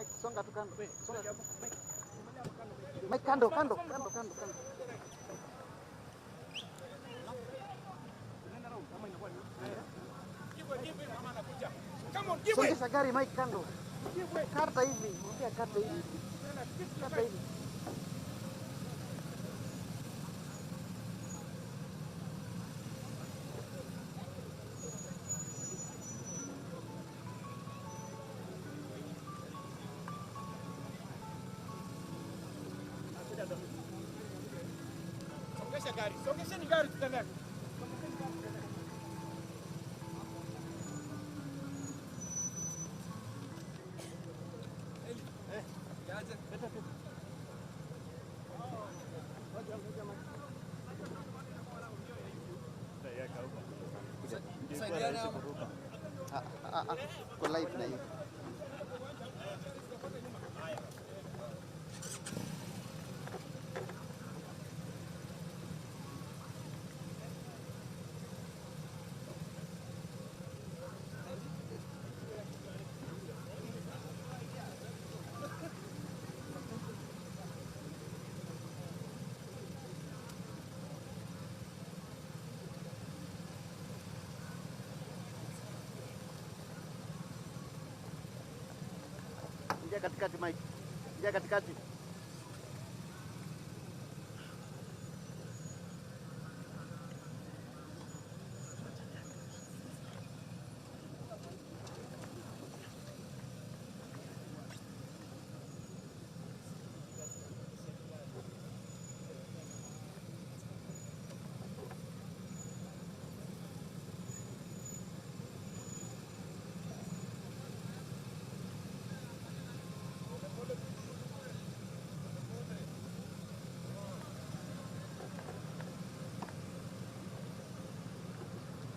Mike, songa tu kando. Songa. Mike, kando, kando, kando, kando, kando. Songesha gari Mike, kando. Kata hivi, ongea kata hivi. Kata hivi. Songesha gari, songesheni gari tutendeke. Kwa live na hivi. Ingia katikati Mike. Ingia katikati.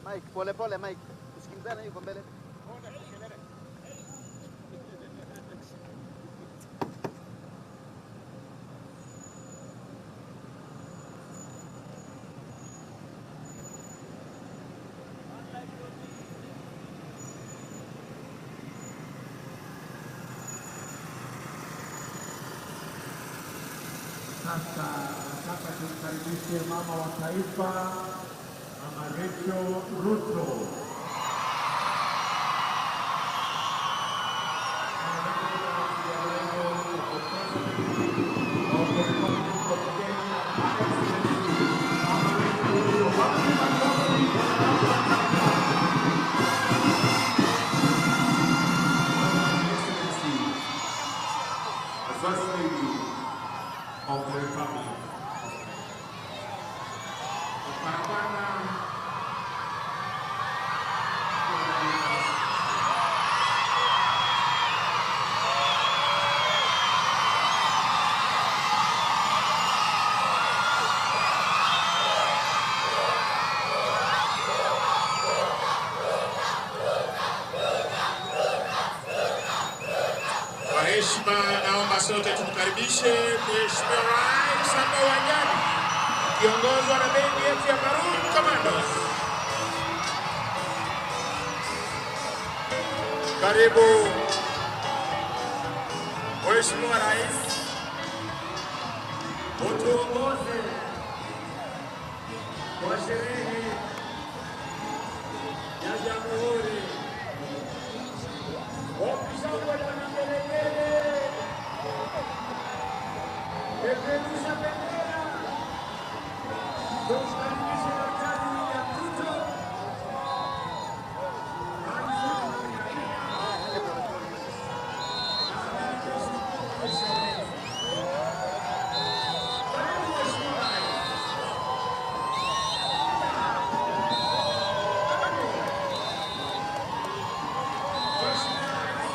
Mike, pole pole Mike. Usikimbizane yuko mbele. Sasa nataka tumkaribishe mama wa taifa, Mama Rachel Ruto. The First Lady of the Republic of Kenya. Barabara Kwa heshima naomba sote tumkaribishe Mheshimiwa Rais hapa uwanjani akiongozwa na bendi yetu ya Maroon Commandos. Karibu Mheshimiwa Rais, utuongoze kwa sherehe ya Jamhuri. Wapishaji na vigelegele, peperusha bendera, tumkaribishe Daktari William Ruto, Rais wa Kenya, na Amiri Jeshi Mkuu wa Jeshi la Ulinzi. Karibu Mheshimiwa Rais. Mheshimiwa Rais,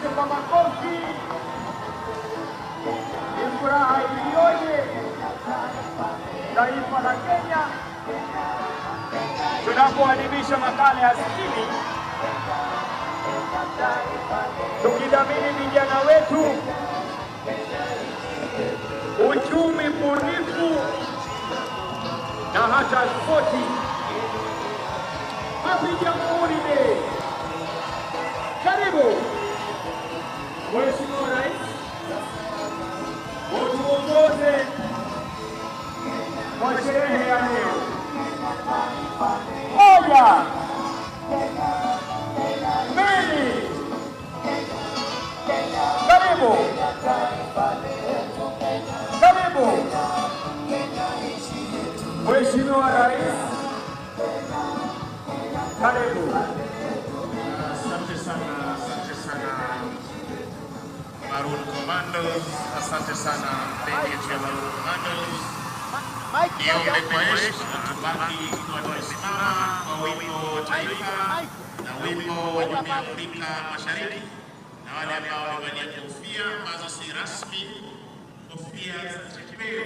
Tumkaribishe kwa makofi. Ni furaha iliyoje taifa la Kenya tunapoadhimisha makala ya 60 tukidhamini vijana wetu, uchumi bunifu na hata spoti. Happy Jamhuri Day! Karibu Mheshimiwa Rais, utuongoze kwa sherehe ya leo. 1, 2, karibu, karibu Mheshimiwa Rais, karibu. Asante sana, asante sana Maroon Commandos, asante sana bendi yetu ya Maroon Commandos. Niombe kwa heshima tubaki tukiwa tumesimama kwa wimbo wa taifa na wimbo wa Jumuiya ya Afrika Mashariki, na wale ambao wamevalia kofia ambazo si rasmi, kofia za chepeo.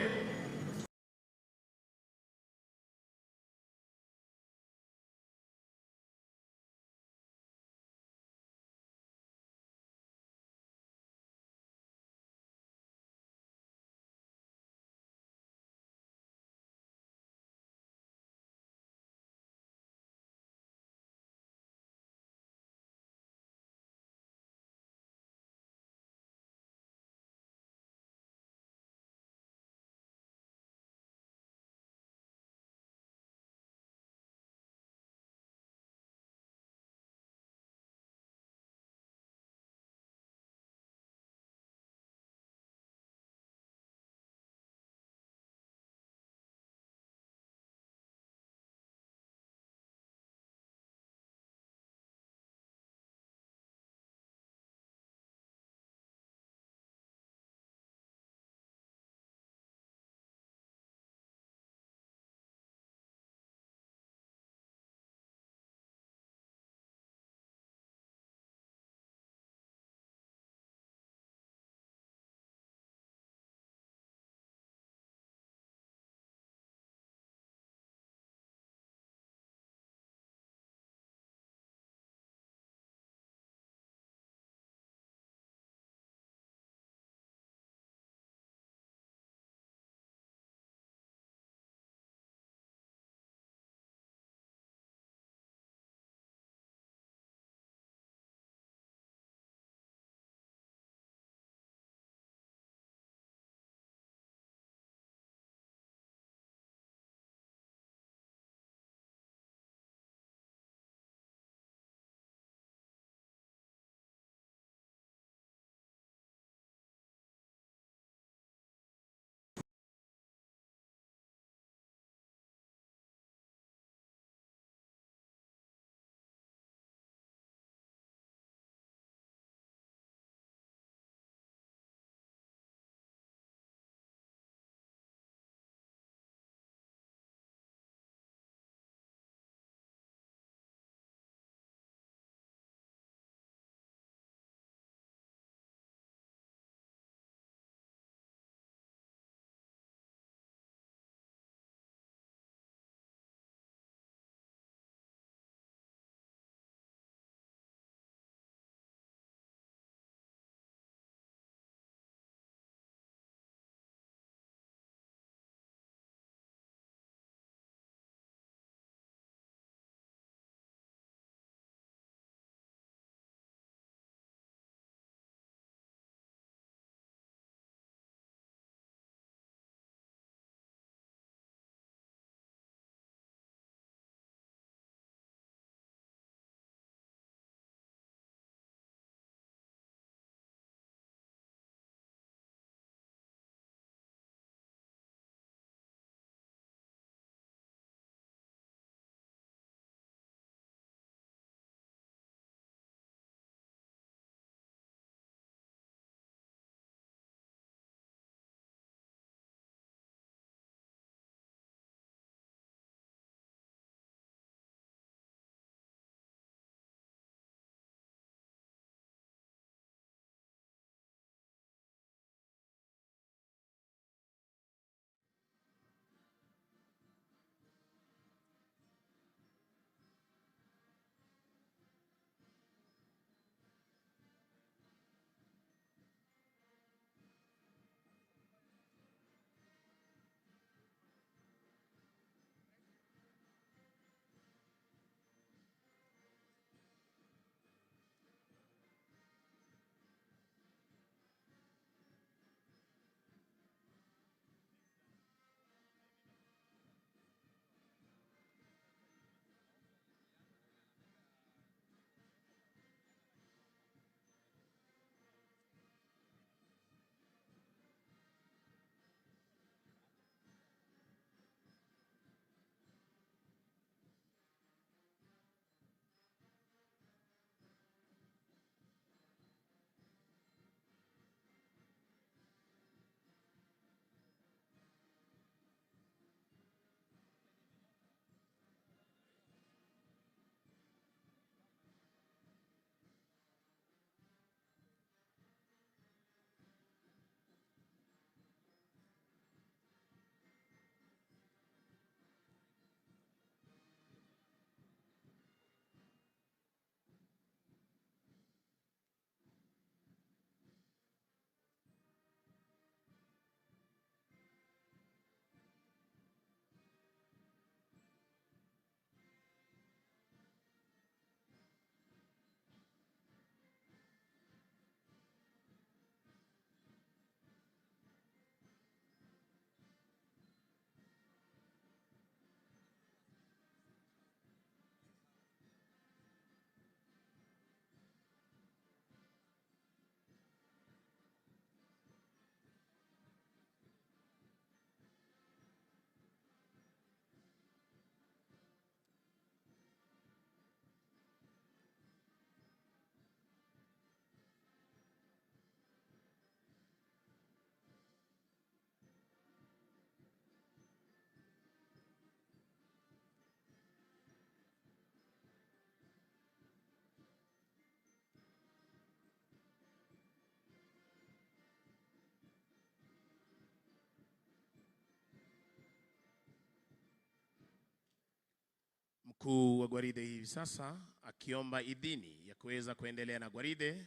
Mkuu wa gwaride hivi sasa akiomba idhini ya kuweza kuendelea na gwaride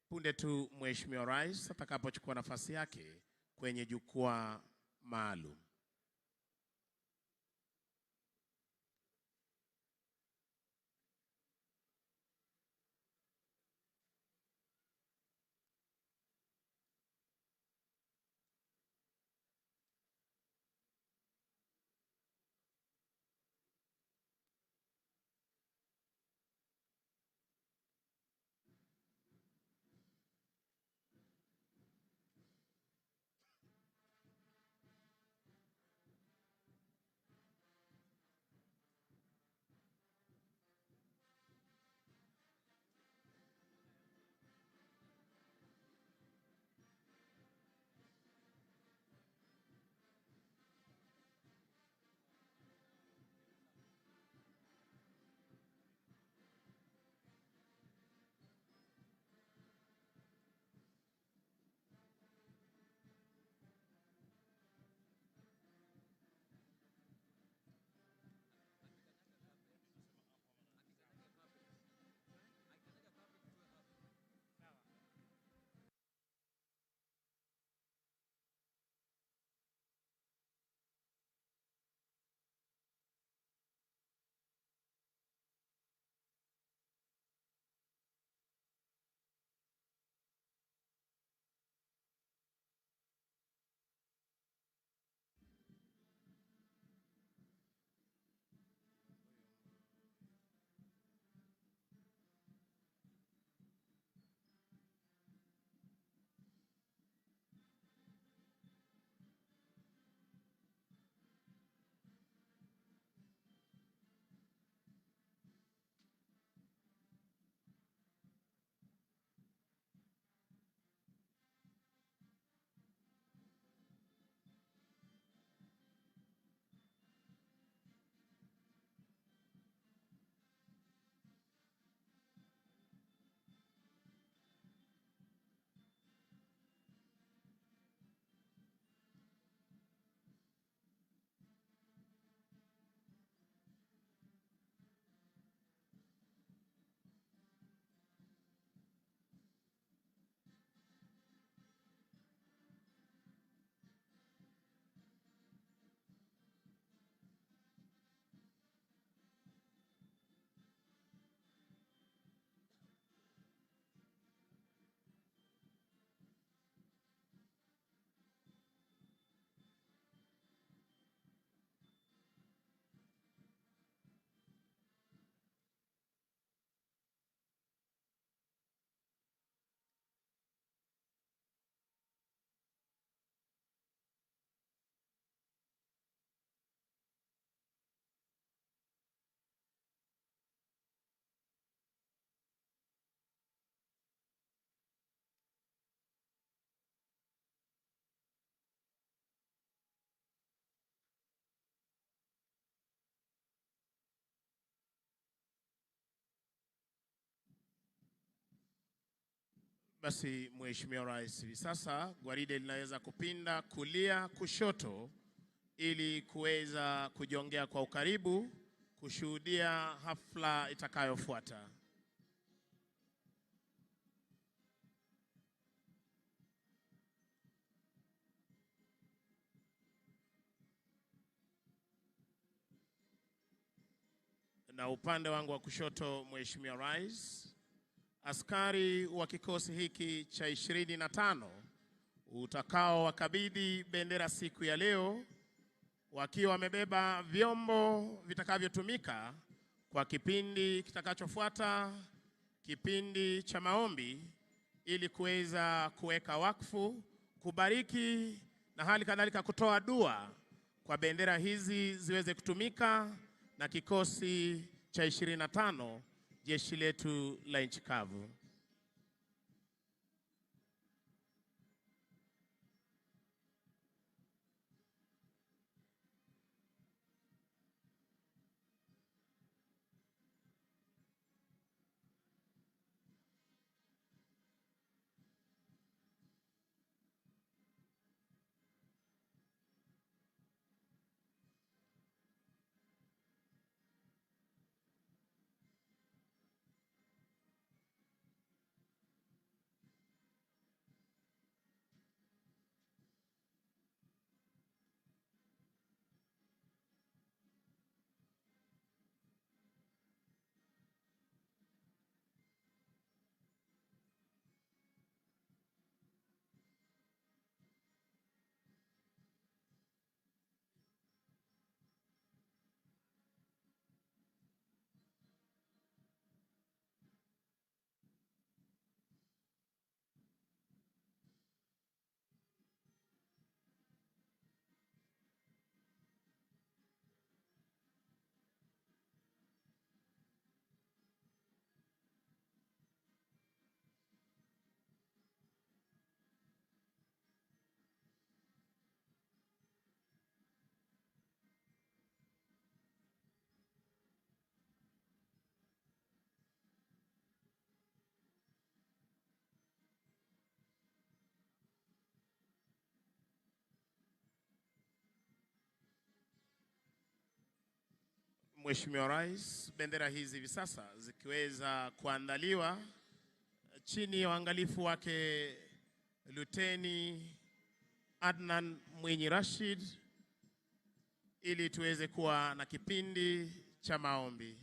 punde tu Mheshimiwa Rais atakapochukua nafasi yake kwenye jukwaa maalum. Basi Mheshimiwa Rais, hivi sasa gwaride linaweza kupinda kulia kushoto ili kuweza kujongea kwa ukaribu kushuhudia hafla itakayofuata. Na upande wangu wa kushoto, Mheshimiwa Rais, askari wa kikosi hiki cha 25 utakao wakabidhi bendera siku ya leo wakiwa wamebeba vyombo vitakavyotumika kwa kipindi kitakachofuata, kipindi cha maombi, ili kuweza kuweka wakfu, kubariki na hali kadhalika kutoa dua kwa bendera hizi ziweze kutumika na kikosi cha 25 jeshi letu la nchi kavu. Mheshimiwa Rais, bendera hizi hivi sasa zikiweza kuandaliwa chini ya uangalifu wake Luteni Adnan Mwinyi Rashid, ili tuweze kuwa na kipindi cha maombi.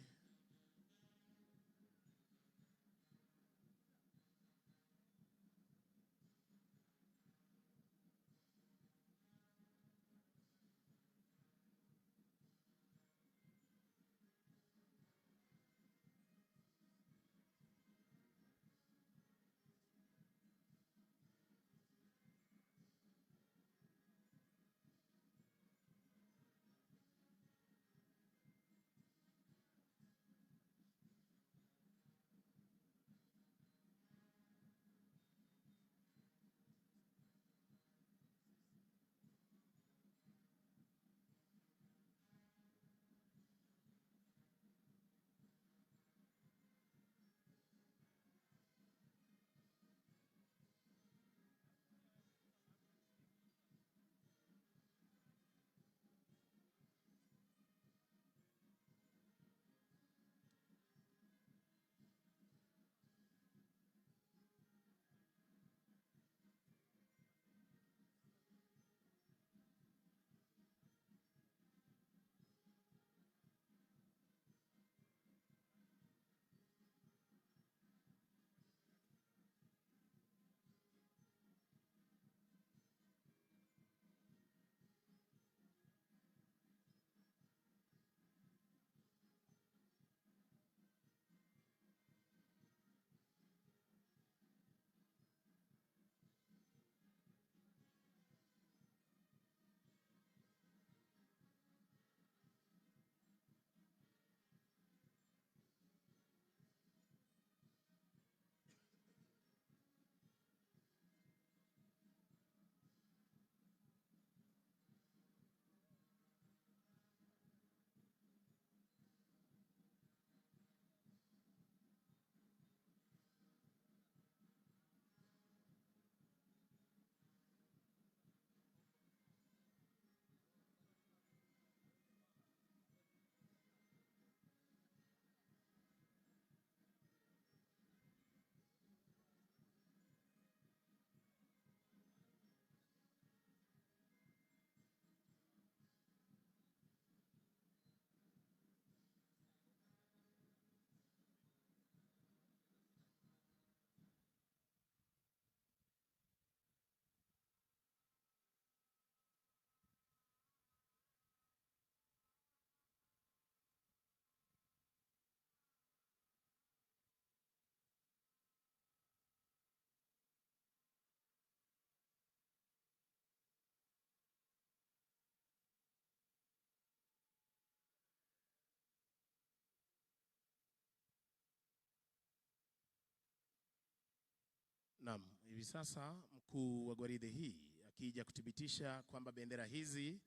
Naam, hivi sasa mkuu wa gwaride hii akija kuthibitisha kwamba bendera hizi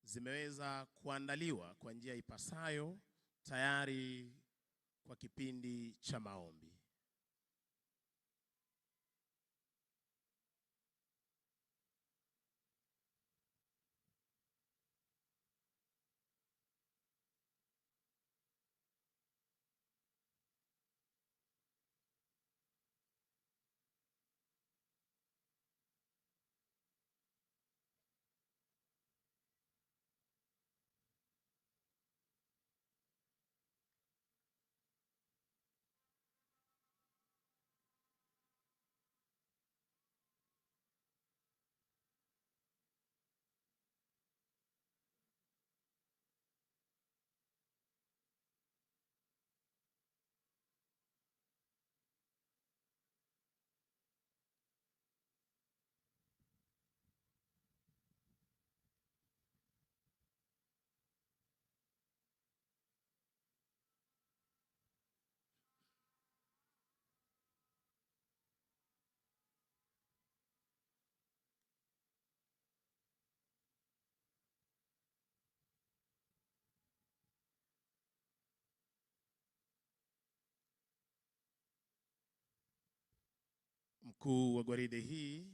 zimeweza kuandaliwa kwa njia ipasayo tayari kwa kipindi cha maombi. Mkuu wa gwaride hii,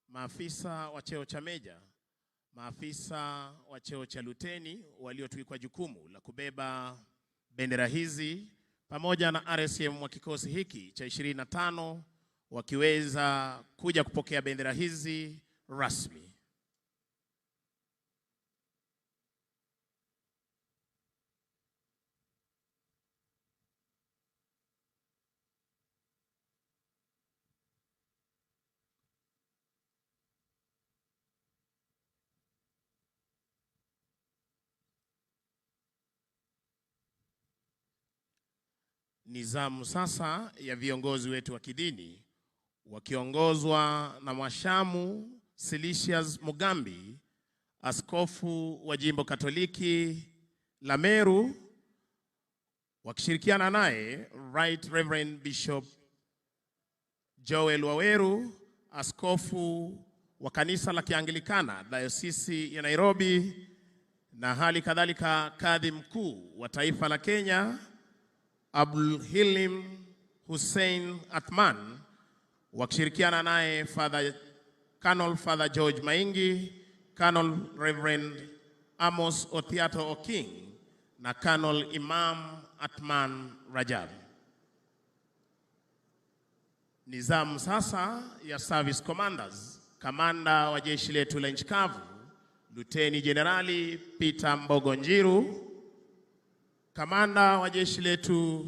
maafisa wa cheo cha meja, maafisa wa cheo cha luteni waliotwikwa jukumu la kubeba bendera hizi pamoja na RSM wa kikosi hiki cha 25 wakiweza kuja kupokea bendera hizi rasmi. Ni zamu sasa ya viongozi wetu wa kidini wakiongozwa na Mwashamu Silisius Mugambi, askofu wa jimbo Katoliki la Meru, wakishirikiana naye Right Reverend Bishop Joel Waweru, askofu wa kanisa la Kianglikana Dayosisi ya Nairobi, na hali kadhalika kadhi mkuu wa taifa la Kenya Abdul Hilim Hussein Athman, wakishirikiana naye Father Colonel Father George Maingi, Colonel Reverend Amos Othiato Oking na Colonel Imam Atman Rajab. Ni zamu sasa ya Service Commanders, kamanda wa jeshi letu la nchi kavu Luteni Jenerali Peter Mbogo Njiru, kamanda wa jeshi letu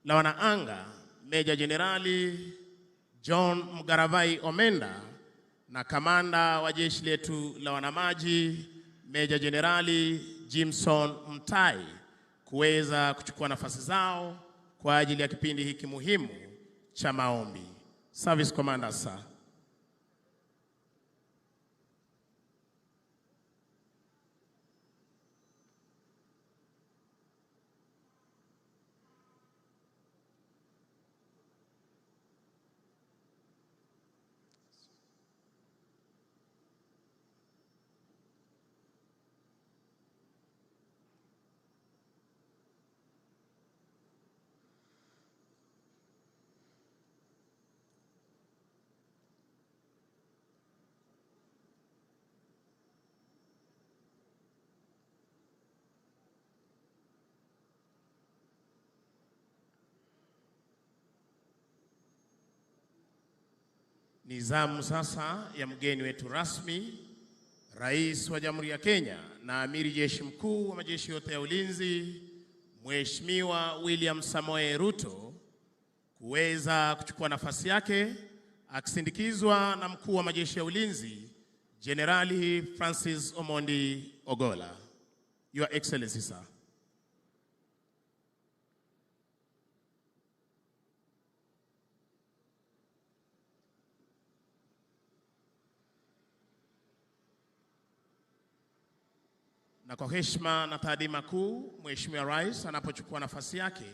la wanaanga Meja Jenerali John Mgaravai Omenda na kamanda wa jeshi letu la wanamaji Meja Jenerali Jimson Mtai kuweza kuchukua nafasi zao kwa ajili ya kipindi hiki muhimu cha maombi. Service Commander, sir. Ni zamu sasa ya mgeni wetu rasmi, Rais wa Jamhuri ya Kenya na Amiri Jeshi Mkuu wa majeshi yote ya ulinzi, Mheshimiwa William Samoei Ruto, kuweza kuchukua nafasi yake akisindikizwa na Mkuu wa Majeshi ya Ulinzi, Jenerali Francis Omondi Ogola. Your Excellency, sir. Na kwa heshima na taadhima kuu, Mheshimiwa Rais anapochukua nafasi yake,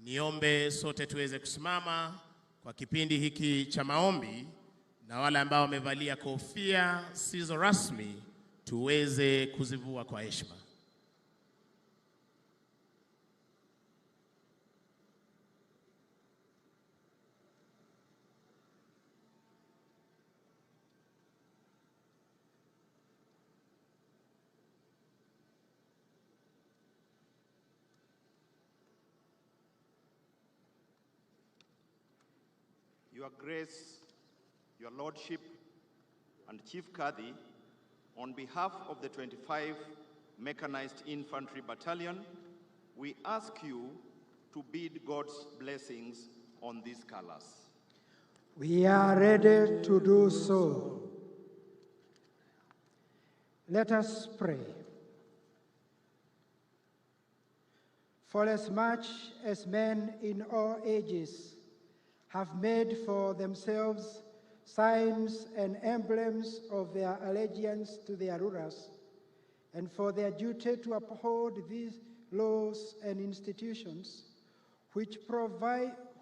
niombe sote tuweze kusimama kwa kipindi hiki cha maombi, na wale ambao wamevalia kofia sizo rasmi tuweze kuzivua kwa heshima. Your Grace, Your Lordship, and Chief Kadhi, on behalf of the 25 Mechanized Infantry Battalion, we ask you to bid God's blessings on these colors. We are ready to do so. Let us pray. For as much as men in all ages have made for themselves signs and emblems of their allegiance to their rulers, and for their duty to uphold these laws and institutions, which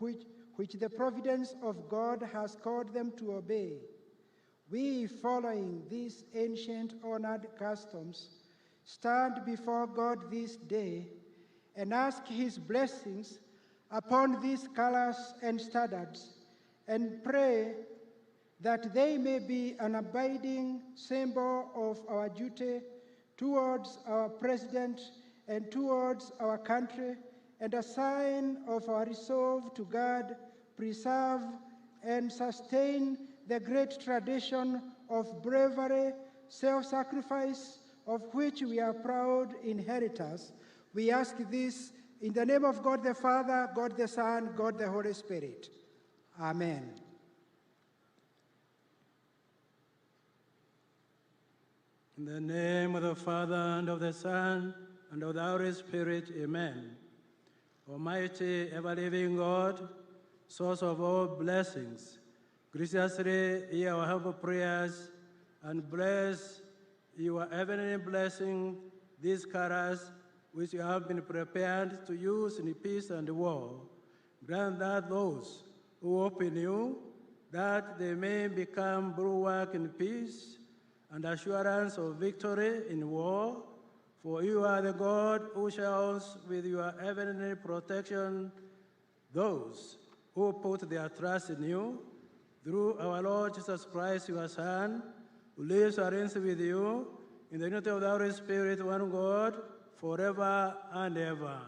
the providence of God has called them to obey, we, following these ancient honored customs, stand before God this day and ask his blessings upon these colors and standards, and pray that they may be an abiding symbol of our duty towards our President and towards our country, and a sign of our resolve to guard, preserve, and sustain the great tradition of bravery, self-sacrifice, of which we are proud inheritors. We ask this in the name of God the Father, God the Son, God the Holy Spirit. Amen. In the name of the Father, and of the Son, and of the Holy Spirit, amen. Almighty, ever-living God, source of all blessings, graciously hear our humble prayers and bless your heavenly blessing these colors which you have been prepared to use in peace and war. Grant that those who hope in you, that they may become bulwark in peace and assurance of victory in war. For you are the God who showers with your heavenly protection those who put their trust in you. Through our Lord Jesus Christ, your Son, who lives and reigns with you in the unity of the Holy Spirit, one God, forever and ever.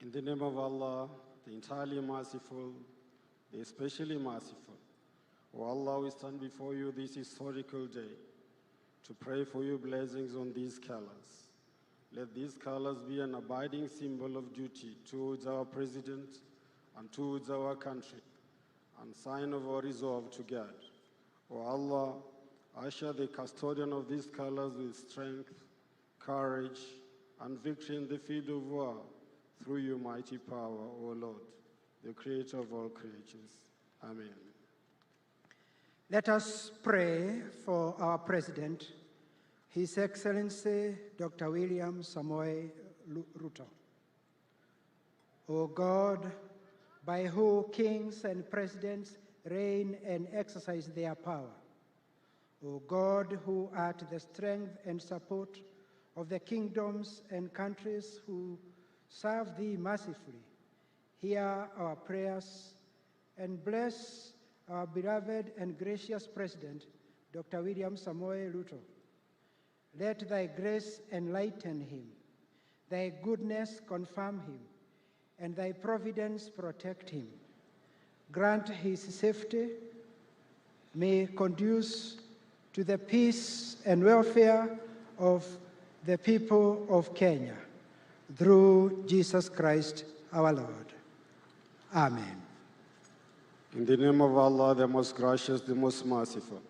In the name of Allah, the entirely merciful, the especially merciful. O Allah, we stand before you this historical day to pray for your blessings on these colors. Let these colors be an abiding symbol of duty towards our president and towards our country, and sign of our resolve to God. O Allah, usher the custodian of these colors with strength, courage, and victory in the field of war through your mighty power, O Lord, the creator of all creatures. Amen. Let us pray for our President, His Excellency Dr. William Samoei Ruto. O God, by who kings and presidents reign and exercise their power. O God, who art the strength and support of the kingdoms and countries who serve thee mercifully, hear our prayers and bless our beloved and gracious President, Dr. William Samoei Ruto, Let thy grace enlighten him, thy goodness confirm him, and thy providence protect him. Grant his safety, may conduce to the peace and welfare of the people of Kenya, through Jesus Christ our Lord. Amen. In the name of Allah, the most gracious, the most merciful,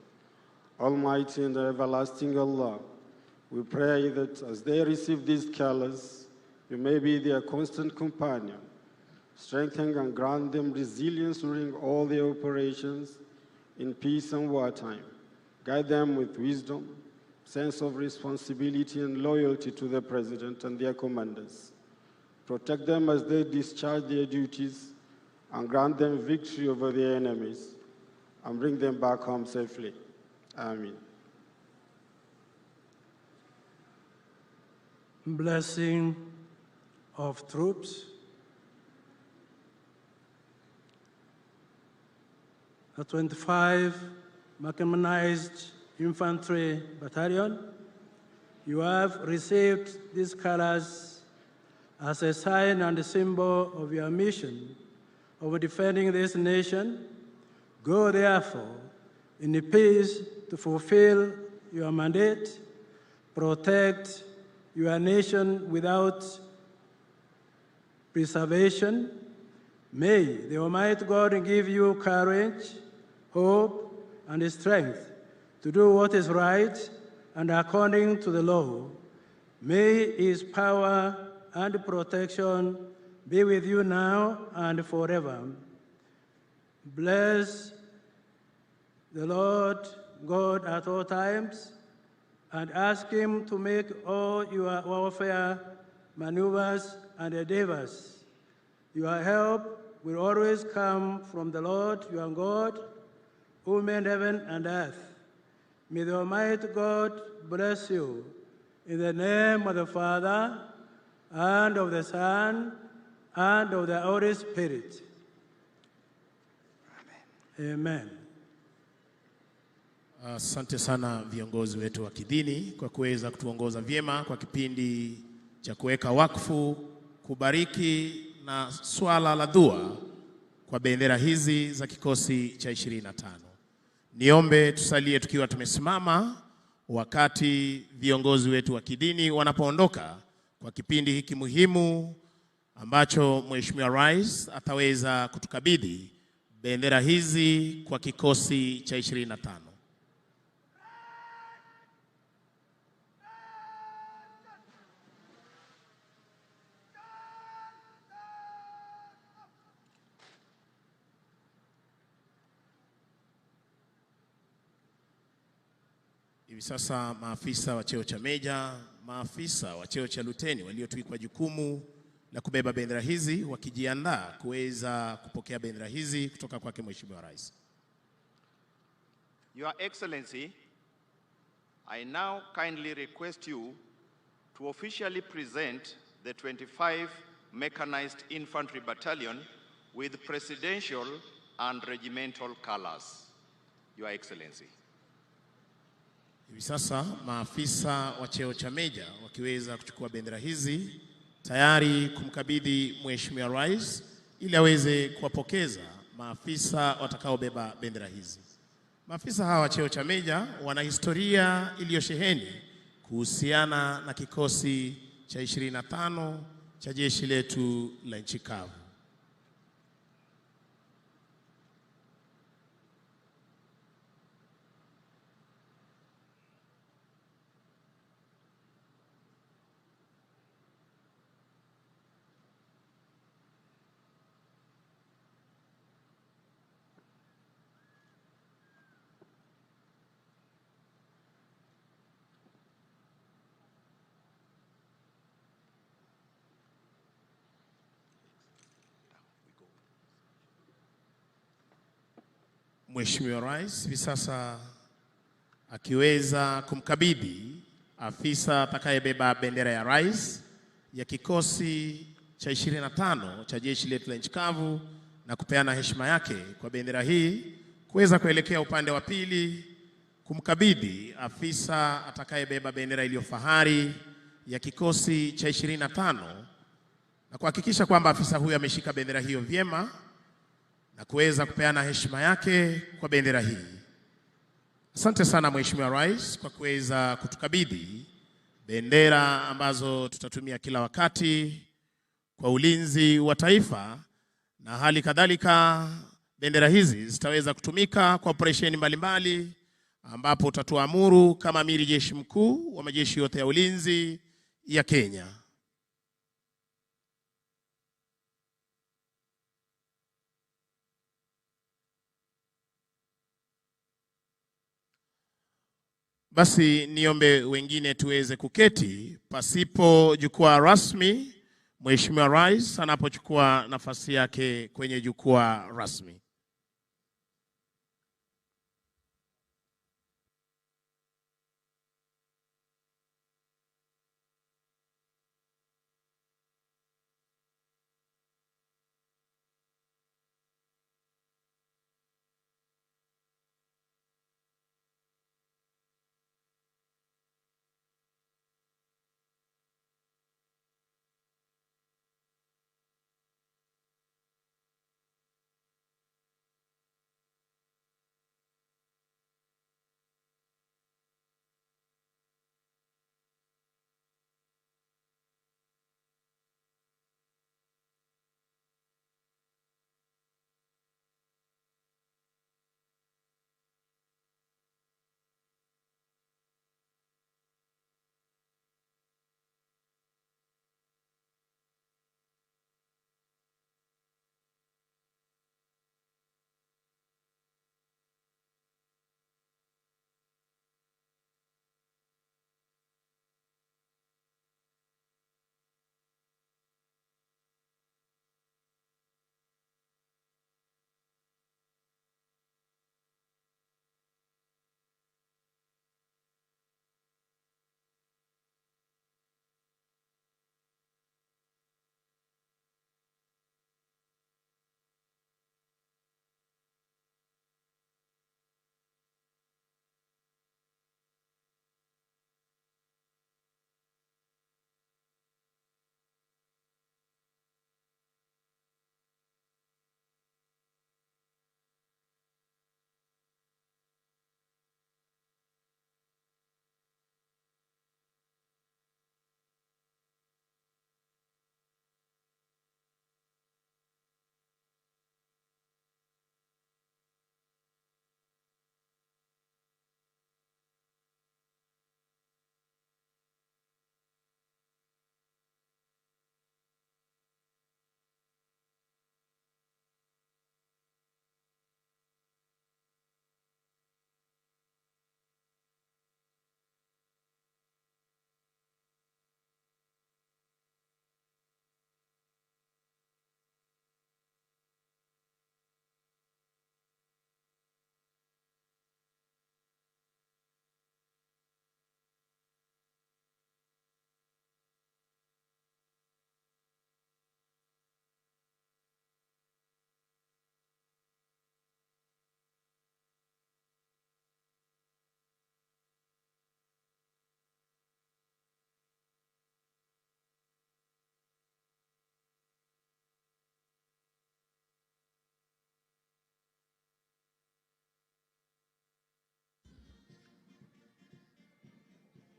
Almighty and everlasting Allah, we pray that as they receive these colors, you may be their constant companion, strengthen and grant them resilience during all their operations in peace and wartime. Guide them with wisdom, sense of responsibility, and loyalty to the President and their commanders. Protect them as they discharge their duties and grant them victory over their enemies and bring them back home safely. Amen. Blessing of troops. The 25 Mechanized Infantry Battalion, you have received these colors as a sign and a symbol of your mission of defending this nation. Go therefore in peace to fulfill your mandate, protect your nation without preservation. May the Almighty God give you courage, hope, and strength to do what is right and according to the law. May His power and protection be with you now and forever. Bless the Lord God at all times, and ask Him to make all your warfare maneuvers and endeavors. Your help will always come from the Lord your God, who made heaven and earth. May the Almighty God bless you. In the name of the Father, and of the Son, and of the Holy Spirit. Amen. Amen. Asante sana viongozi wetu wa kidini kwa kuweza kutuongoza vyema kwa kipindi cha kuweka wakfu, kubariki na swala la dua kwa bendera hizi za kikosi cha 25. Niombe tusalie tukiwa tumesimama wakati viongozi wetu wa kidini wanapoondoka kwa kipindi hiki muhimu ambacho Mheshimiwa Rais ataweza kutukabidhi bendera hizi kwa kikosi cha 25. Hivi sasa maafisa wa cheo cha meja, maafisa wa cheo cha luteni waliotwikwa jukumu la kubeba bendera hizi wakijiandaa kuweza kupokea bendera hizi kutoka kwake Mheshimiwa Rais. Your Excellency, I now kindly request you to officially present the 25 Mechanized Infantry Battalion with presidential and regimental colors. Your Excellency. Hivi sasa maafisa wa cheo cha meja wakiweza kuchukua bendera hizi tayari kumkabidhi Mheshimiwa Rais ili aweze kuwapokeza maafisa watakaobeba bendera hizi. Maafisa hawa wa cheo cha meja wana historia iliyosheheni kuhusiana na kikosi cha 25 cha jeshi letu la nchi kavu. Mheshimiwa Rais hivi sasa akiweza kumkabidhi afisa atakayebeba bendera ya rais ya kikosi cha 25 cha jeshi letu la nchi kavu na kupeana heshima yake kwa bendera hii kuweza kuelekea upande wa pili kumkabidhi afisa atakayebeba bendera iliyo fahari ya kikosi cha 25 na kuhakikisha kwamba afisa huyo ameshika bendera hiyo vyema na kuweza kupeana heshima yake kwa bendera hii. Asante sana Mheshimiwa Rais kwa kuweza kutukabidhi bendera ambazo tutatumia kila wakati kwa ulinzi wa taifa, na hali kadhalika bendera hizi zitaweza kutumika kwa operesheni mbalimbali ambapo utatuamuru kama amiri jeshi mkuu wa majeshi yote ya ulinzi ya Kenya. Basi niombe wengine tuweze kuketi pasipo jukwaa rasmi, Mheshimiwa Rais anapochukua nafasi yake kwenye jukwaa rasmi.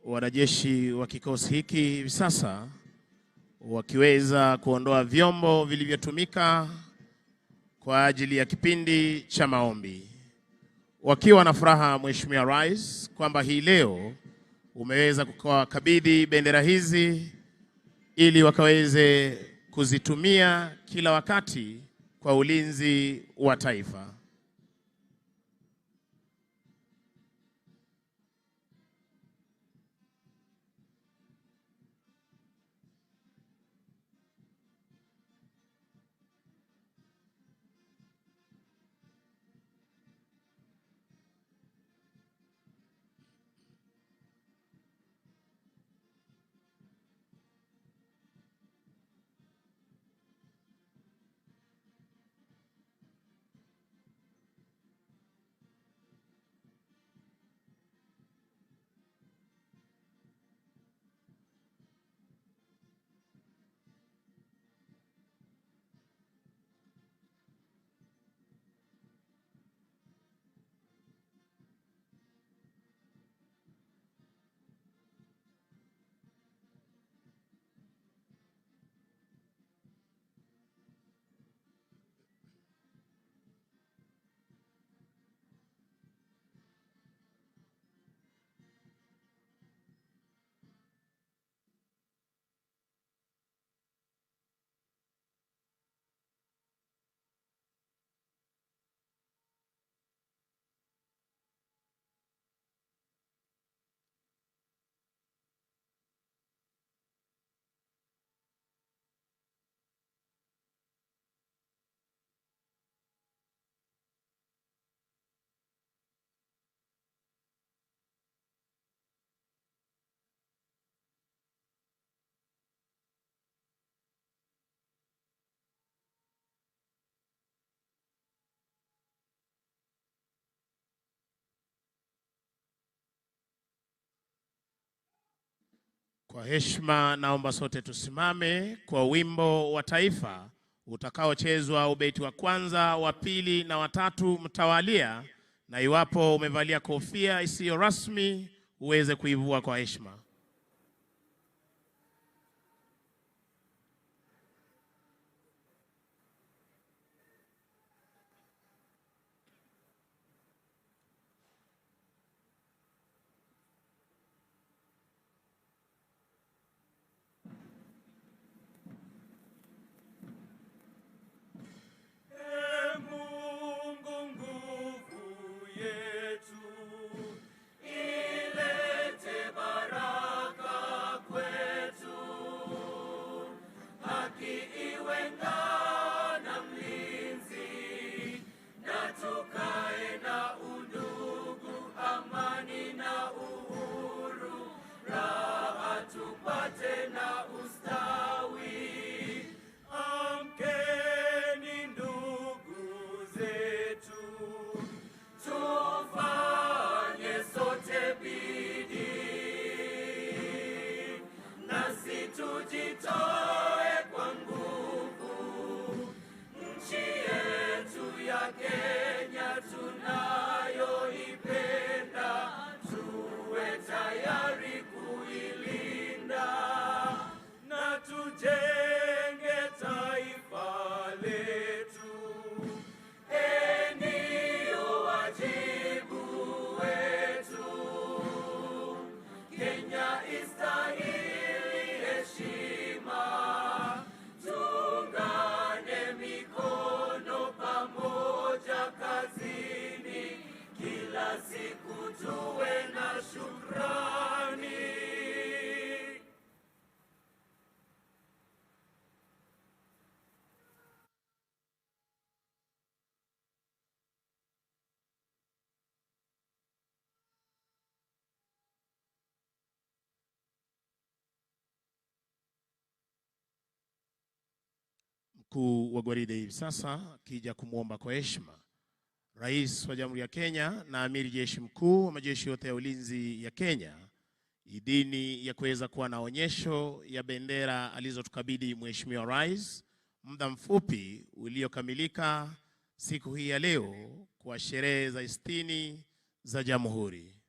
Wanajeshi wa kikosi hiki hivi sasa wakiweza kuondoa vyombo vilivyotumika kwa ajili ya kipindi cha maombi, wakiwa na furaha Mheshimiwa Rais kwamba hii leo umeweza kuwakabidhi bendera hizi ili wakaweze kuzitumia kila wakati kwa ulinzi wa taifa. Kwa heshima naomba sote tusimame kwa wimbo wa taifa utakaochezwa ubeti wa kwanza, wa pili na watatu mtawalia, na iwapo umevalia kofia isiyo rasmi uweze kuivua kwa heshima. Mkuu wa gwaride hivi sasa akija kumwomba kwa heshima Rais wa Jamhuri ya Kenya na Amiri Jeshi Mkuu wa majeshi yote ya ulinzi ya Kenya idhini ya kuweza kuwa na onyesho ya bendera alizotukabidhi Mheshimiwa Rais muda mfupi uliokamilika siku hii ya leo kwa sherehe za 60 za Jamhuri.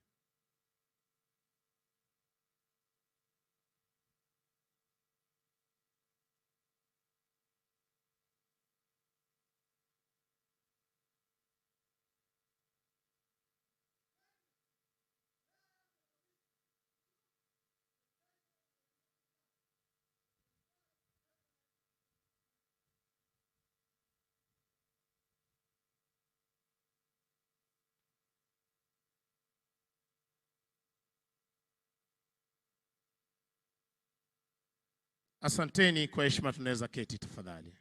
Asanteni kwa heshima, tunaweza keti tafadhali.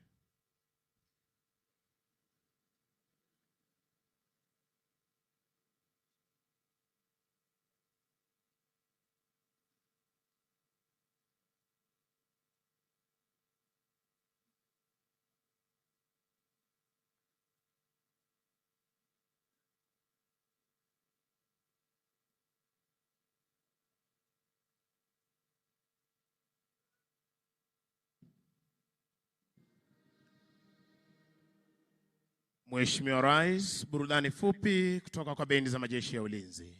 Mheshimiwa Rais, burudani fupi kutoka kwa bendi za majeshi ya ulinzi.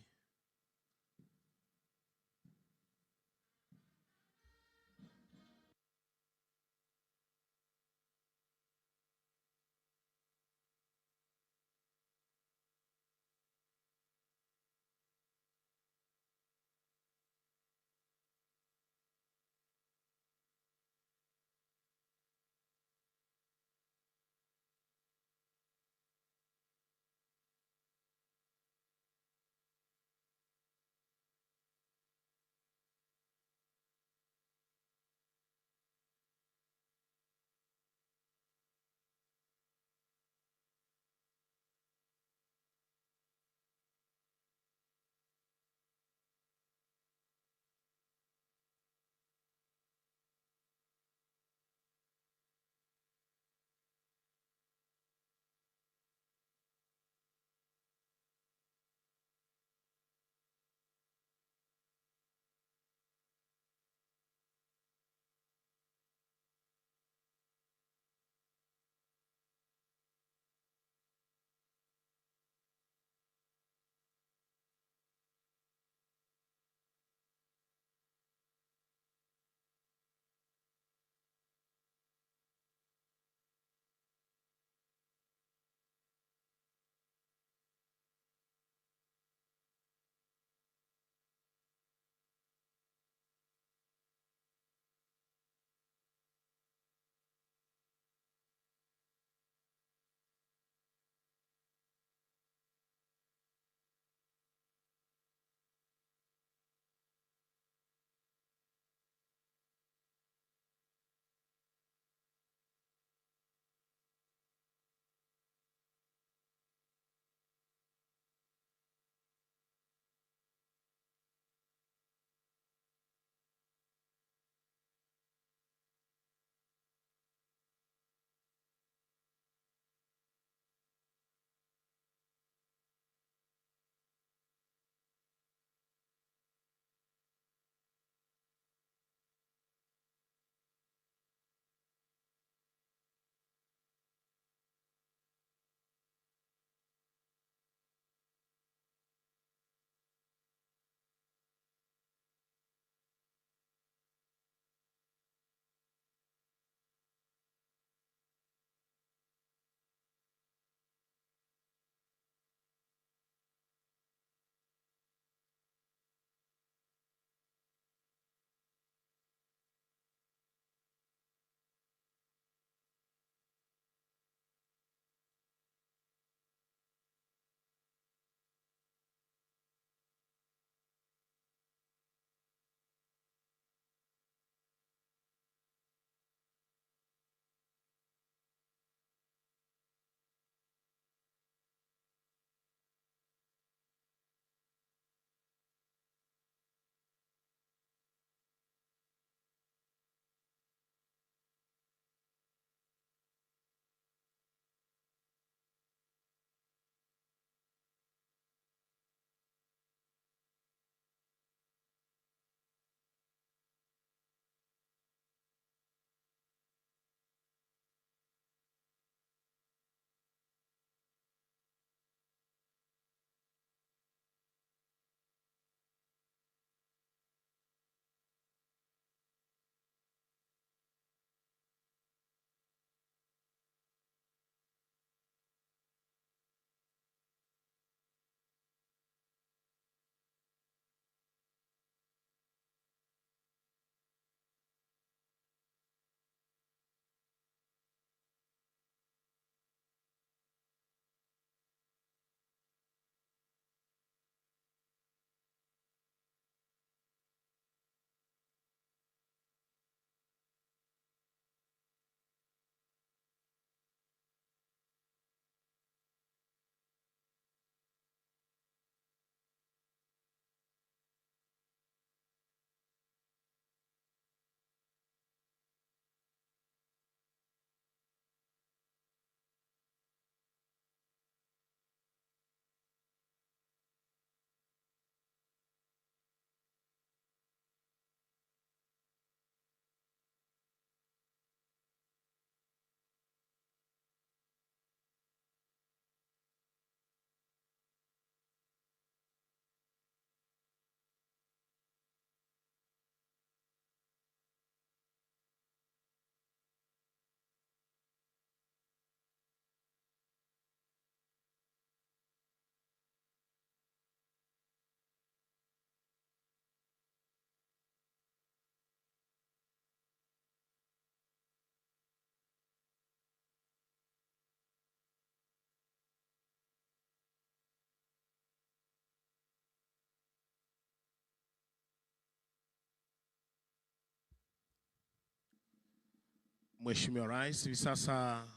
Mheshimiwa Rais. Hivi sasa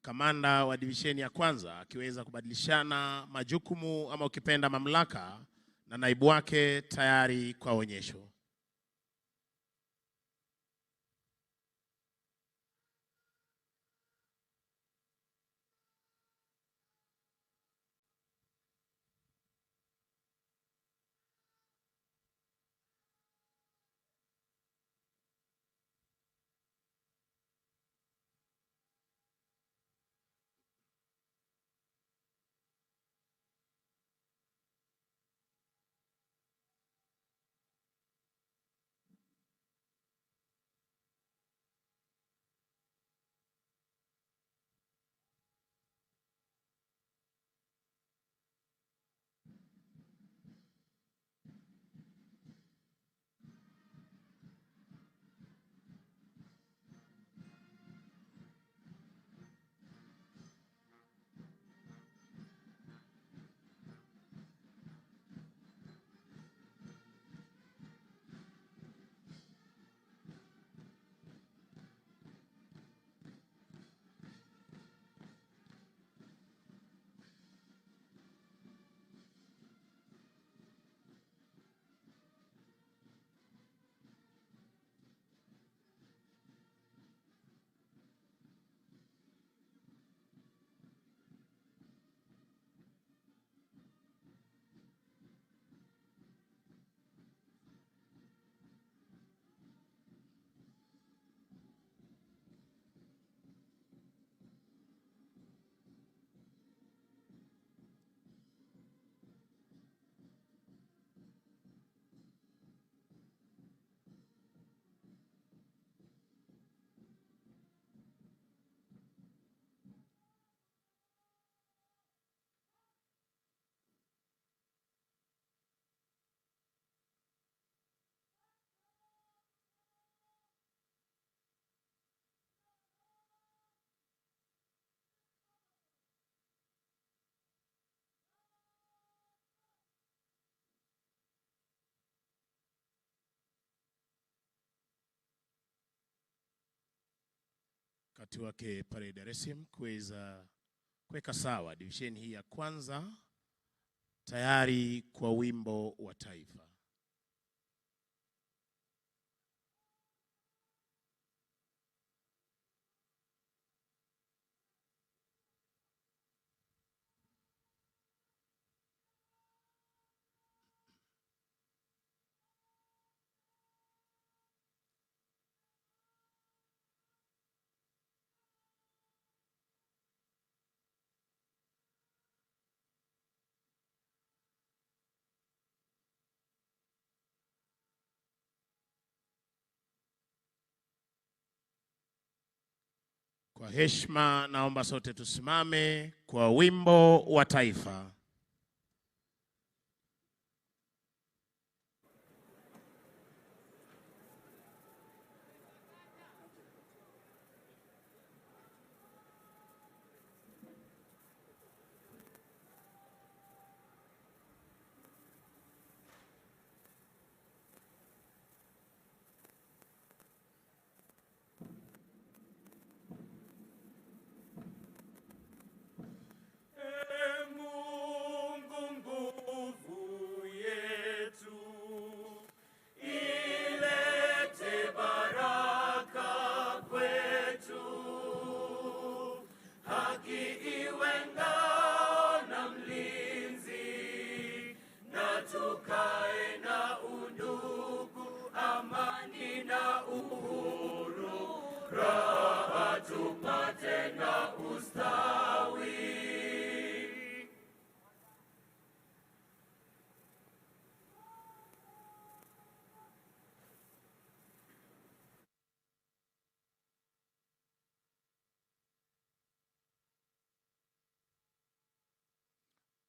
kamanda wa divisheni ya kwanza akiweza kubadilishana majukumu ama ukipenda mamlaka na naibu wake tayari kwa onyesho. Wakati wake pale Dar es Salaam kuweza kuweka sawa divisheni hii ya kwanza tayari kwa wimbo wa taifa. Kwa heshima naomba sote tusimame kwa wimbo wa taifa.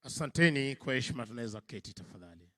Asanteni kwa heshima, tunaweza keti tafadhali.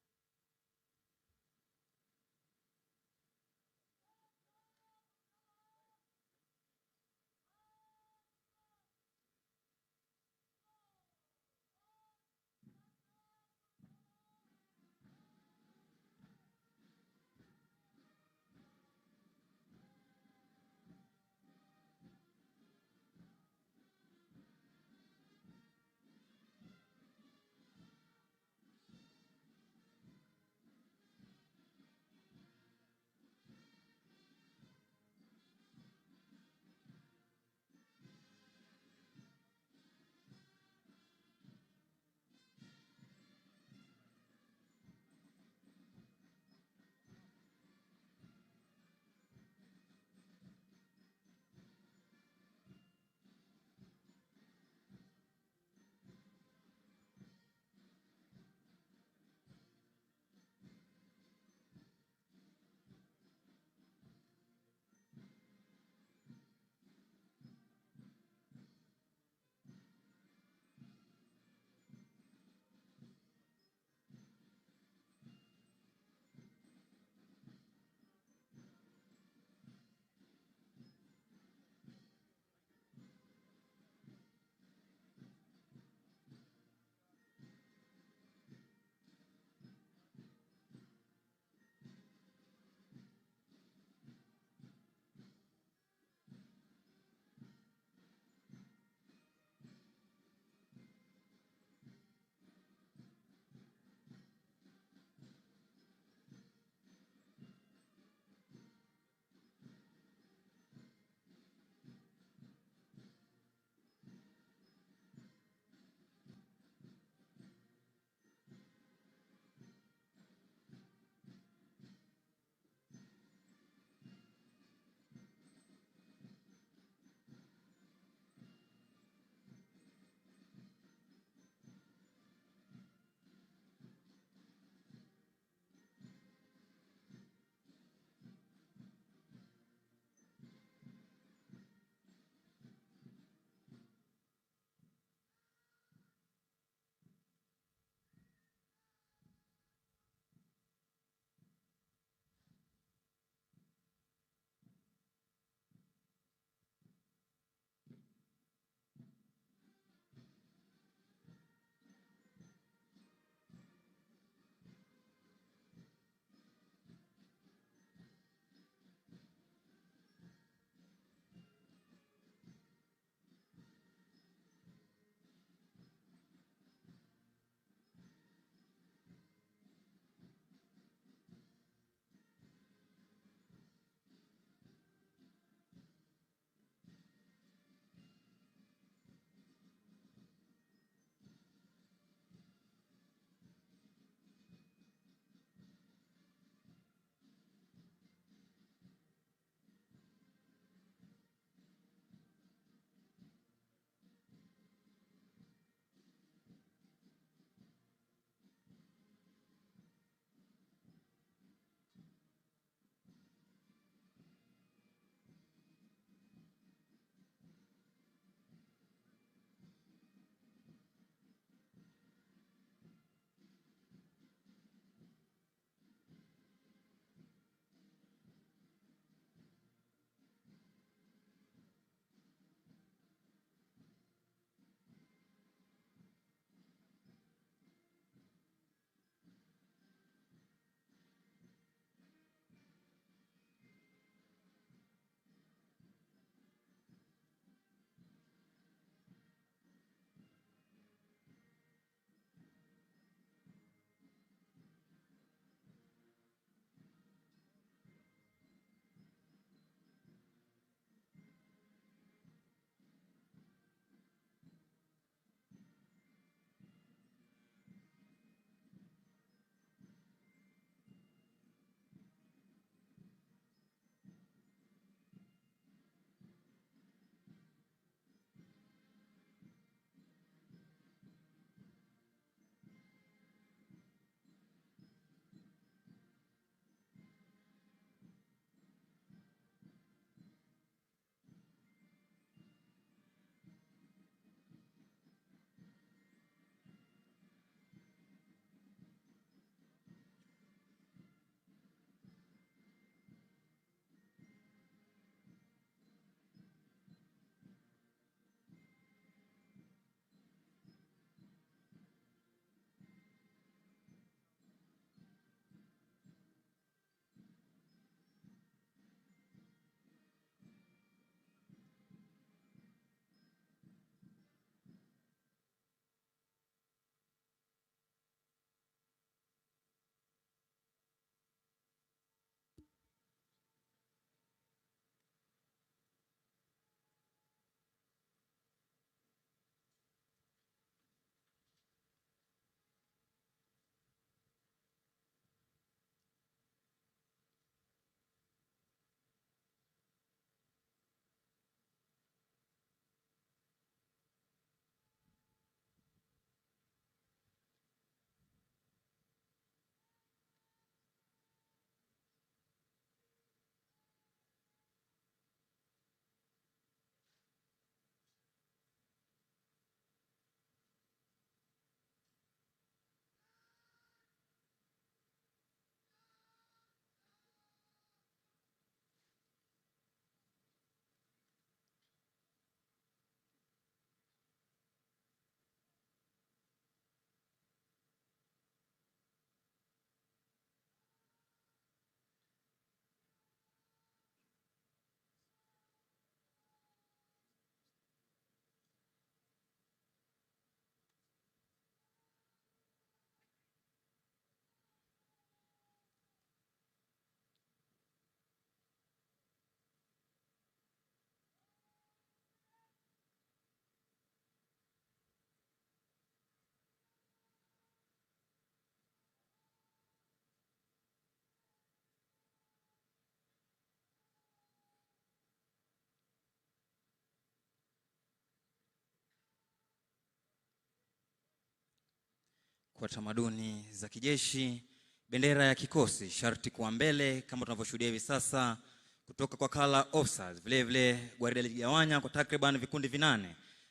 Kwa tamaduni za kijeshi, bendera ya kikosi sharti kuwa mbele kama tunavyoshuhudia hivi sasa kutoka kwa Color Officers. Vile vile gwaride liligawanya kwa takriban vikundi 8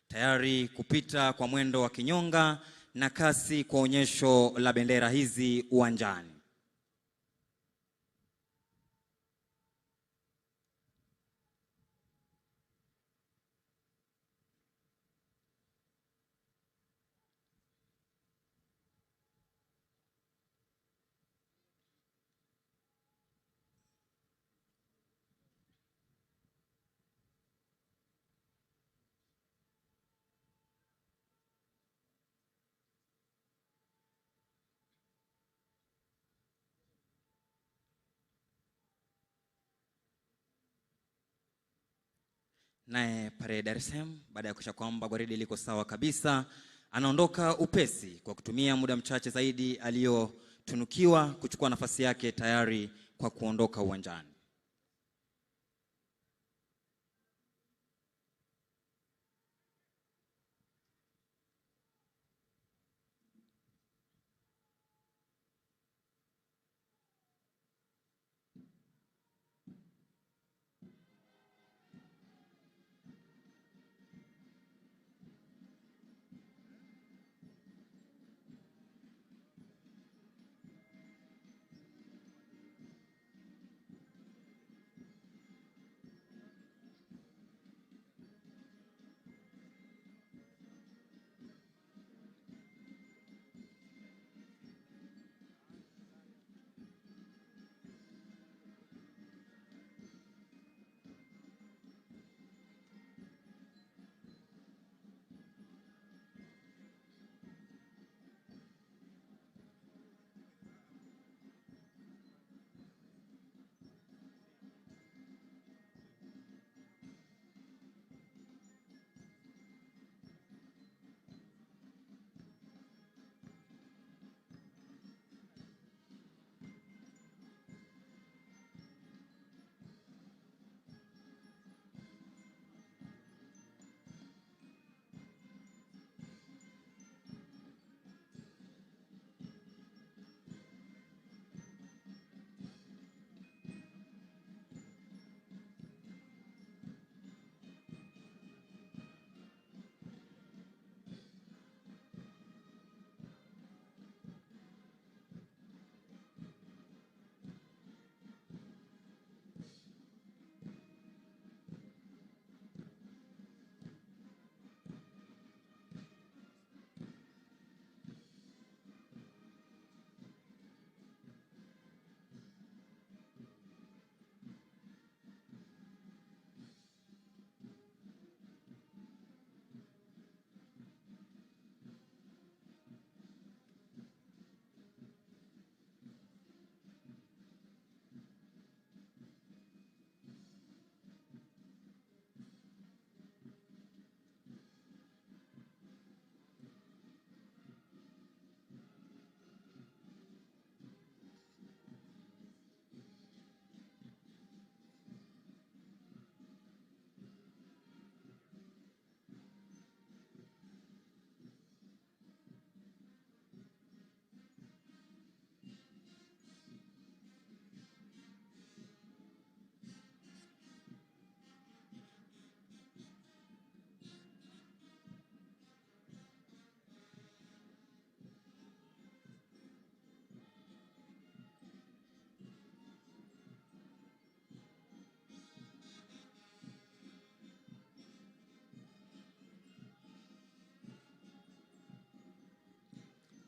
tayari kupita kwa mwendo wa kinyonga na kasi kwa onyesho la bendera hizi uwanjani. Naye pale Dar es Salaam, baada ya kuhakikisha kwamba gwaride liko sawa kabisa, anaondoka upesi kwa kutumia muda mchache zaidi aliyotunukiwa kuchukua nafasi yake tayari kwa kuondoka uwanjani.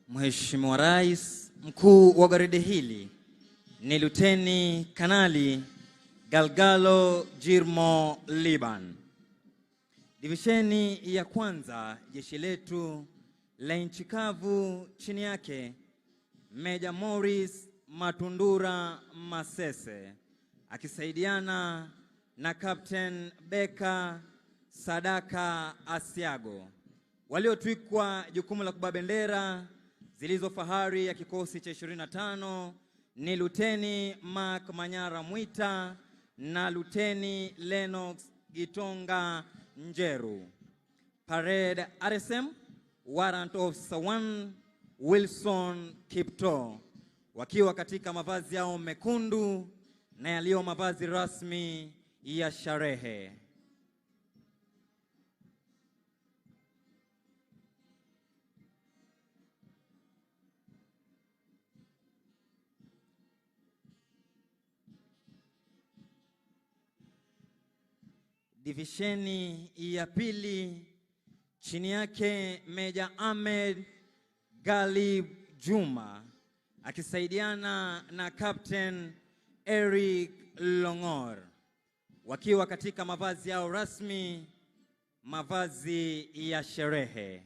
Mheshimiwa Rais, mkuu wa gwaride hili ni Luteni Kanali Galgalo Jirmo Liban. Divisheni ya kwanza jeshi letu la nchi kavu, chini yake Meja Morris Matundura Masese akisaidiana na Captain Beka Sadaka Asiago, waliotwikwa jukumu la kubeba bendera zilizo fahari ya kikosi cha 25 ni Luteni Mark Manyara Mwita na Luteni Lennox Gitonga Njeru. Parade RSM Warrant Officer 1 Wilson Kipto wakiwa katika mavazi yao mekundu na yaliyo mavazi rasmi ya sherehe. Divisheni ya pili chini yake Meja Ahmed Galib Juma akisaidiana na Captain Eric Longor wakiwa katika mavazi yao rasmi, mavazi ya sherehe.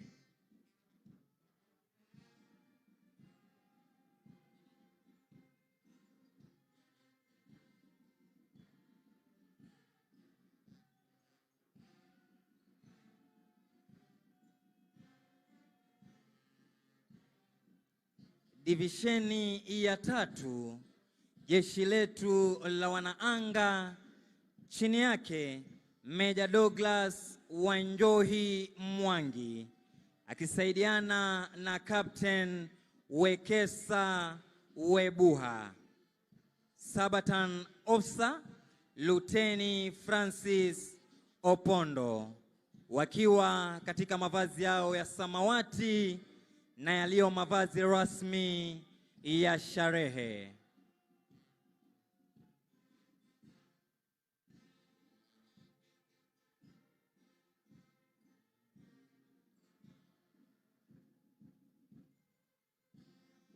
Divisheni ya tatu, jeshi letu la wanaanga, chini yake Meja Douglas Wanjohi Mwangi akisaidiana na Captain Wekesa Webuha, Subaltern Officer Luteni Francis Opondo wakiwa katika mavazi yao ya samawati na yaliyo mavazi rasmi ya sherehe.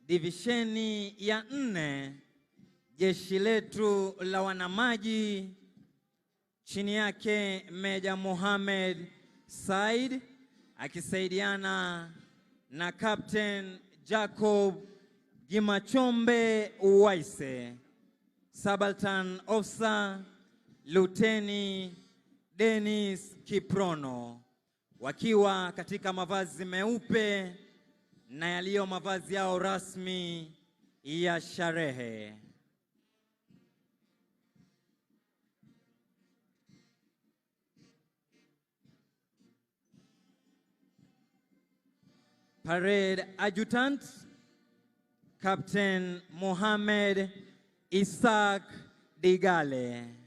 Divisheni ya nne, jeshi letu la wanamaji, chini yake Meja Mohamed Said akisaidiana na Captain Jacob Gimachombe Waise, Subaltern Officer Luteni Dennis Kiprono wakiwa katika mavazi meupe na yaliyo mavazi yao rasmi ya sherehe. Parade Adjutant Captain Mohamed Isaac Digale.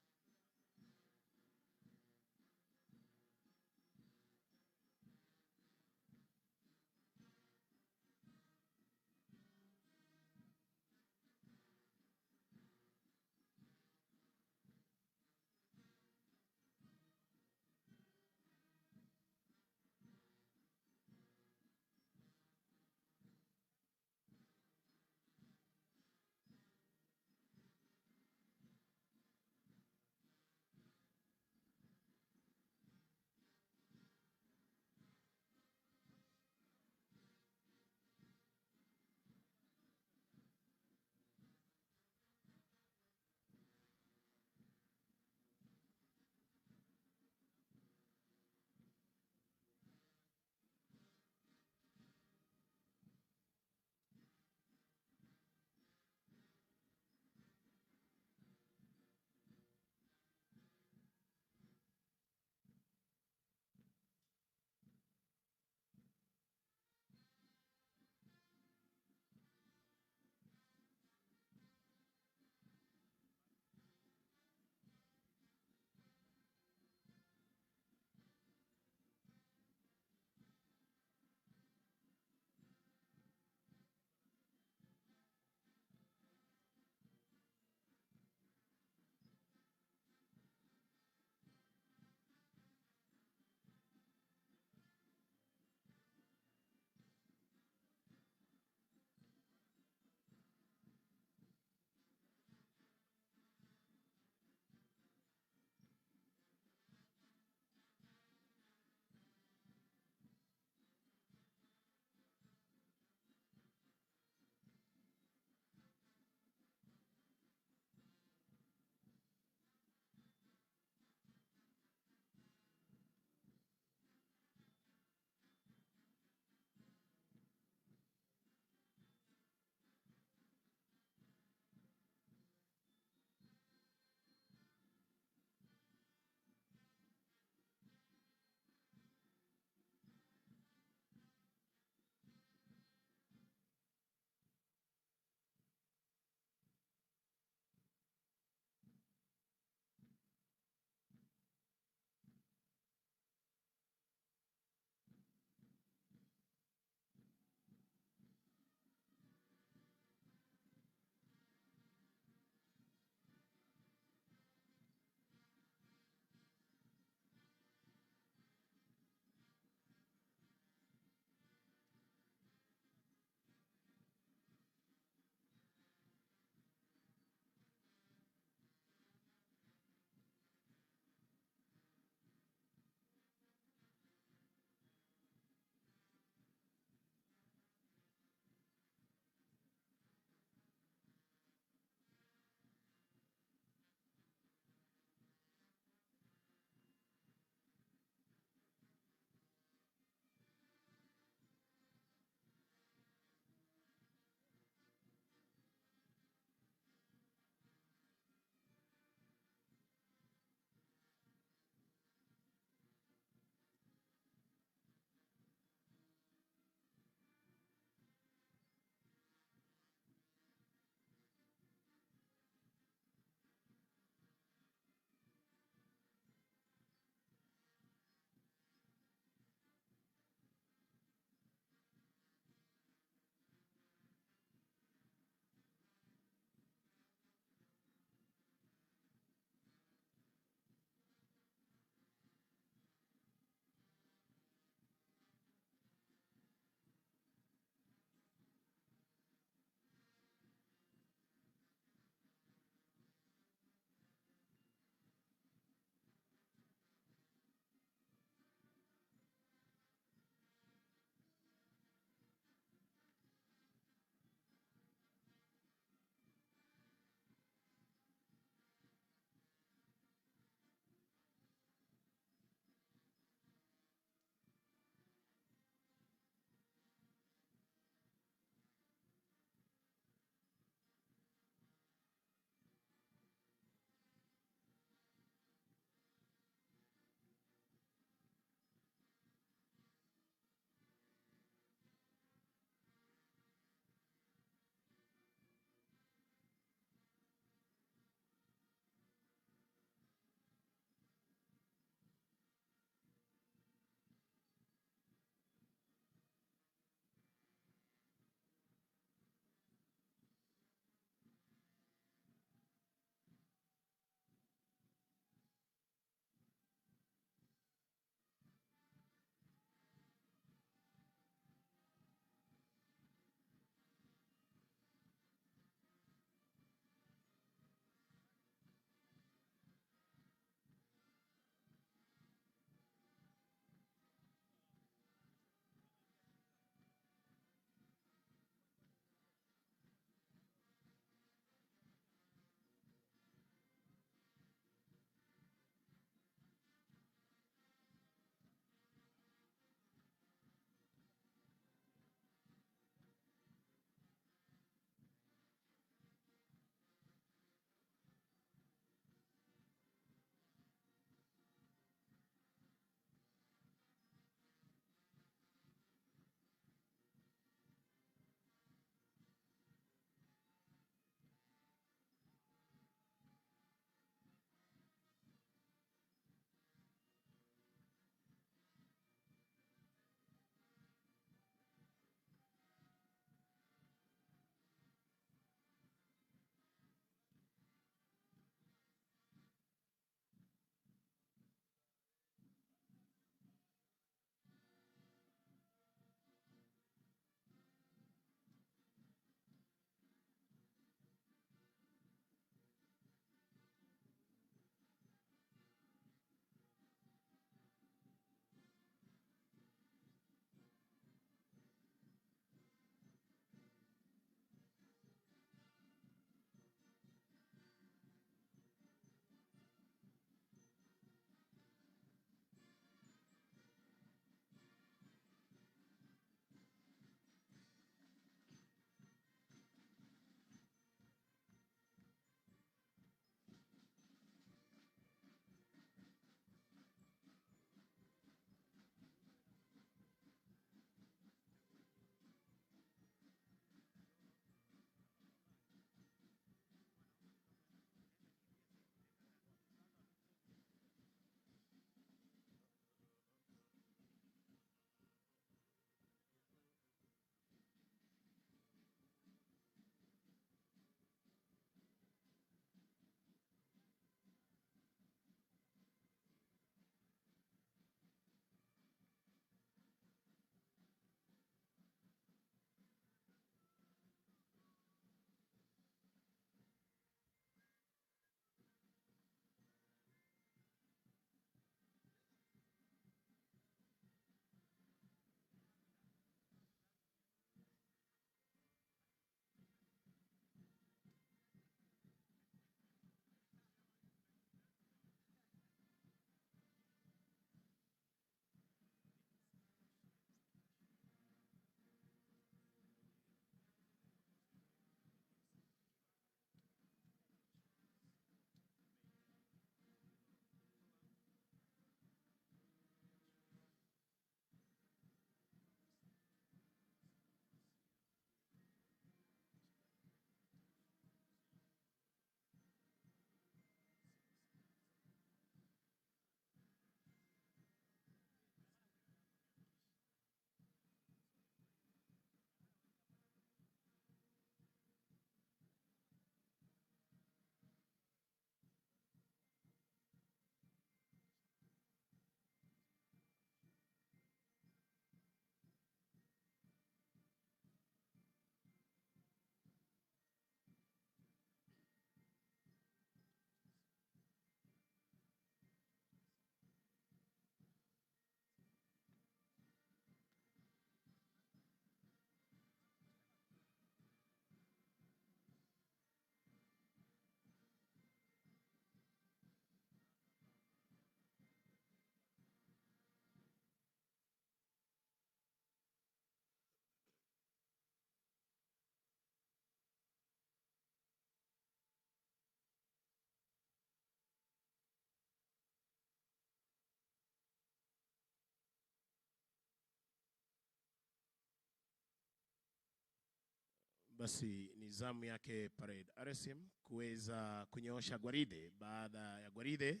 Basi ni zamu yake Parade RSM kuweza kunyoosha gwaride baada ya gwaride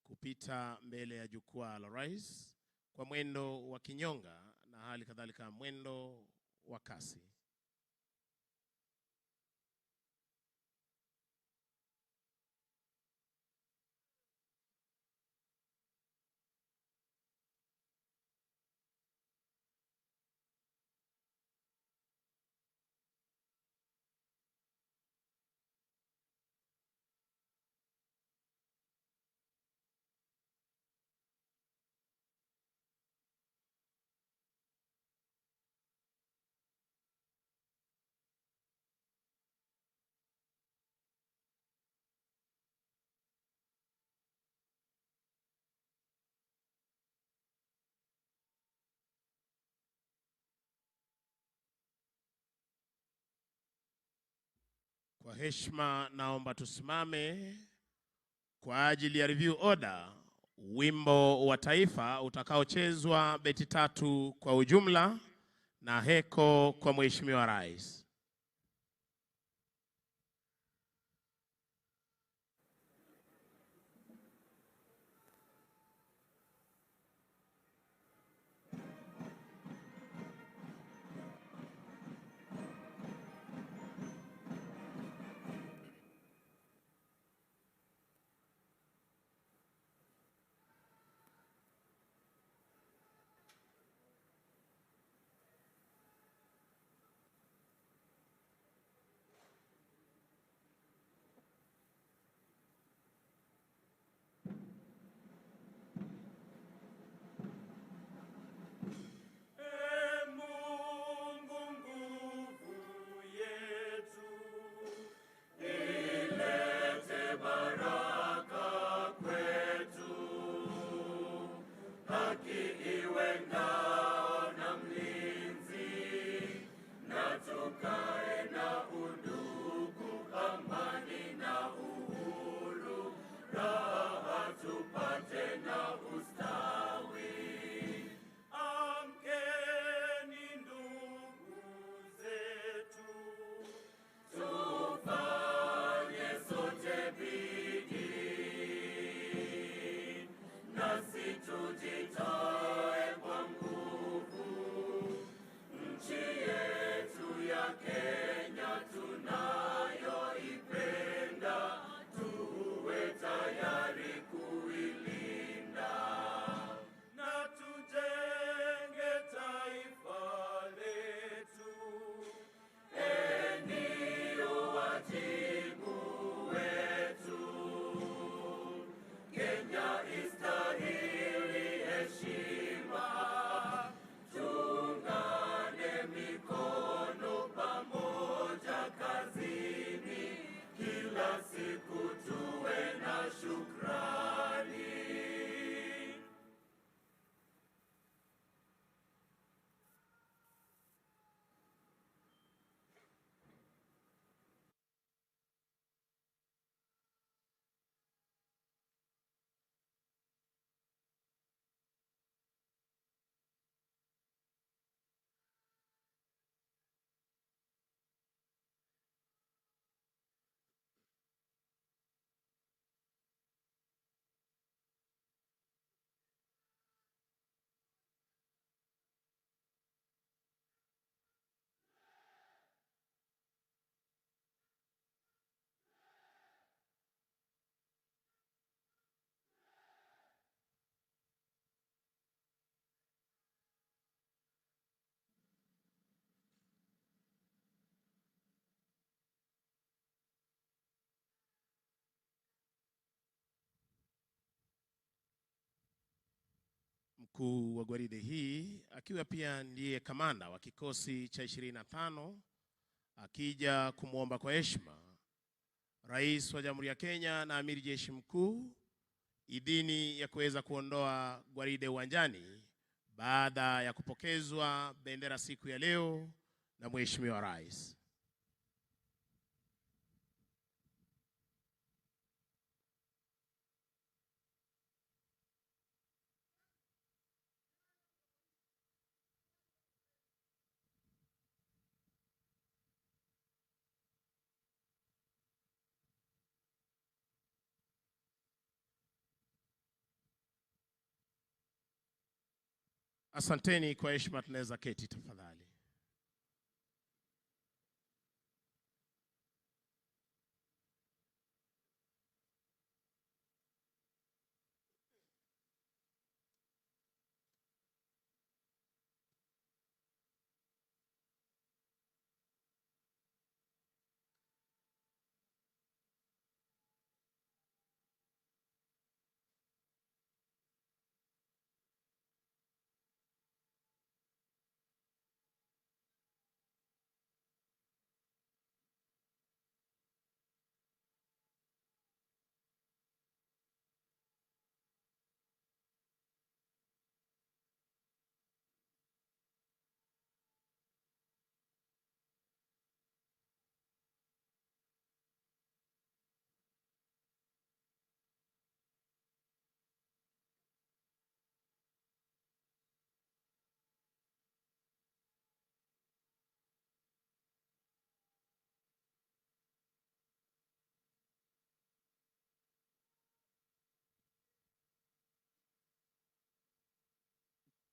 kupita mbele ya jukwaa la rais kwa mwendo wa kinyonga na hali kadhalika mwendo wa kasi. Kwa heshima naomba tusimame kwa ajili ya review order, wimbo wa taifa utakaochezwa beti 3 kwa ujumla na heko kwa Mheshimiwa Rais. Mkuu wa gwaride hii akiwa pia ndiye kamanda wa kikosi cha 25 akija kumwomba kwa heshima Rais wa Jamhuri ya Kenya na Amiri Jeshi Mkuu idhini ya kuweza kuondoa gwaride uwanjani baada ya kupokezwa bendera siku ya leo na Mheshimiwa Rais. Asanteni kwa heshima, tunaweza keti tafadhali.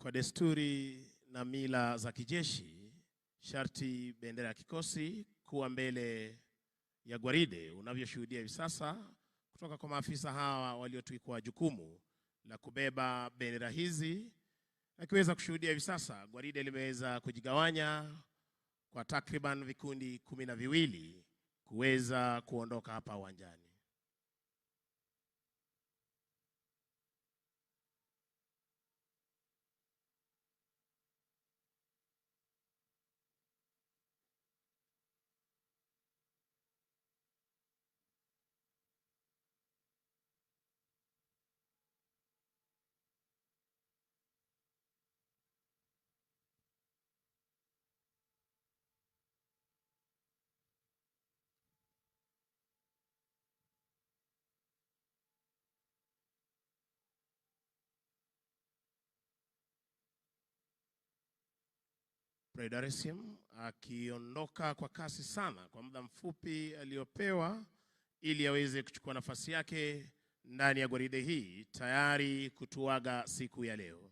Kwa desturi na mila za kijeshi, sharti bendera ya kikosi kuwa mbele ya gwaride unavyoshuhudia hivi sasa kutoka kwa maafisa hawa waliotwikwa jukumu la kubeba bendera hizi. Akiweza kushuhudia hivi sasa gwaride limeweza kujigawanya kwa takriban vikundi 12 kuweza kuondoka hapa uwanjani. Dar akiondoka kwa kasi sana kwa muda mfupi aliyopewa ili aweze kuchukua nafasi yake ndani ya gwaride hii tayari kutuaga siku ya leo.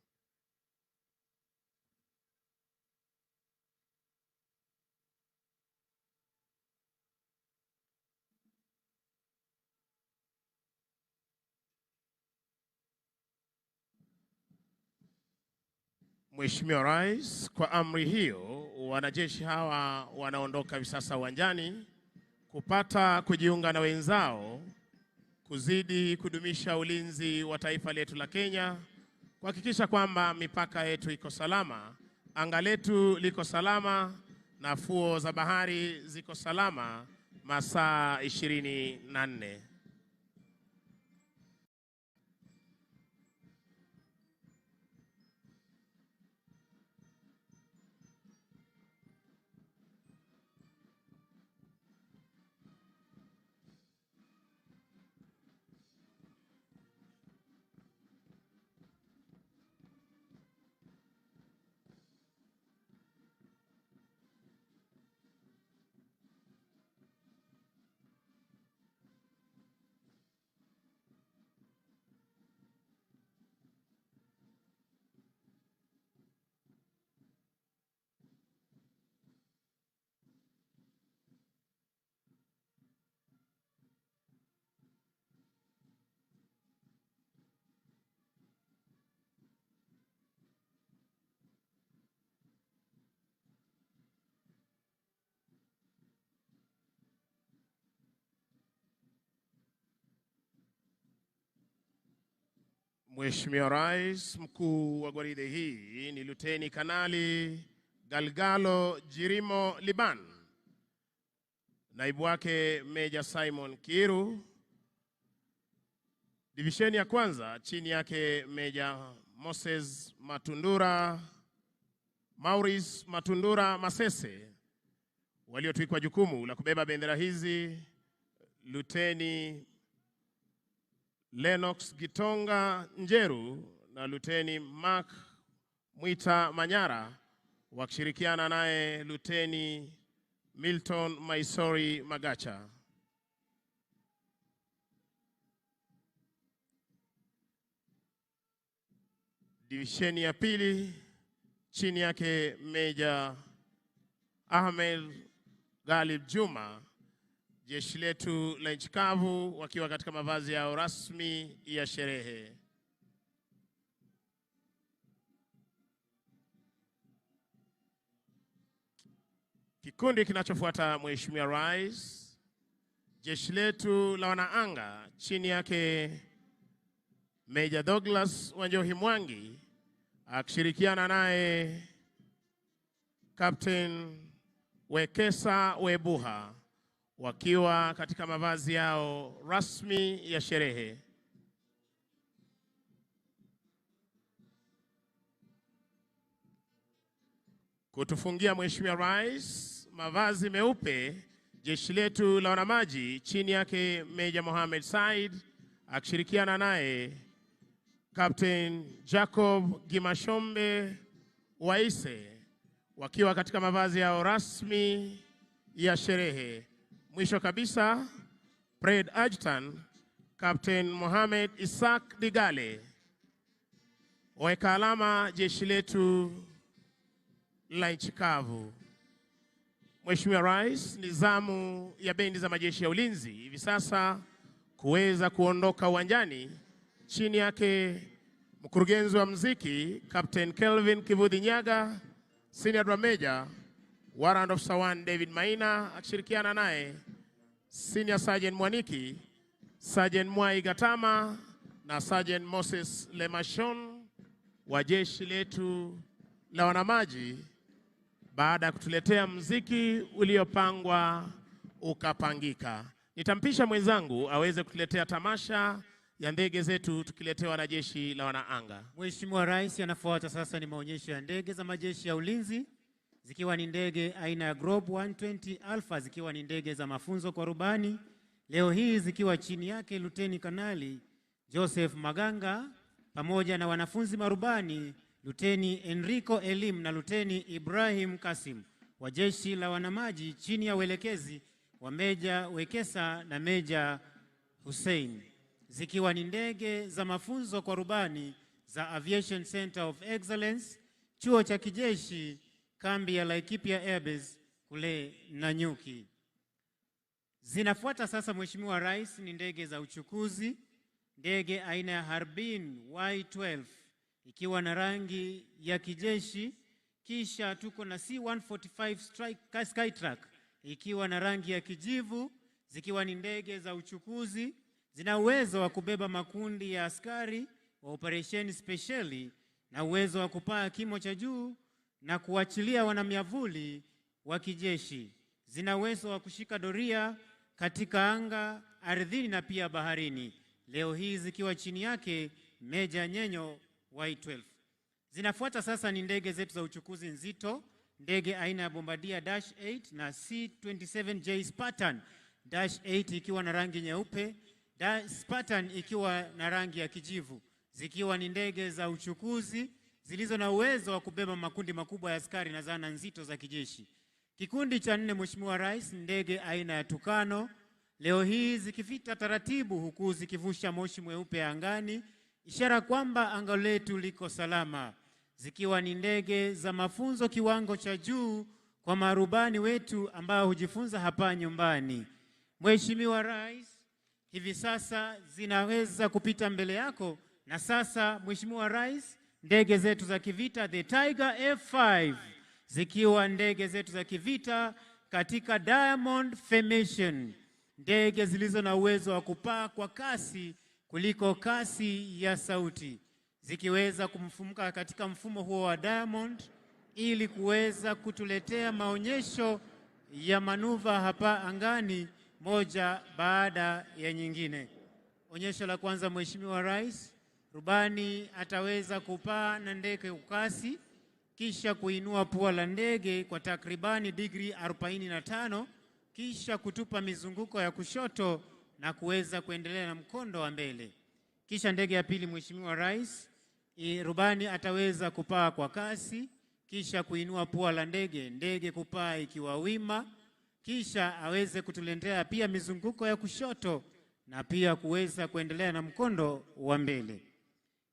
Mheshimiwa Rais, kwa amri hiyo wanajeshi hawa wanaondoka hivi sasa uwanjani kupata kujiunga na wenzao kuzidi kudumisha ulinzi wa taifa letu la Kenya, kuhakikisha kwamba mipaka yetu iko salama, anga letu liko salama na fuo za bahari ziko salama masaa 24. Mheshimiwa Rais, mkuu wa gwaride hii ni Luteni Kanali Galgalo Jirimo Liban, naibu wake Meja Simon Kiru, divisheni ya kwanza chini yake Meja Moses Matundura, Maurice Matundura Masese, waliotwikwa jukumu la kubeba bendera hizi Luteni Lennox Gitonga Njeru na Luteni Mark Mwita Manyara, wakishirikiana naye Luteni Milton Maisori Magacha. Divisheni ya pili chini yake Meja Ahmed Ghalib Juma, jeshi letu la nchi kavu wakiwa katika mavazi yao rasmi ya sherehe. Kikundi kinachofuata, Mheshimiwa Rais, jeshi letu la wanaanga chini yake Meja Douglas Wanjohi Mwangi akishirikiana naye Captain Wekesa Webuha wakiwa katika mavazi yao rasmi ya sherehe. Kutufungia Mheshimiwa Rais, mavazi meupe, jeshi letu la wanamaji chini yake Meja Mohamed Said akishirikiana naye Captain Jacob Gimashombe Waise wakiwa katika mavazi yao rasmi ya sherehe. Mwisho kabisa, Parade Adjutant Captain Mohamed Isaac Digale weka alama jeshi letu la nchi kavu. Mheshimiwa Rais, ni zamu ya bendi za majeshi ya ulinzi hivi sasa kuweza kuondoka uwanjani, chini yake mkurugenzi wa muziki Captain Kelvin Kivudhi Nyaga, Senior Drum Major Warrant Officer 1 David Maina akishirikiana naye Senior Sergeant Mwaniki, Sergeant Mwai Gatama na Sergeant Moses Lemashon wa jeshi letu la wanamaji, baada ya kutuletea muziki uliopangwa ukapangika. Nitampisha mwenzangu aweze kutuletea tamasha ya ndege zetu tukiletewa na jeshi la wanaanga. Mheshimiwa Rais, anafuata sasa ni maonyesho ya ndege za majeshi ya ulinzi, zikiwa ni ndege aina ya Grob 120 Alpha, zikiwa ni ndege za mafunzo kwa rubani, leo hii zikiwa chini yake Luteni Kanali Joseph Maganga pamoja na wanafunzi marubani Luteni Enrico Elim na Luteni Ibrahim Kasim wa jeshi la wanamaji chini ya uelekezi wa Meja Wekesa na Meja Hussein, zikiwa ni ndege za mafunzo kwa rubani za Aviation Center of Excellence, chuo cha kijeshi kambi ya Laikipia Airbase kule Nanyuki. Zinafuata sasa, Mheshimiwa Rais, ni ndege za uchukuzi, ndege aina ya Harbin Y12 ikiwa na rangi ya kijeshi, kisha tuko na C-145 Strike Skytruck ikiwa na rangi ya kijivu, zikiwa ni ndege za uchukuzi, zina uwezo wa kubeba makundi ya askari wa operesheni spesheli na uwezo wa kupaa kimo cha juu na kuachilia wanamiavuli wa kijeshi. Zina uwezo wa kushika doria katika anga, ardhini na pia baharini. Leo hii zikiwa chini yake Meja Nyenyo Y12. Zinafuata sasa ni ndege zetu za uchukuzi nzito, ndege aina ya Bombardier Dash 8 na C-27J Spartan, Dash 8 ikiwa na rangi nyeupe, Spartan ikiwa na rangi ya kijivu, zikiwa ni ndege za uchukuzi zilizo na uwezo wa kubeba makundi makubwa ya askari na zana nzito za kijeshi. Kikundi cha nne, Mheshimiwa Rais, ndege aina ya Tukano, leo hii zikifita taratibu huku zikivusha moshi mweupe angani, ishara kwamba anga letu liko salama, zikiwa ni ndege za mafunzo kiwango cha juu kwa marubani wetu ambao hujifunza hapa nyumbani. Mheshimiwa Rais, hivi sasa zinaweza kupita mbele yako. Na sasa Mheshimiwa Rais, ndege zetu za kivita the Tiger F5, zikiwa ndege zetu za kivita katika Diamond Formation, ndege zilizo na uwezo wa kupaa kwa kasi kuliko kasi ya sauti, zikiweza kumfumuka katika mfumo huo wa Diamond ili kuweza kutuletea maonyesho ya manuva hapa angani moja baada ya nyingine. Onyesho la kwanza, Mheshimiwa Rais, rubani ataweza kupaa na ndege kwa kasi kisha kuinua pua la ndege kwa takribani digrii 45 kisha kutupa mizunguko ya kushoto na kuweza kuendelea na mkondo wa mbele. Kisha ndege ya pili, Mheshimiwa Rais, rubani ataweza kupaa kwa kasi kisha kuinua pua la ndege, ndege kupaa ikiwa wima, kisha aweze kutuletea pia mizunguko ya kushoto na pia kuweza kuendelea na mkondo wa mbele.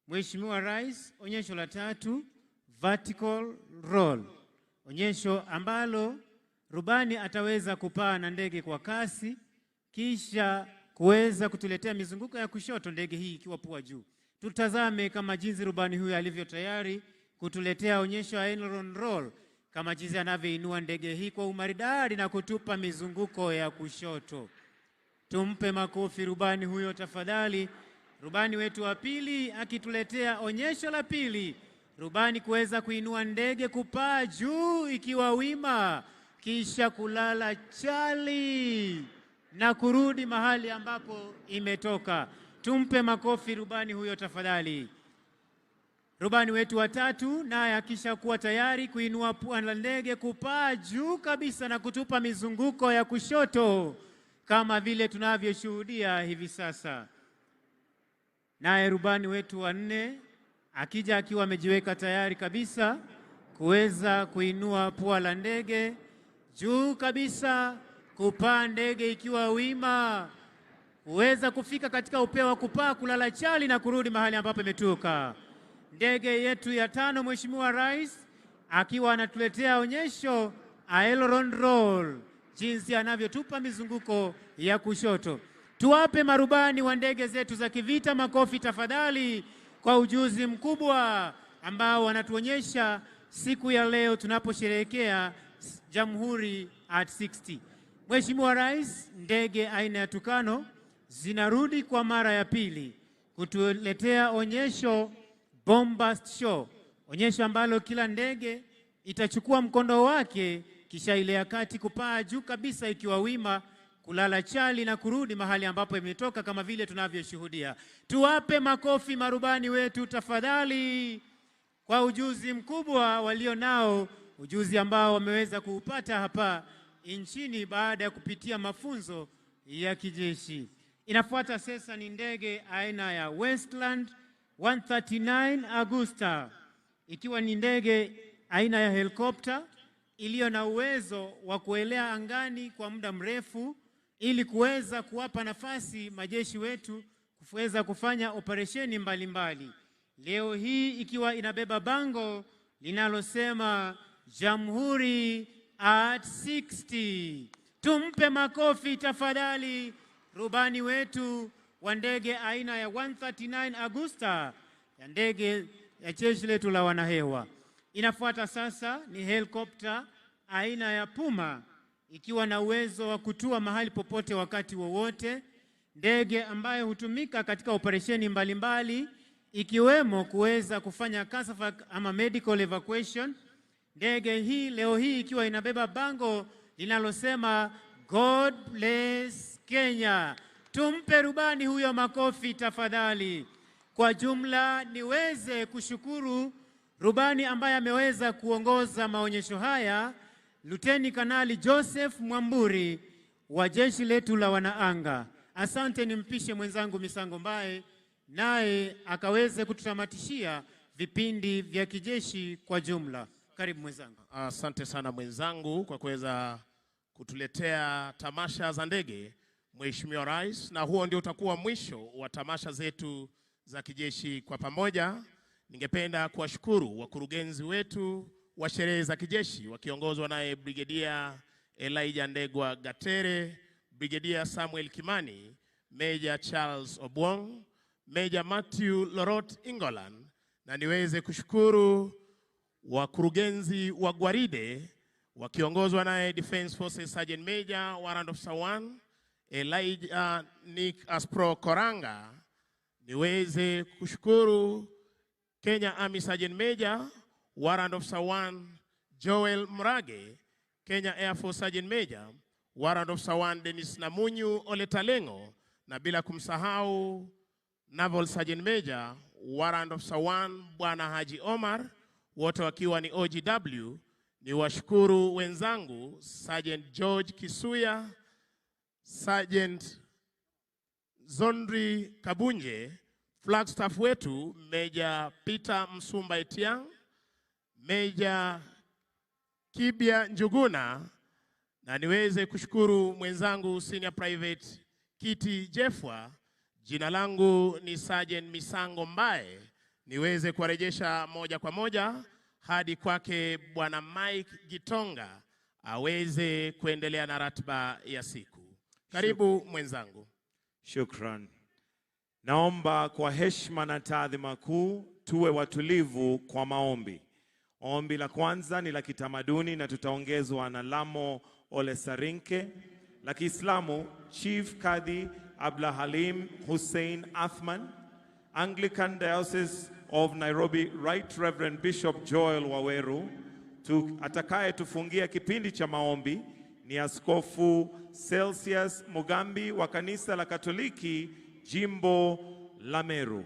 Mheshimiwa Rais, onyesho la tatu, vertical roll, onyesho ambalo rubani ataweza kupaa na ndege kwa kasi kisha kuweza kutuletea mizunguko ya kushoto, ndege hii ikiwa pua juu. Tutazame kama jinsi rubani huyu alivyo tayari kutuletea onyesho ya aileron roll, kama jinsi anavyoinua ndege hii kwa umaridadi na kutupa mizunguko ya kushoto. Tumpe makofi rubani huyo tafadhali. Rubani wetu wa pili akituletea onyesho la pili, rubani kuweza kuinua ndege kupaa juu ikiwa wima, kisha kulala chali na kurudi mahali ambapo imetoka. Tumpe makofi rubani huyo tafadhali. Rubani wetu wa tatu naye akisha kuwa tayari kuinua pua la ndege kupaa juu kabisa na kutupa mizunguko ya kushoto kama vile tunavyoshuhudia hivi sasa. Naye rubani wetu wa nne akija akiwa amejiweka tayari kabisa kuweza kuinua pua la ndege juu kabisa, kupaa ndege ikiwa wima, kuweza kufika katika upeo wa kupaa, kulala chali na kurudi mahali ambapo imetoka. Ndege yetu ya tano, Mheshimiwa Rais akiwa anatuletea onyesho aileron roll, jinsi anavyotupa mizunguko ya kushoto. Tuwape marubani wa ndege zetu za kivita makofi tafadhali, kwa ujuzi mkubwa ambao wanatuonyesha siku ya leo tunaposherehekea Jamhuri at 60. Mheshimiwa Rais, ndege aina ya Tukano zinarudi kwa mara ya pili kutuletea onyesho bombast show, onyesho ambalo kila ndege itachukua mkondo wake kisha ile ya kati kupaa juu kabisa ikiwa wima, kulala chali na kurudi mahali ambapo imetoka kama vile tunavyoshuhudia. Tuwape makofi marubani wetu tafadhali kwa ujuzi mkubwa walio nao, ujuzi ambao wameweza kuupata hapa nchini baada ya kupitia mafunzo ya kijeshi. Inafuata sasa ni ndege aina ya Westland 139 Agusta, ikiwa ni ndege aina ya helikopta iliyo na uwezo wa kuelea angani kwa muda mrefu ili kuweza kuwapa nafasi majeshi wetu kuweza kufanya operesheni mbalimbali. Leo hii ikiwa inabeba bango linalosema Jamhuri at 60. Tumpe makofi tafadhali rubani wetu wa ndege aina ya 139 Agusta ya ndege ya jeshi letu la wanahewa. Inafuata sasa ni helikopta aina ya Puma ikiwa na uwezo wa kutua mahali popote wakati wowote, ndege ambayo hutumika katika operesheni mbalimbali ikiwemo kuweza kufanya CASAFAC ama medical evacuation. Ndege hii leo hii ikiwa inabeba bango linalosema God bless Kenya. Tumpe rubani huyo makofi tafadhali. Kwa jumla niweze kushukuru rubani ambaye ameweza kuongoza maonyesho haya, Luteni Kanali Joseph Mwamburi wa jeshi letu la wanaanga. Asante, nimpishe mwenzangu Misango Mbae naye akaweze kututamatishia vipindi vya kijeshi kwa jumla. Karibu mwenzangu. Asante sana mwenzangu kwa kuweza kutuletea tamasha za ndege, Mheshimiwa Rais, na huo ndio utakuwa mwisho wa tamasha zetu za kijeshi kwa pamoja. Ningependa kuwashukuru wakurugenzi wetu wa sherehe za kijeshi wakiongozwa naye Brigedia Elijah Ndegwa Gatere, Brigedia Samuel Kimani, Major Charles Obwong, Major Matthew Lorot Ingolan, na niweze kushukuru wakurugenzi wa gwaride wakiongozwa naye Defense Forces Sergeant Major Warrant Officer 1 Elijah Nick Aspro Koranga. Niweze kushukuru Kenya Army Sergeant Major Warrant Officer 1 Joel Mrage, Kenya Air Force Sergeant Major Warrant Officer 1 Dennis Namunyu Oletalengo, na bila kumsahau Naval Sergeant Major Warrant Officer 1 Bwana Haji Omar, wote wakiwa ni OGW. Ni washukuru wenzangu Sergeant George Kisuya, Sergeant Zondri Kabunje, Flagstaff wetu Major Peter Msumba Etiang, Major Kibia Njuguna, na niweze kushukuru mwenzangu Senior Private Kiti Jeffwa. Jina langu ni Sergeant Misango Mbae. Niweze kuwarejesha moja kwa moja hadi kwake Bwana Mike Gitonga aweze kuendelea na ratiba ya siku. Karibu mwenzangu. Shukran. Naomba kwa heshima na taadhima kuu tuwe watulivu kwa maombi. Ombi la kwanza ni la kitamaduni na tutaongezwa na Lamo Ole Sarinke. La Kiislamu, Chief Kadhi Abla Halim Hussein Athman, Anglican Diocese of Nairobi Right Reverend Bishop Joel Waweru. Atakayetufungia kipindi cha maombi ni Askofu Celsius Mugambi wa Kanisa la Katoliki Jimbo la Meru.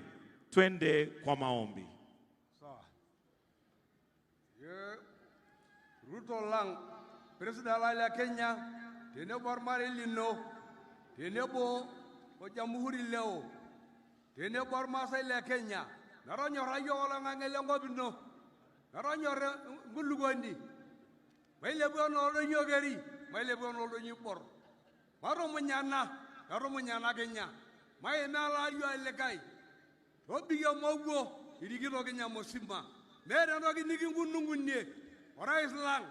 Twende kwa maombi. Sawa. Ye Ruto lang President la Kenya tenebo ormarei lino tenebo o jamhuri leo tenebo ormaasai le Kenya natonyorra yiok oloing'ang'e lenkop ino natonyorra nkulukuoni mailepu enaa oldonyio keri mailepu enaa oldonyio oibor matumunyana metumunyana Kenya maima ele ari olikae tobikie mowuo irikito Kenya musima meeta entoki nikingunung'unie orais lang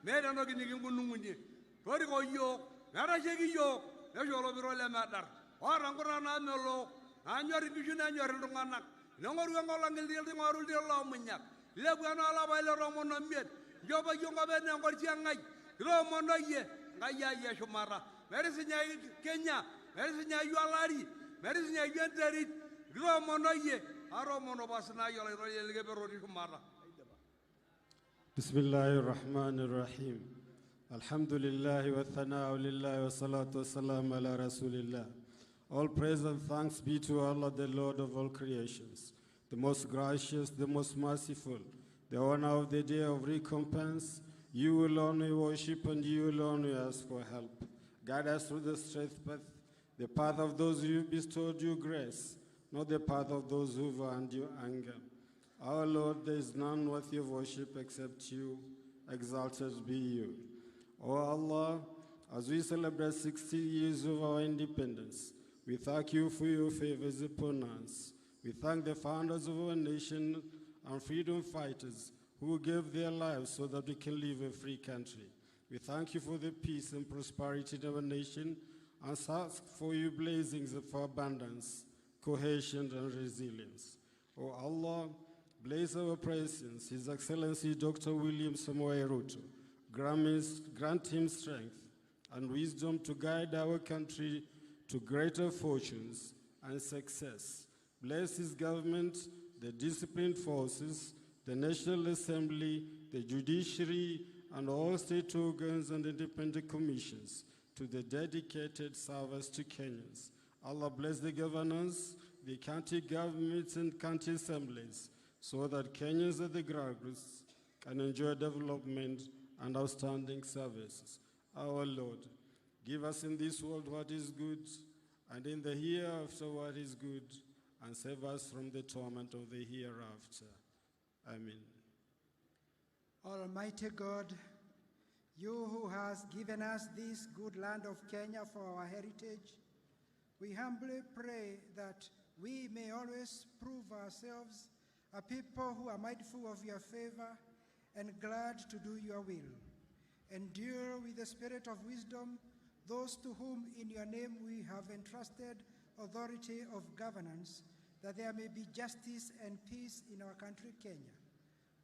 meeta entoki nikingunung'unie toriko yiok metasheiki yiok nesho olopiro lemedar oota nkuta naamelok naanyor inkishu nenyor iltung'anak neng'oru enkolong' ing'oru iltil loomunyak ilepu enaa olapa le 15 nchopaki enkop enaa enkorsiang'ai kitoomono yie Enkai ai eshumata metisinyai Kenya metisinyayu olari metisinyayu enterit kitoomono yie atoomono pasinai olaitoriani lekeper otii shumata. Bismillahir Rahmanir Rahim. Alhamdulillah wa thana'u lillahi wa salatu wa salam ala Rasulillah. All praise and thanks be to Allah, the Lord of all creations, the most gracious, the most merciful, the owner of the day of recompense. You alone we worship and you alone we ask for help. Guide us through the straight path, the path of those who bestowed you grace, not the path of those who've earned your anger. Our Lord, there is none worthy of worship except you. Exalted be you. O Allah, as we celebrate 60 years of our independence, we thank you for your favors upon us. We thank the founders of our nation and freedom fighters who gave their lives so that we can live a free country. We thank you for the peace and prosperity in our nation and ask for your blessings for abundance, cohesion, and resilience. O Allah, bless our President, His Excellency Dr. William Samoei Ruto. Grant him strength and wisdom to guide our country to greater fortunes and success. Bless his government, the disciplined forces, the National Assembly, the judiciary, and all state organs and independent commissions to the dedicated service to Kenyans. Allah bless the governors, the county governments and county assemblies, so that Kenyans at the grassroots can enjoy development and outstanding services. Our Lord, give us in this world what is good, and in the hereafter what is good, and save us from the torment of the hereafter. Amen. Almighty God, you who has given us this good land of Kenya for our heritage, we humbly pray that we may always prove ourselves a people who are mindful of your favor and glad to do your will. Endure with the spirit of wisdom those to whom in your name we have entrusted authority of governance, that there may be justice and peace in our country, Kenya.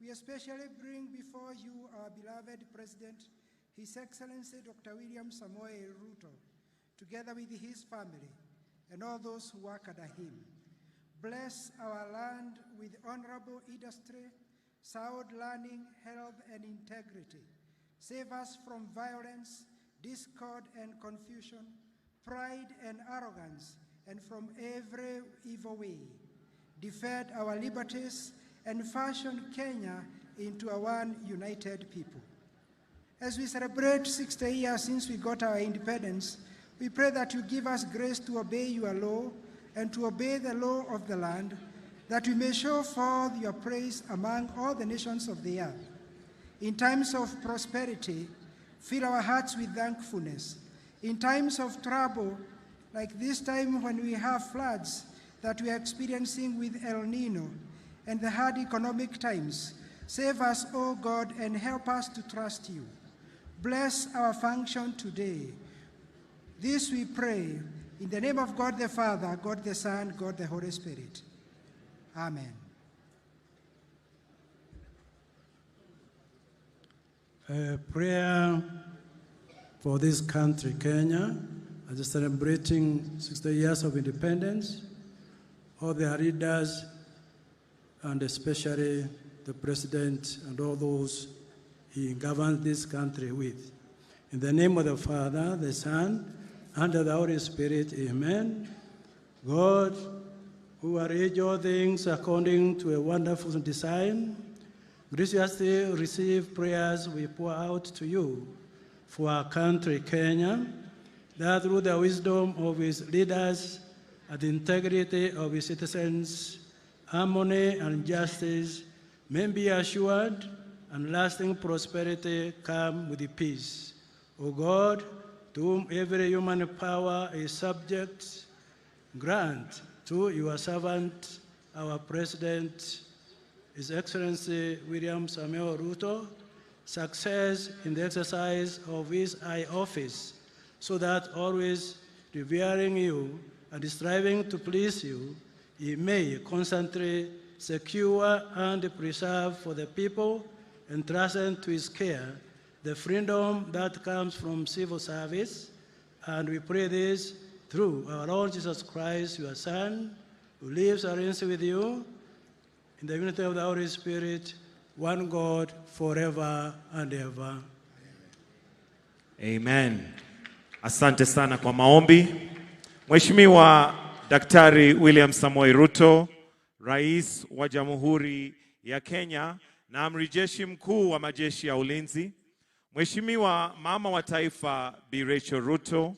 We especially bring before you our beloved President, His Excellency Dr. William Samoei Ruto, together with his family and all those who work under him. Bless our land with honorable industry, sound learning, health, and integrity. Save us from violence, discord and confusion, pride and arrogance, and from every evil way. Defend our liberties and fashion Kenya into a one united people. As we celebrate 60 years since we got our independence, we pray that you give us grace to obey your law and to obey the law of the land, that we may show forth your praise among all the nations of the earth. In times of prosperity, fill our hearts with thankfulness. In times of trouble, like this time when we have floods that we are experiencing with El Nino and the hard economic times, Save us, O God, and help us to trust you. Bless our function today. This we pray in the name of God the Father, God the Son, God the Holy Spirit. Amen. A prayer for this country, Kenya, as celebrating 60 years of independence, all their leaders, and especially the president and all those he governs this country with. In the name of the Father, the Son, and of the Holy Spirit, amen. God, who arranged all things according to a wonderful design, graciously receive prayers we pour out to you for our country, Kenya, that through the wisdom of its leaders and the integrity of its citizens, harmony and justice may be assured and lasting prosperity come with peace. O God, to whom every human power is subject, grant to your servant, our President, His Excellency William Samoei Ruto, success in the exercise of his high office, so that always revering you and striving to please you, he may constantly secure and preserve for the people entrusted to his care the freedom that comes from civil service. And we pray this through our Lord Jesus Christ, your Son, who lives and reigns with you in the unity of the Holy Spirit, one God, forever and ever. Amen. Asante sana kwa maombi. Mheshimiwa Daktari William Samoei Ruto, Rais wa Jamhuri ya Kenya na Amri Jeshi Mkuu wa Majeshi ya Ulinzi, Mheshimiwa Mama wa Taifa Bi Rachel Ruto,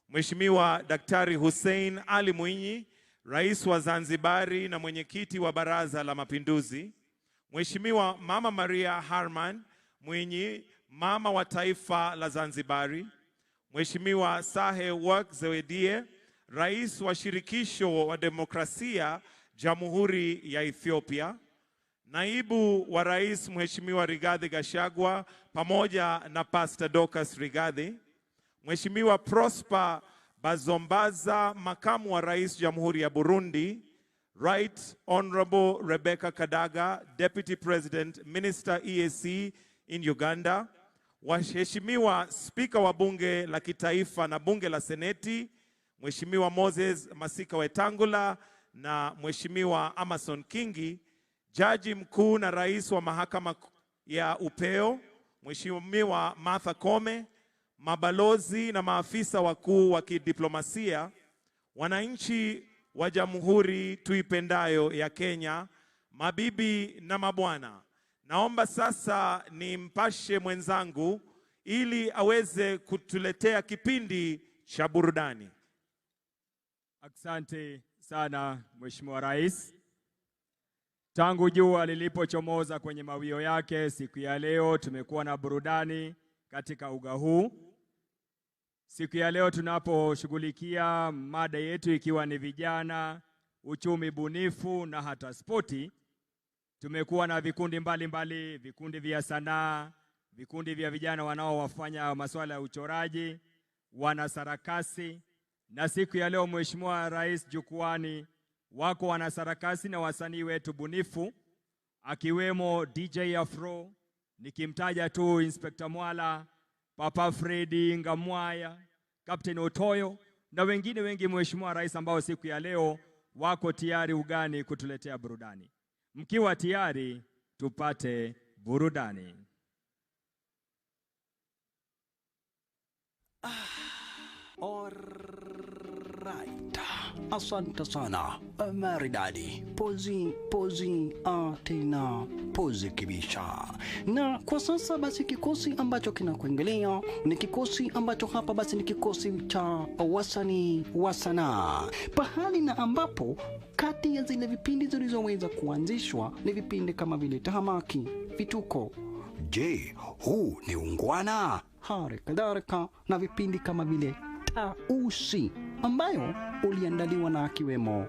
Mheshimiwa Daktari Hussein Ali Mwinyi, Rais wa Zanzibari na Mwenyekiti wa Baraza la Mapinduzi, Mheshimiwa Mama Maria Harman Mwinyi, Mama wa Taifa la Zanzibari, Mheshimiwa Sahe Work Zewdie, Rais wa Shirikisho wa Demokrasia Jamhuri ya Ethiopia, Naibu wa Rais Mheshimiwa Rigathi Gachagua pamoja na Pastor Dorcas Rigathi, Mheshimiwa Prosper Bazombaza, Makamu wa Rais Jamhuri ya Burundi, Right Honorable Rebecca Kadaga, Deputy President, Minister EAC in Uganda, Waheshimiwa Spika wa Bunge la Kitaifa na Bunge la Seneti, Mheshimiwa Moses Masika Wetangula na Mheshimiwa Amason Kingi, Jaji Mkuu na Rais wa Mahakama ya Upeo, Mheshimiwa Martha Koome, mabalozi na maafisa wakuu wa kidiplomasia, wananchi wa Jamhuri tuipendayo ya Kenya, mabibi na mabwana, naomba sasa nimpashe mwenzangu ili aweze kutuletea kipindi cha burudani. Asante sana Mheshimiwa Rais. Tangu jua lilipochomoza kwenye mawio yake siku ya leo, tumekuwa na burudani katika uga huu. Siku ya leo tunaposhughulikia mada yetu ikiwa ni vijana, uchumi bunifu na hata spoti. Tumekuwa na vikundi mbalimbali, vikundi vya sanaa, vikundi vya vijana wanaowafanya masuala ya uchoraji, wanasarakasi. Na siku ya leo Mheshimiwa Rais, jukwani wako wanasarakasi na wasanii wetu bunifu, akiwemo DJ Afro, nikimtaja tu Inspector Mwala, Papa Freddy Ngamwaya, Captain Otoyo na wengine wengi, Mheshimiwa Rais, ambao siku ya leo wako tayari ugani kutuletea burudani. Mkiwa tayari, tupate burudani. Alright. Asante sana maridadi, pozi pozi tena pozi kibisha. Na kwa sasa basi kikosi ambacho kinakuendelea ni kikosi ambacho hapa basi ni kikosi cha wasanii wa sanaa, pahali na ambapo kati ya zile vipindi zilizoweza kuanzishwa ni vipindi kama vile tahamaki, vituko, je, huu ni ungwana, hali kadhalika na vipindi kama vile Tausi ambayo uliandaliwa na akiwemo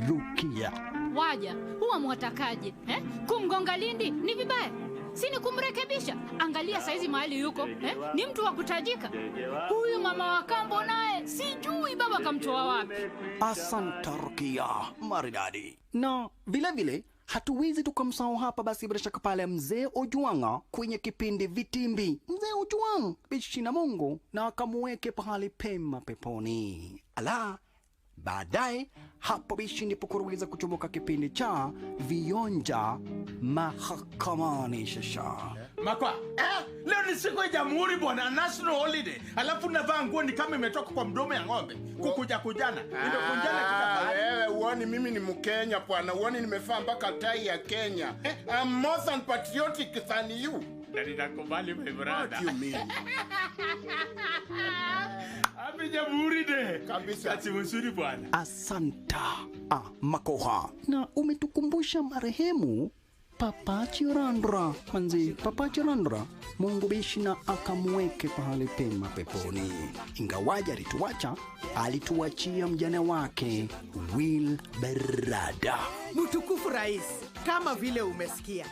Rukia. Waja huwa mwatakaje eh? Kumgonga Lindi ni vibaya, si ni kumrekebisha? Angalia saizi mahali yuko eh? Ni mtu wa kutajika huyu. Mama wa kambo naye sijui baba kamtoa wapi. Asante Rukia maridadi. Na vilevile hatuwezi tukamsahau hapa basi bila shaka pale mzee Ojwanga kwenye kipindi Vitimbi. Mzee Ojwang bishi na Mungu na akamuweke pahali pema peponi. Ala, baadaye hapo bishi ndipo kuruweza kuchomoka kipindi cha Vionja Mahakamani. Shasha Makwa, eh? Leo ni siku ya jamhuri bwana, national holiday. Alafu navaa nguo ni kama imetoka kwa mdomo ya ng'ombe. Kukuja kujana. Imekunjana kila pahali. Wewe uoni mimi ni Mkenya bwana, uoni nimevaa mpaka tai ya Kenya. I'm more than patriotic than you. Na ninakubali my brother. What do you mean? Happy Jamhuri Day. Kabisa. Kati mzuri bwana. Asanta Makoha, na umetukumbusha marehemu Papa Chirandra. Manzi, Papa Chirandra, Mungu bishi na akamweke pahali pema peponi. Ingawaje alituacha, alituachia mjane wake Will Berada. Mtukufu Rais, kama vile umesikia,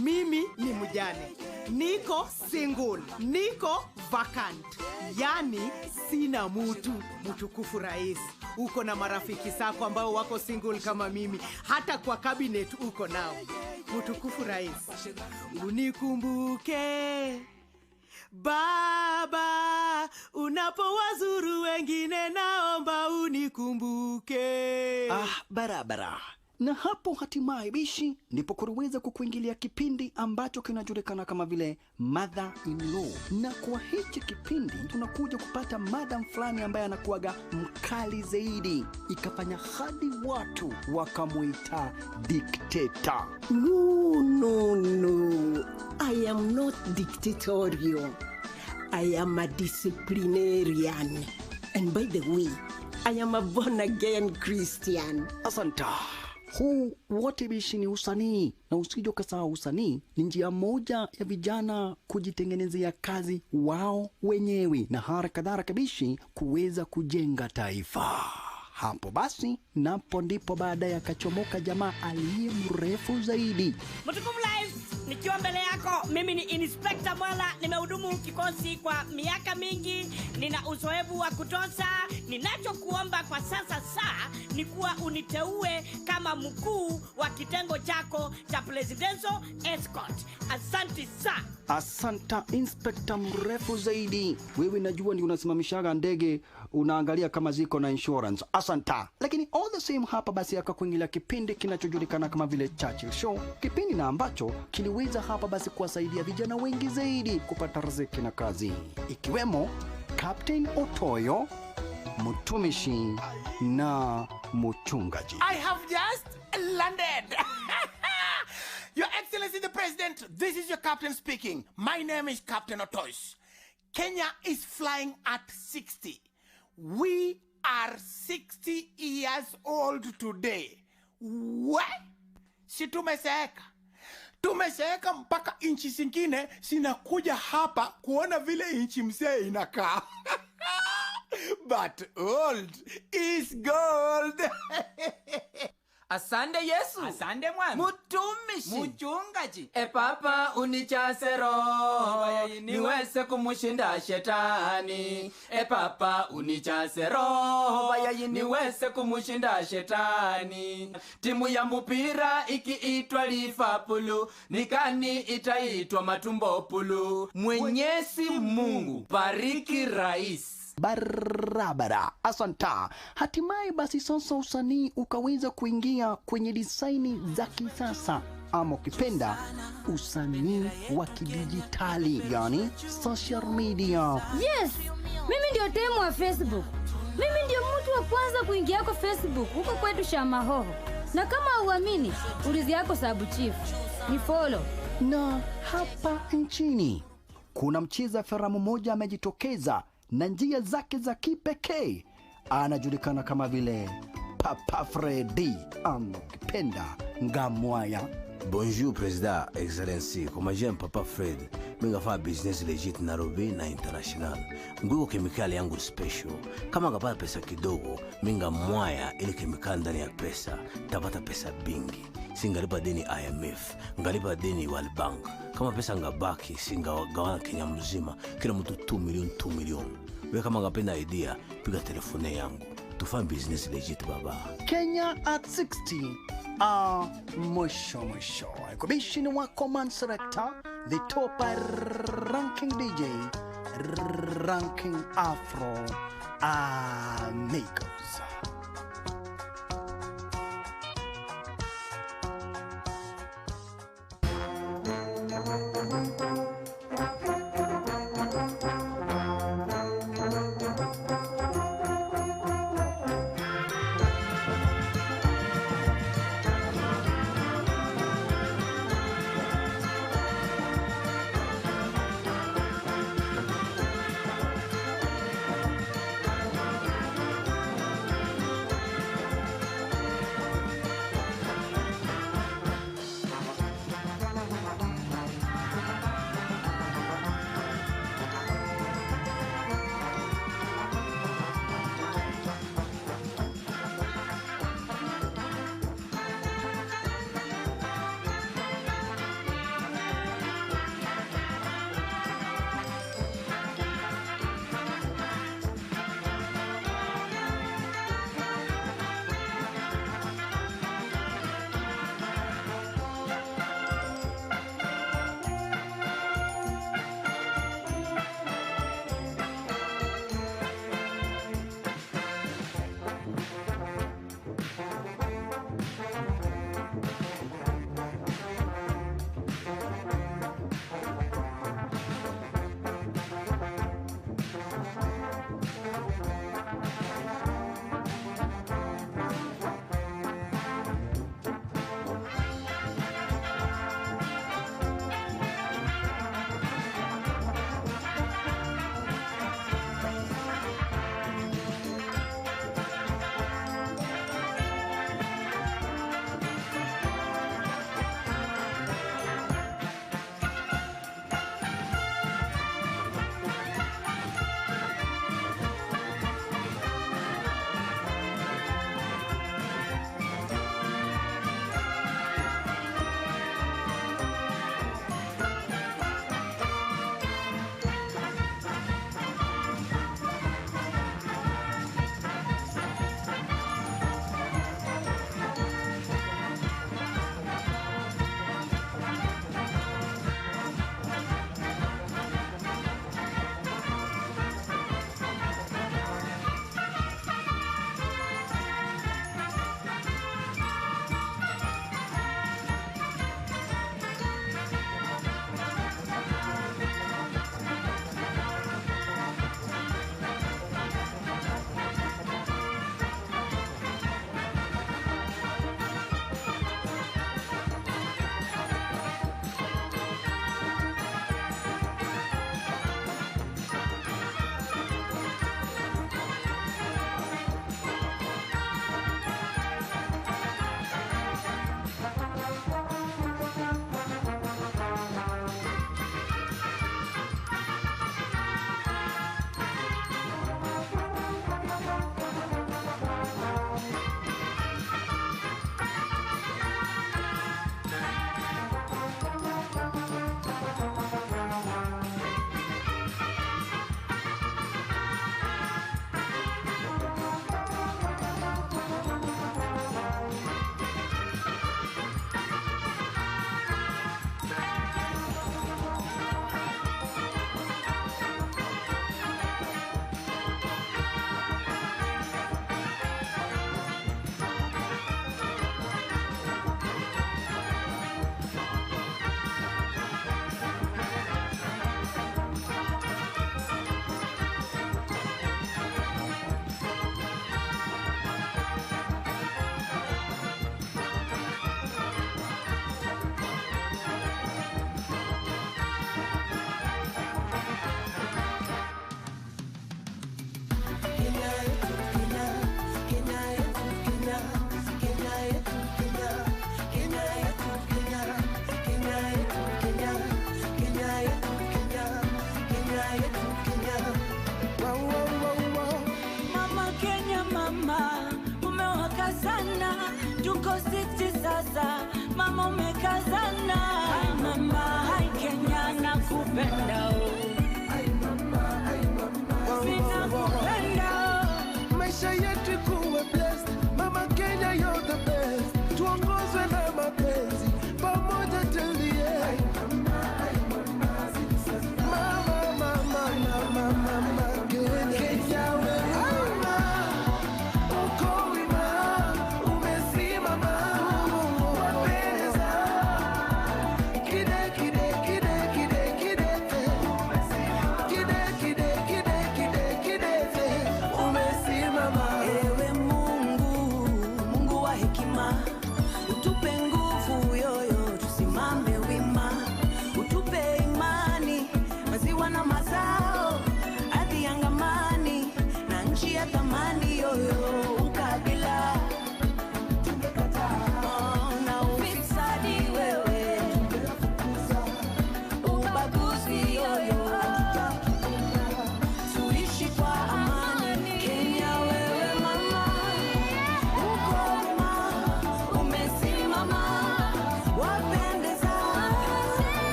mimi ni mjane, niko single, niko vacant, yani sina mutu. Mtukufu Rais, uko na marafiki zako ambao wako single kama mimi, hata kwa cabinet uko nao. Mtukufu Rais, unikumbuke Baba, unapowazuru wengine, naomba unikumbuke. Ah, barabara. Na hapo hatimaye bishi ndipo kuliweza kukuingilia kipindi ambacho kinajulikana kama vile Mother in Law. Na kwa hichi kipindi tunakuja kupata madam fulani ambaye anakuwaga mkali zaidi, ikafanya hadi watu wakamuita dikteta. No, no, no. I am not dictatorial. I am a disciplinarian. And by the way, I am a born again Christian. Asanta. Huu wote bishi ni usanii, na usije ukasahau usanii ni njia moja ya vijana kujitengenezea kazi wao wenyewe na hara kadhalika bishi kuweza kujenga taifa. Hapo basi napo ndipo baadaye akachomoka jamaa aliye mrefu zaidi. Mtukufu Rais, nikiwa mbele yako, mimi ni Inspector Mwala, nimehudumu kikosi kwa miaka mingi, nina uzoefu wa kutosha. Ninachokuomba kwa sasa saa ni kuwa uniteue kama mkuu wa kitengo chako cha Presidential Escort. Asante sana. Asanta inspekta mrefu zaidi. Wewe najua ni unasimamishaga ndege, unaangalia kama ziko na insurance. Asanta. Lakini all the same hapa basi akakuingilia kipindi kinachojulikana kama vile Churchill Show, kipindi na ambacho kiliweza hapa basi kuwasaidia vijana wengi zaidi kupata riziki na kazi, ikiwemo Captain Otoyo, mtumishi na mchungaji. I have just landed. Your Excellency the President, this is your captain speaking. My name is Captain Otois. Kenya is flying at 60. We are 60 years old today. We? Si tumezeeka. Tumezeeka mpaka nchi zingine zinakuja hapa kuona vile nchi mzee inakaa. But old is gold. Asante Yesu. Asante mwami. Mutumishi. Muchungaji. E Papa unichase roho niweze kumushinda shetani. E Papa unichase roho niweze kumushinda shetani. Timu ya mupira ikiitwa Liverpool, nikani itaitwa Matumbo Pulu. Mwenyezi Mungu bariki rais. Barabara. Asanta. Hatimaye basi sasa usanii ukaweza kuingia kwenye disaini za kisasa, ama ukipenda usanii wa kidijitali, yani social media. Yes, mimi ndio temu wa Facebook. Mimi ndio mtu wa kwanza kuingia kwa Facebook huko kwetu Shamahoho, na kama uamini ulizi yako sabu chief ni follow. Na hapa nchini kuna mcheza filamu mmoja amejitokeza na njia zake za kipekee, anajulikana kama vile Papa Fredi ama ukipenda Ngamwaya. Bonjour Président, Excellency. Kwa majina Papa Fred, mimi ngafanya business legit Nairobi na international. Nguo kemikali yangu special. Kama ngapata pesa kidogo, mimi ngamwaya ile kemikali ndani ya pesa, tapata pesa bingi. Singalipa deni IMF, ngalipa deni World Bank. Kama pesa ngabaki, singagawana Kenya mzima, kila mtu 2 milioni 2 milioni. Wewe kama ngapenda idea, piga telefone yangu. Tufanye business legit baba. Kenya at 60 mwisho mwisho. Ikubishi ni wako man selector, the top ranking DJ, ranking Afro Amigos.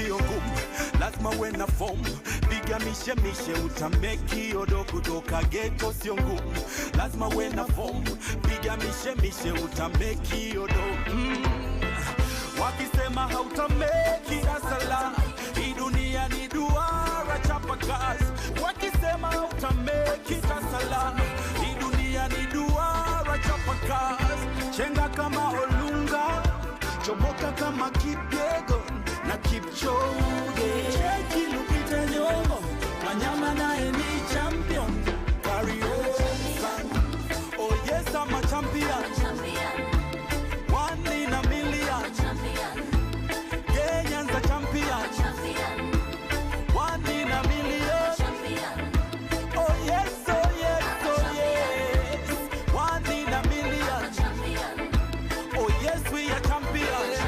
sio ngumu, lazima uwe na form. Piga mishe mishe utameki odo kutoka ghetto sio ngumu, lazima uwe na form. Piga mishe mishe utameki odo. Wakisema hautameki asala, hii dunia ni duara, chapa kazi. Wakisema hautameki asala, hii dunia ni duara, chapa kazi. Chenga kama Olunga, choboka kama Kipyegon na Kipchoge. Cheki Lupita Nyong'o, Wanyama naye ni champion. Carry on, oh yes I'm a champion. One in a million. Kenyans a champion. One in a million. Oh yes, oh yes, oh yes. One in a million. Oh yes, we are champions.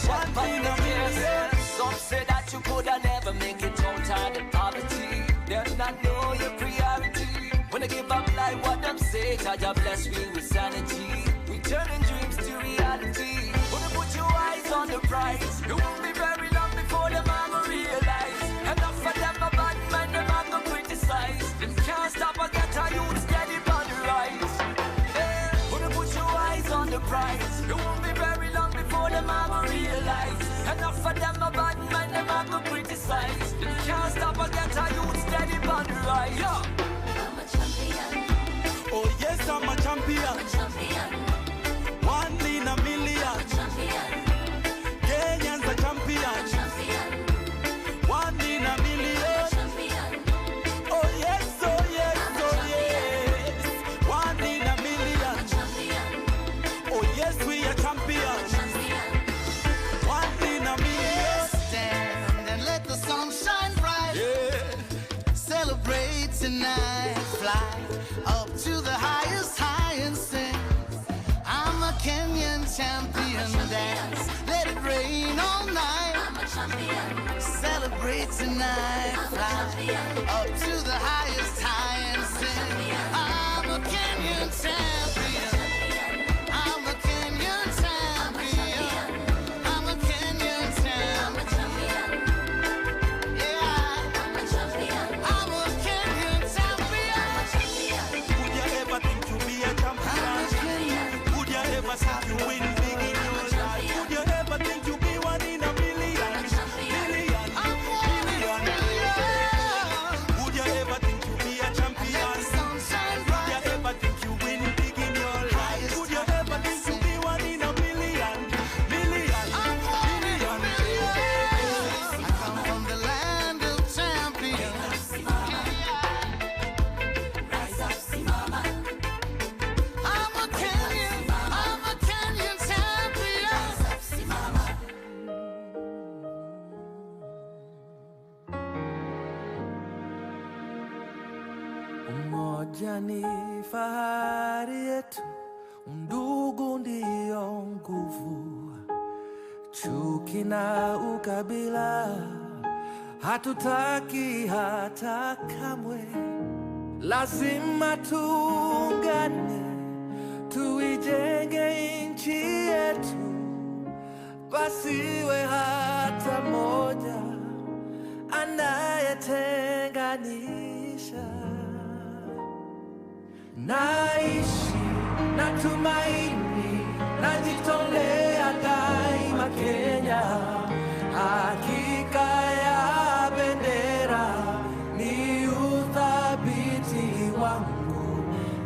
One in a million. Some say that you coulda never make it out of the poverty. Them not know your priority. When I give up like what them say, Jah bless me with sanity. We turning dreams to reality. Wanna put your eyes on the prize. It won't be very long before them I go realize. Enough of them a bad man, them I go criticize. Them can't stop a get a youth steady on the rise. Yeah. Wanna put your eyes on the prize. It won't be very long before them I go realize. Enough of them a bad man, them I go criticize. Them can't stop a get a youth steady on the rise. Yeah. I'm a champion. Oh yes, I'm a champion. I'm a champion. One in a million. I'm a champion. Kenyans a champion. I'm a champion. One in a million. I'm a champion. Oh yes, oh yes, oh yes. One in a million. I'm a champion. Oh yes, we are champions. One in a million. Stand and let the sun shine bright. Yeah. Celebrate tonight. Fly up to the highest high and sing. I'm a Kenyan champion. Dance, let it rain all night. I'm a champion. Celebrate tonight. Fly up to the highest high and sing. I'm a Kenyan champion. I'm a Kenyan champion. I'm a Kenyan champion. Yeah. I'm a champion. I'm a Kenyan champion. Would you ever think to be a champion? Would you ever think you win big in your life? Would you ever think you be one in a million? Million, million. Would you ever think you be a champion? Would you ever think you win big in your life? Would you ever think you be one in a million? Million, million. I come from the land of champions. I'm a Kenyan champion. Umoja ni fahari yetu, undugu ndiyo nguvu. Chuki na ukabila hatutaki hata kamwe. Lazima tuungane, tuijenge nchi yetu, pasiwe hata moja anayetenganisha. Naishi na tumaini, najitolea daima Kenya. Hakika ya bendera ni uthabiti wangu,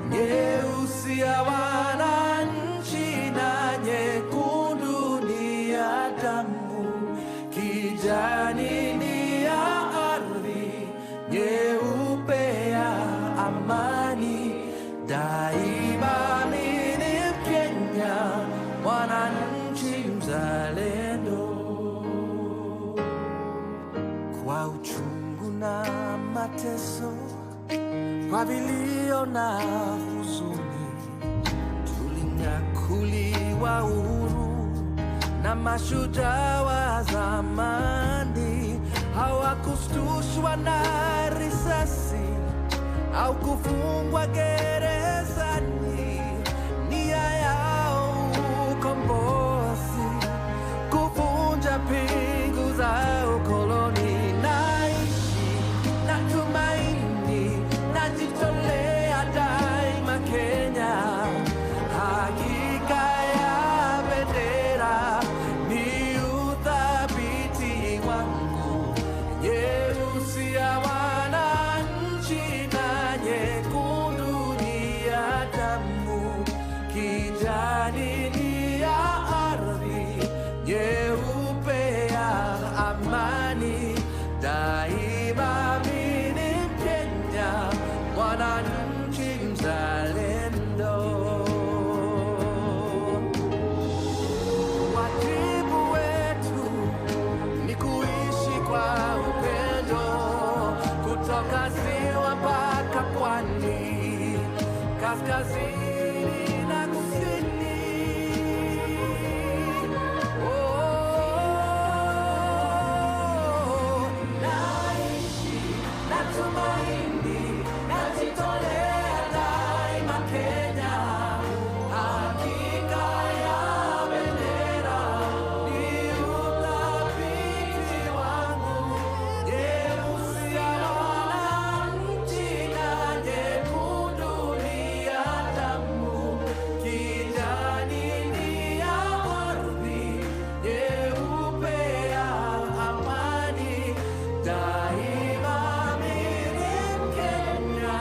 nyeusi ya wananchi na nyekundu ni ya damu, kijani ni ya ardhi, nyeupe ya amani. Daima mimi ni Mkenya, mwananchi mzalendo. Kwa uchungu na mateso, kwa vilio na huzuni, tulinyakuliwa uhuru na mashujaa wa zamani. Hawakushtushwa na risasi au kufungwa gerezani, nia yao ukombozi, kuvunja pingu Kijani ni ya ardhi, nyeupe ya amani. Daima mimi ni Mkenya, mwananchi mzalendo. Wajibu wetu ni kuishi kwa upendo, kutoka ziwa mpaka pwani, kaskazini na kusini. Oh, naishi natumaini, najitolea daima Kenya. Hakika ya bendera ni uthabiti wangu, nyeusi ya wananchi na nyekundu ni ya damu, kijani ni ya ardhi, nyeupe ya amani. Daima mimi ni Mkenya.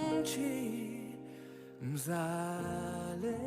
Mwananchi mzalendo.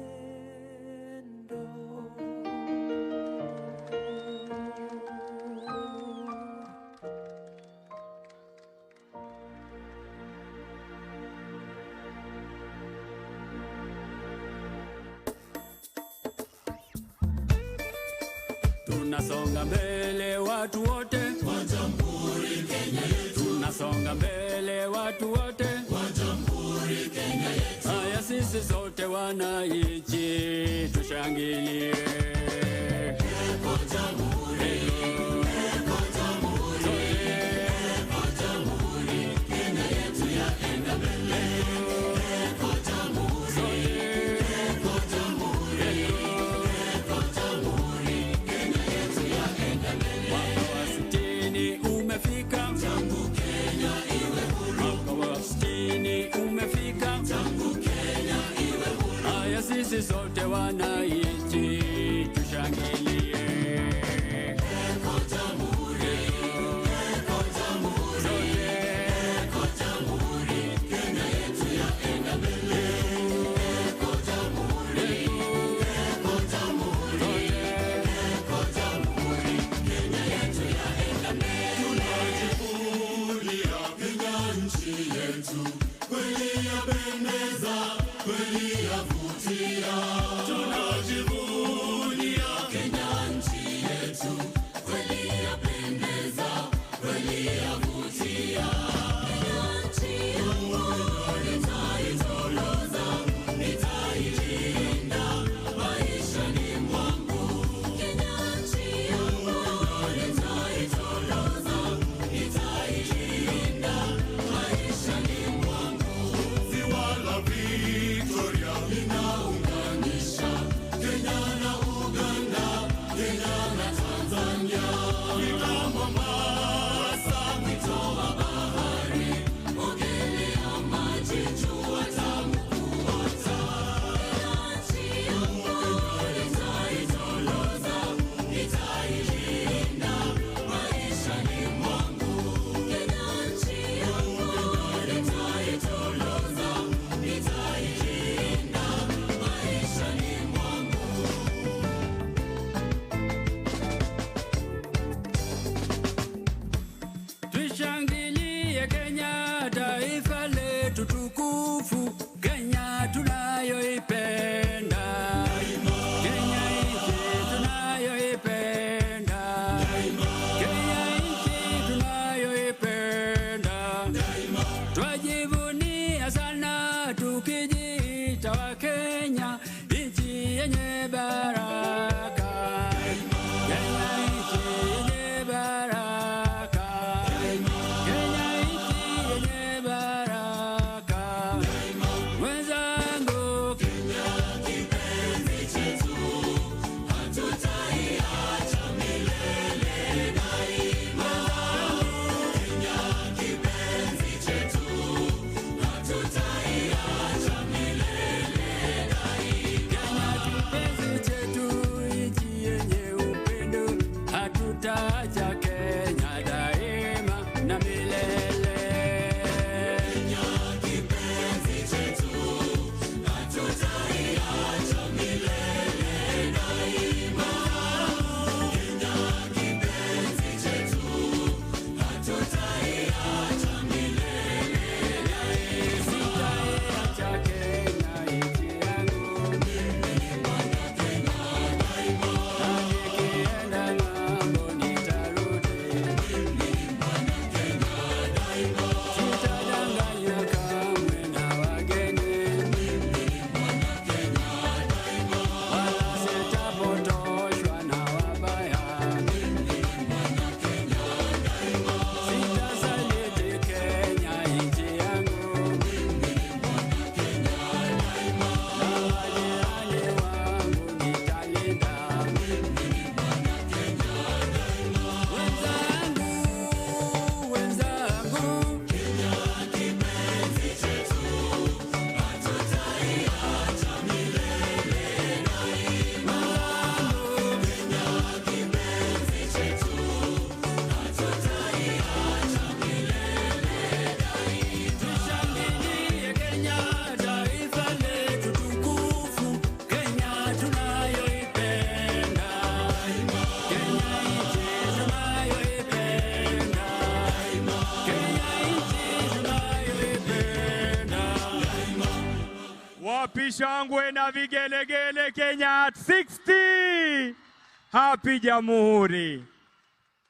Tunasonga mbele watu wote wa Jamhuri Kenya yetu. Tunasonga mbele watu wote wa Jamhuri Kenya yetu. Haya sisi sote wananchi tushangilie. Eko Jamhuri, Eko Jamhuri, Eko Jamhuri, Kenya yetu yaenda mbele. Eko Jamhuri, Eko Jamhuri, Eko Jamhuri, Kenya yetu yaenda mbele. Mwaka wa 60 umefika tangu Kenya iwe huru. Mwaka wa 60 umefika tangu Kenya iwe huru. Haya sisi sote wananchi tushangilie. Eko Jamhuri, Eko Jamhuri, Eko Jamhuri, Kenya yetu yaenda mbele. Eko Jamhuri, Eko Jamhuri, Eko Jamhuri, Kenya yetu yaenda mbele. Tunajivunia Kenya nchi yetu, kweli yapendeza, kweli yavutia. Tunajivunia Kenya nchi yetu, kweli yapendeza, kweli yavutia. Kenya nchi yangu nitaitoroza, nitailinda maishani mwangu. Kenya nchi yangu nitaitoroza, nitailinda maishani mwangu. Ziwa la Victoria linaunganisha Kenya na Uganda, Kenya na Tanzania. Ni kama Mombasa, mwito wa bahari, ogelea maji, jua tamu kuota. Kenya nchi yangu nitaitoroza, nitailinda maishani mwangu. Kenya nchi yangu nitaitoroza, nitailinda maishani mwangu. Tushangilie Kenya, taifa letu tukufu, Kenya tunayoipenda. Kenya nchi tunayoipenda. Kenya nchi tunayoipenda. Twajivunia sana tukijiita wa Kenya, nchi yenye baraka. Kenya nchi yenye baraka. Kenya nchi yenye baraka. Wenzangu, Kenya kipenzi chetu, hatutaiacha milele daima. Kenya kipenzi chetu, Wapi shangwe na vigelegele Kenya at 60. Happy Jamhuri.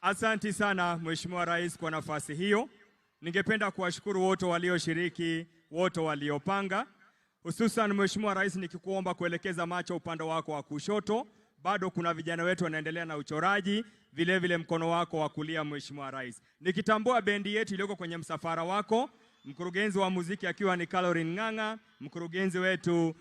Asanti sana Mheshimiwa Rais kwa nafasi hiyo. Ningependa kuwashukuru wote walioshiriki, wote waliopanga. Hususan Mheshimiwa Rais, nikikuomba kuelekeza macho upande wako wa kushoto, bado kuna vijana wetu wanaendelea na uchoraji, vile vile mkono wako wa kulia Mheshimiwa Rais. Nikitambua bendi yetu iliyoko kwenye msafara wako, mkurugenzi wa muziki akiwa ni Caroline Ng'ang'a, mkurugenzi wetu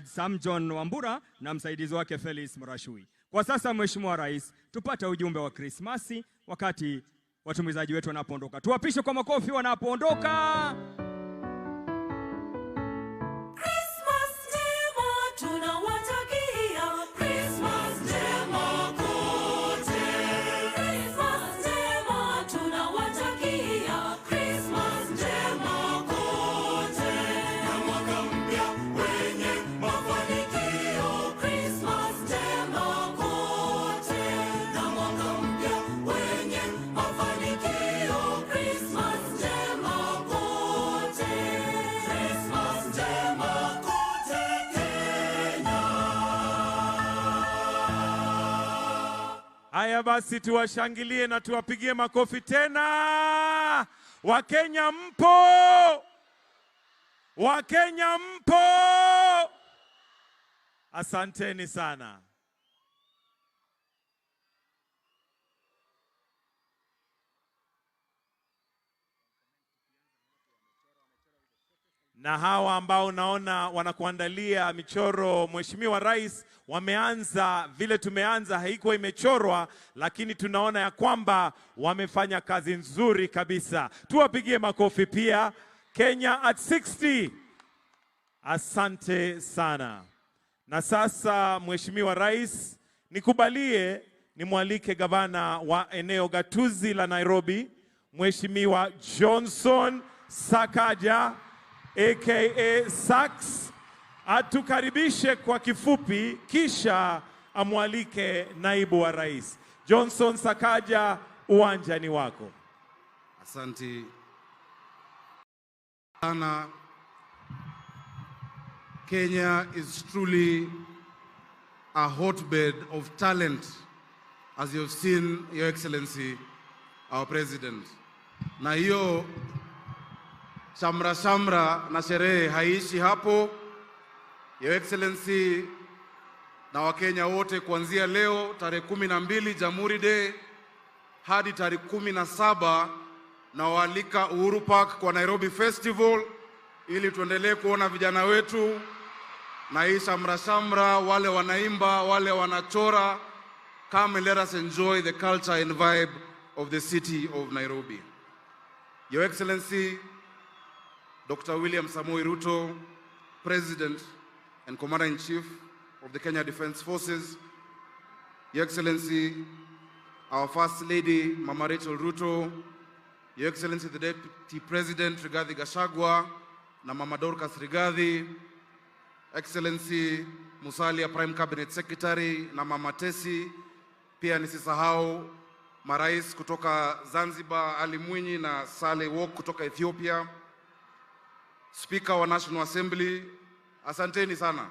Sam John Wambura na msaidizi wake Felix Mrashui. Kwa sasa Mheshimiwa Rais, tupate ujumbe wa Krismasi wakati watumizaji wetu wanapoondoka. Tuwapishe kwa makofi wanapoondoka. Christmas njema tunawatakia, Christmas njema kote. Christmas njema tunawatakia, Christmas njema kote. Na mwaka mpya wenye mafanikio, Christmas njema kote. Na mwaka mpya wenye mafanikio, Christmas njema kote. Christmas njema kote Kenya. Haya basi, tuwashangilie na tuwapigie makofi tena. Wakenya mpo? Wakenya mpo? Asanteni sana. Na hawa ambao naona wanakuandalia michoro, Mheshimiwa Rais, wameanza vile tumeanza, haikuwa imechorwa, lakini tunaona ya kwamba wamefanya kazi nzuri kabisa. Tuwapigie makofi pia. Kenya at 60. Asante sana. Na sasa Mheshimiwa Rais, nikubalie nimwalike gavana wa eneo gatuzi la Nairobi, Mheshimiwa Johnson Sakaja aka Sax, atukaribishe kwa kifupi, kisha amwalike naibu wa rais. Johnson Sakaja, uwanja ni wako. Asante sana. Kenya is truly a hotbed of talent, as you have seen, Your Excellency, our President. Na hiyo shamra shamra na sherehe haishi hapo. Your Excellency na Wakenya wote, kuanzia leo tarehe 12 Jamhuri Day hadi tarehe 17 na waalika Uhuru Park kwa Nairobi Festival ili tuendelee kuona vijana wetu na hii shamra shamra, wale wanaimba, wale wanachora. Come and let us enjoy the culture and vibe of the city of Nairobi. Your Excellency, Dr. William Samoei Ruto, President and Commander-in-Chief of the Kenya Defence Forces, Your Excellency, our First Lady, Mama Rachel Ruto, Your Excellency, the Deputy President, Rigathi Gachagua, na Mama Dorcas Rigathi, Excellency Musalia, Prime Cabinet Secretary, na Mama Tesi, pia nisisahau marais kutoka Zanzibar, Ali Mwinyi na Saleh Wok kutoka Ethiopia, Speaker wa National Assembly, asanteni sana.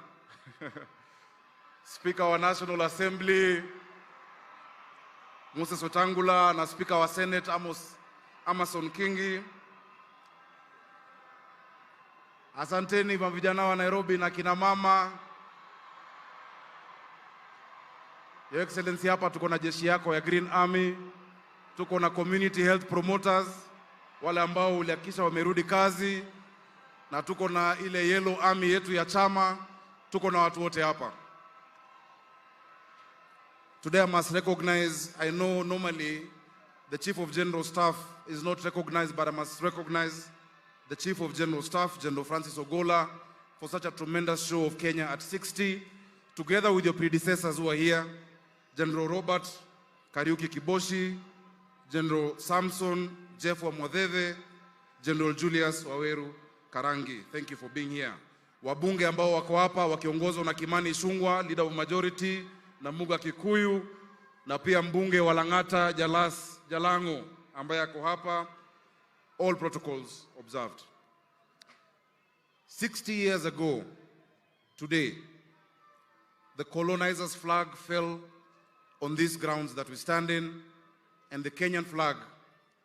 Speaker wa National Assembly Moses Wetangula na Speaker wa Senate Amason Kingi. Asanteni vijana wa Nairobi na kina mama. Your Excellency, hapa tuko na jeshi yako ya Green Army, tuko na community health promoters, wale ambao ulihakikisha wamerudi kazi, na tuko na ile Yellow Army yetu ya chama, tuko na watu wote hapa. Today I must recognize, I know normally the Chief of General Staff is not recognized, but I must recognize the Chief of General Staff, General Francis Ogola, for such a tremendous show of Kenya at 60, together with your predecessors who are here, General Robert Kariuki Kiboshi, General Samson Jeff Wamwadheve, General Julius Waweru Karangi. Thank you for being here. Wabunge ambao wako hapa wakiongozwa na Kimani Ichung'wah, leader of majority, na Muga Kikuyu, na pia mbunge wa Lang'ata Jalas Jalango ambaye ako hapa. All protocols observed. 60 years ago, Today, the colonizer's flag fell on these grounds that we stand in, and the Kenyan flag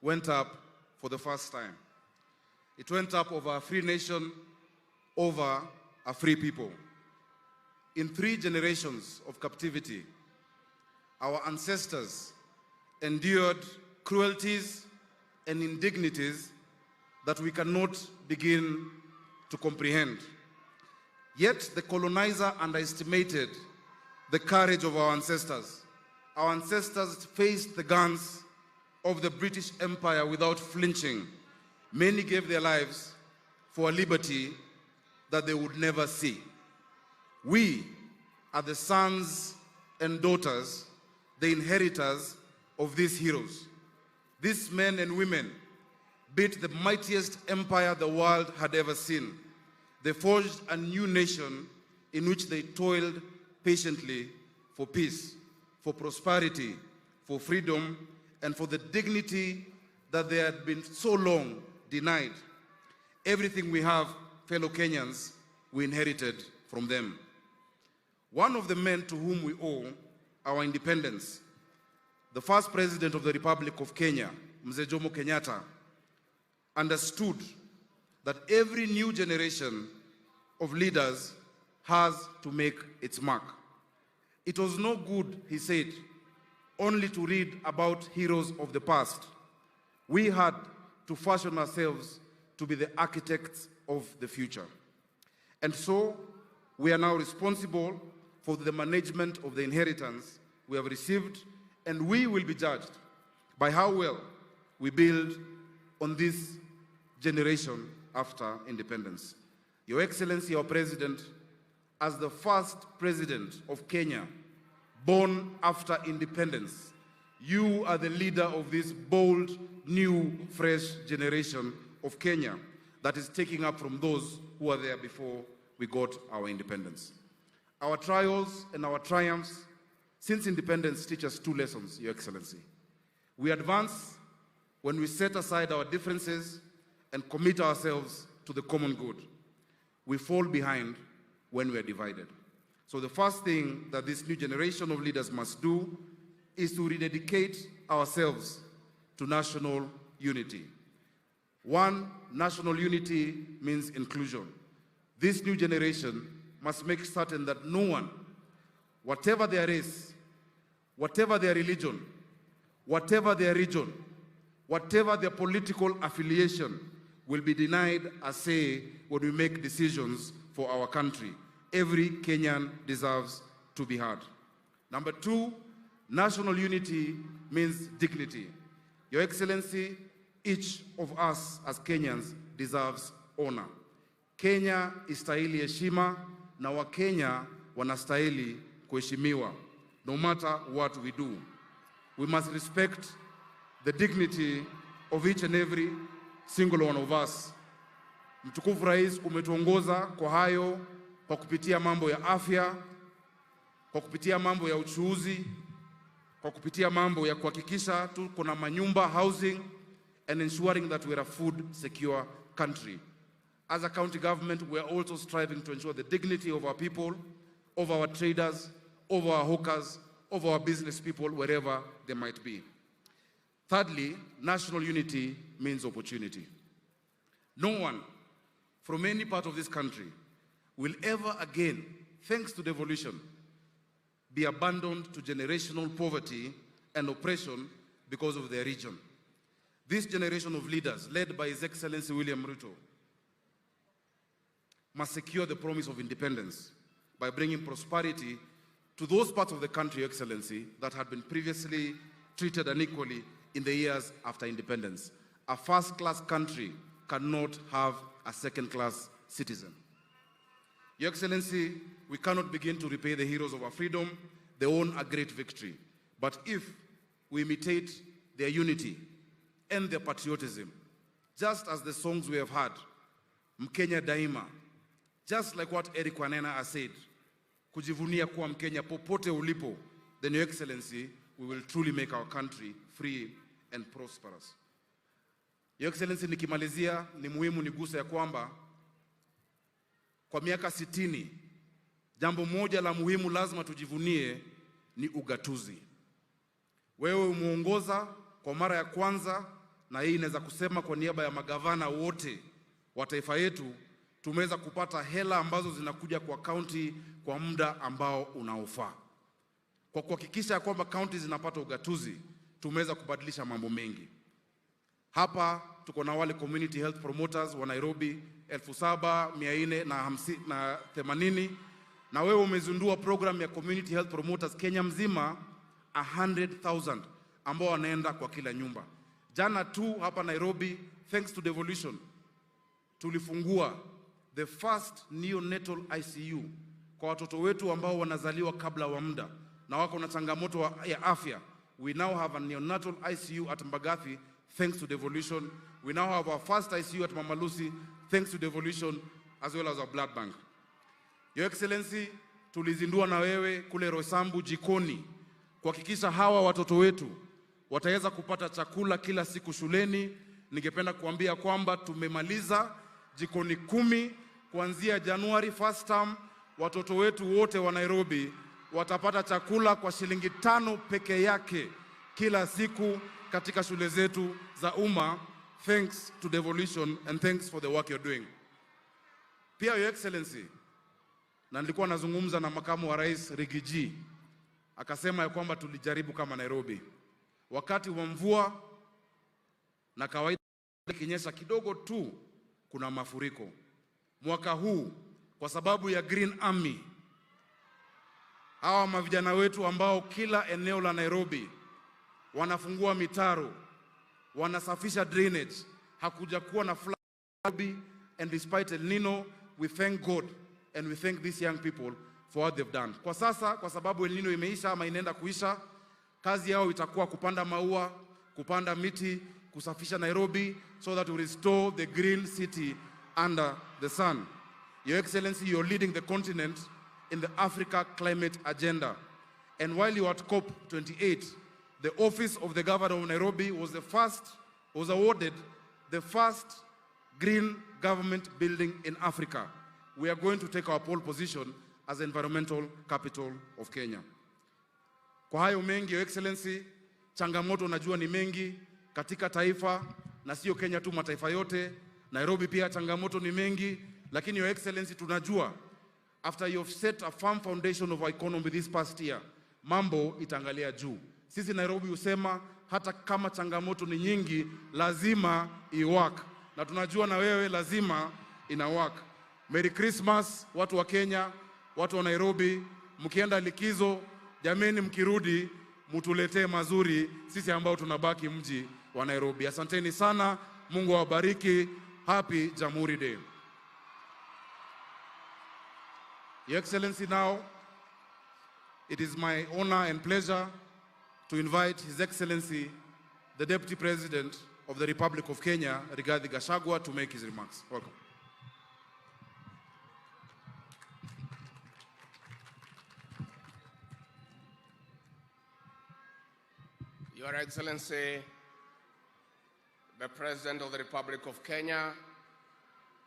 went up for the first time. It went up over a free nation, over a free people. In 3 generations of captivity, our ancestors endured cruelties and indignities that we cannot begin to comprehend. Yet the colonizer underestimated the courage of our ancestors. Our ancestors faced the guns of the British Empire without flinching. Many gave their lives for a liberty that they would never see. We are the sons and daughters, the inheritors of these heroes. These men and women built the mightiest empire the world had ever seen. They forged a new nation in which they toiled patiently for peace, for prosperity, for freedom, and for the dignity that they had been so long denied. Everything we have, fellow Kenyans, we inherited from them. One of the men to whom we owe our independence, the first president of the Republic of Kenya, Mzee Jomo Kenyatta, understood that every new generation of leaders has to make its mark. It was no good, he said, only to read about heroes of the past. We had to fashion ourselves to be the architects of the future. And so, we are now responsible for the management of the inheritance we have received, and we will be judged by how well we build on this generation after independence. Your Excellency, our President, as the first president of Kenya born after independence, you are the leader of this bold, new, fresh generation of Kenya that is taking up from those who were there before we got our independence. Our trials and our triumphs since independence teach us 2 lessons, Your Excellency. We advance when we set aside our differences and commit ourselves to the common good. We fall behind when we are divided. So the first thing that this new generation of leaders must do is to rededicate ourselves to national unity. One, national unity means inclusion. This new generation must make certain that no one, whatever their race, whatever their religion, whatever their region, whatever their political affiliation, will be denied a say when we make decisions for our country. Every Kenyan deserves to be heard. Number 2, national unity means dignity. Your Excellency, each of us as Kenyans deserves honor. Kenya istahili heshima na Wakenya wanastahili kuheshimiwa, no matter what we do. We must respect the dignity of each and every single one of us. Mtukufu Rais, umetuongoza kwa hayo, kwa kupitia mambo ya afya, kwa kupitia mambo ya uchuuzi, kwa kupitia mambo ya kuhakikisha tu kuna manyumba, housing, and ensuring that we are a food secure country. As a county government, we are also striving to ensure the dignity of our people, of our traders, of our hawkers, of our business people, wherever they might be. Thirdly, national unity means opportunity. No one from any part of this country will ever again, thanks to devolution, be abandoned to generational poverty and oppression because of their region. This generation of leaders, led by His Excellency William Ruto, must secure the promise of independence by bringing prosperity to those parts of the country, Your Excellency, that had been previously treated unequally in the years after independence. A first-class country cannot have a second-class citizen. Your Excellency, we cannot begin to repay the heroes of our freedom. They won a great victory. But if we imitate their unity and their patriotism, just as the songs we have had, Mkenya Daima, just like what Eric Wainaina has said, kujivunia kuwa Mkenya popote ulipo, then Your Excellency, we will truly make our country free and prosperous. Your Excellency, nikimalizia, ni muhimu niguse ya kwamba kwa miaka 60 Jambo moja la muhimu lazima tujivunie ni ugatuzi. Wewe umeongoza kwa mara ya kwanza, na hii inaweza kusema kwa niaba ya magavana wote wa taifa yetu, tumeweza kupata hela ambazo zinakuja kwa kaunti kwa muda ambao unaofaa. Kwa kuhakikisha kwamba kaunti zinapata ugatuzi, tumeweza kubadilisha mambo mengi. Hapa tuko na wale community health promoters wa Nairobi 7480, na wewe umezindua program ya community health promoters Kenya mzima 100,000 ambao wanaenda kwa kila nyumba. Jana tu hapa Nairobi, thanks to devolution, tulifungua the first neonatal ICU kwa watoto wetu ambao wanazaliwa kabla wa muda na wako na changamoto ya afya. We now have a neonatal ICU at Mbagathi thanks to devolution. We now have our first ICU at Mama Lucy thanks to devolution, as well as our blood bank. Your Excellency, tulizindua na wewe kule Roysambu jikoni kuhakikisha hawa watoto wetu wataweza kupata chakula kila siku shuleni. Ningependa kuambia kwamba tumemaliza jikoni 10 kuanzia Januari first term. Watoto wetu wote wa Nairobi watapata chakula kwa shilingi 5 peke yake kila siku katika shule zetu za umma, thanks to devolution and thanks for the work you're doing. Pia Your Excellency, na nilikuwa nazungumza na makamu wa rais Rigiji, akasema ya kwamba tulijaribu kama Nairobi wakati wa mvua, na kawaida ikinyesha kidogo tu kuna mafuriko. Mwaka huu kwa sababu ya Green Army, hawa mavijana wetu ambao kila eneo la Nairobi wanafungua mitaro, wanasafisha drainage, hakuja kuwa na flood, and despite El Nino, we thank God and we thank these young people for what they've done. Kwa sasa, kwa sababu El Nino imeisha ama inaenda kuisha, kazi yao itakuwa kupanda maua, kupanda miti, kusafisha Nairobi so that we restore the green city under the sun. Your Excellency, you're leading the continent in the Africa climate agenda. And while you are at COP28, the office of the governor of Nairobi was awarded the first green government building in Africa. We are going to take our pole position as environmental capital of Kenya. Kwa hayo mengi, Your Excellency, changamoto najua ni mengi katika taifa na sio Kenya tu, mataifa yote. Nairobi pia changamoto ni mengi, lakini Your Excellency tunajua after you have set a firm foundation of our economy this past year, mambo itaangalia juu. Sisi Nairobi husema hata kama changamoto ni nyingi, lazima i-work. Na tunajua na wewe lazima ina work. Merry Christmas watu wa Kenya, watu wa Nairobi. Mkienda likizo, jameni, mkirudi mtuletee mazuri sisi ambao tunabaki mji wa Nairobi. Asanteni sana, Mungu awabariki. Happy Jamhuri Day. Your Excellency, now it is my honor and pleasure to invite His Excellency, the Deputy President of the Republic of Kenya, Rigathi Gachagua, to make his remarks. Welcome. Your Excellency, the President of the Republic of Kenya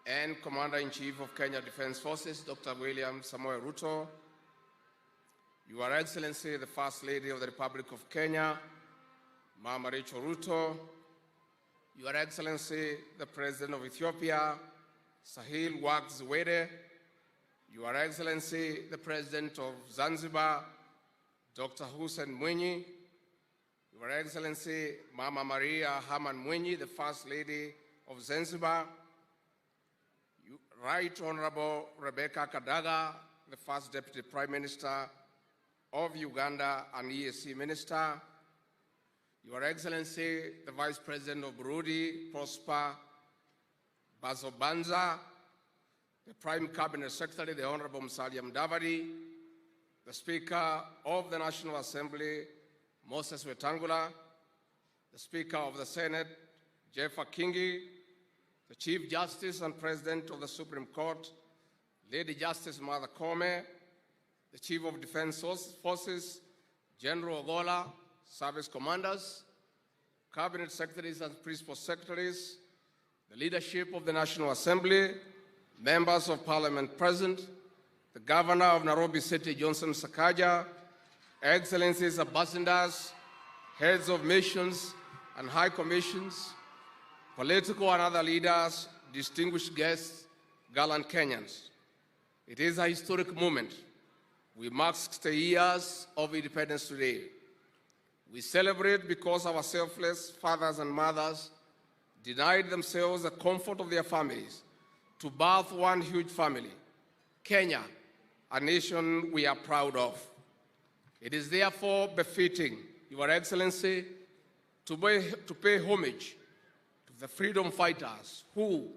and Commander-in-Chief of Kenya Defense Forces, Dr. William Samoei Ruto, Your Excellency, the First Lady of the Republic of Kenya, Mama Rachel Ruto, Your Excellency, the President of Ethiopia, Sahle-Work Zewde, Your Excellency, the President of Zanzibar, Dr. Hussein Mwinyi, Your Excellency, Mama Maria Herman Mwinyi, the First Lady of Zanzibar, Right Honorable Rebecca Kadaga, the First Deputy Prime Minister of Uganda and EAC Minister, Your Excellency, the Vice President of Burundi, Prosper Bazobanza, the Prime Cabinet Secretary, the Honorable Musalia Mudavadi, the Speaker of the National Assembly, Moses Wetangula, the Speaker of the Senate, Jeff Kingi, the Chief Justice and President of the Supreme Court, Lady Justice Martha Koome, the Chief of Defense Forces, General Ogolla, Service Commanders, Cabinet Secretaries and Principal Secretaries, the leadership of the National Assembly, members of Parliament present, the Governor of Nairobi City, Johnson Sakaja, Excellencies, Ambassadors, Heads of Missions and High Commissions, political and other leaders, distinguished guests, gallant Kenyans. It is a historic moment. We mark 60 years of independence today. We celebrate because our selfless fathers and mothers denied themselves the comfort of their families to birth one huge family, Kenya, a nation we are proud of. It is therefore befitting, Your Excellency, to pay homage to the freedom fighters who,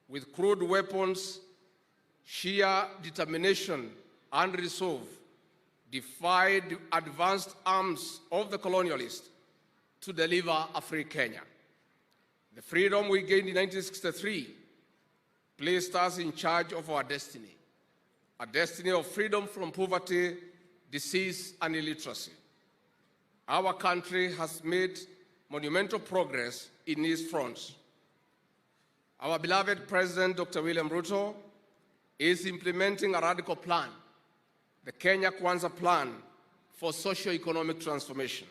with crude weapons, sheer determination and resolve, defied advanced arms of the colonialists to deliver a free Kenya. The freedom we gained in 1963 placed us in charge of our destiny, a destiny of freedom from poverty, disease, and illiteracy. Our country has made monumental progress in these fronts. Our beloved President, Dr. William Ruto, is implementing a radical plan, the Kenya Kwanza Plan for socio-economic transformation.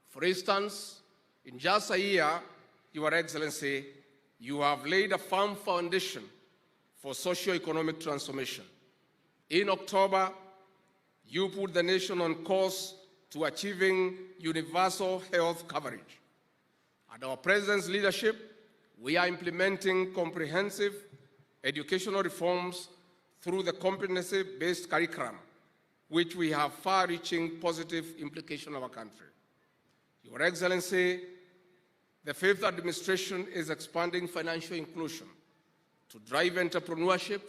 For instance, in just a year, Your Excellency, you have laid a firm foundation for socio-economic transformation. In October, you put the nation on course to achieving universal health coverage. Under our President's leadership, we are implementing comprehensive educational reforms through the competency-based curriculum, which we have far-reaching positive implications on our country. Your Excellency, the Fifth Administration is expanding financial inclusion to drive entrepreneurship,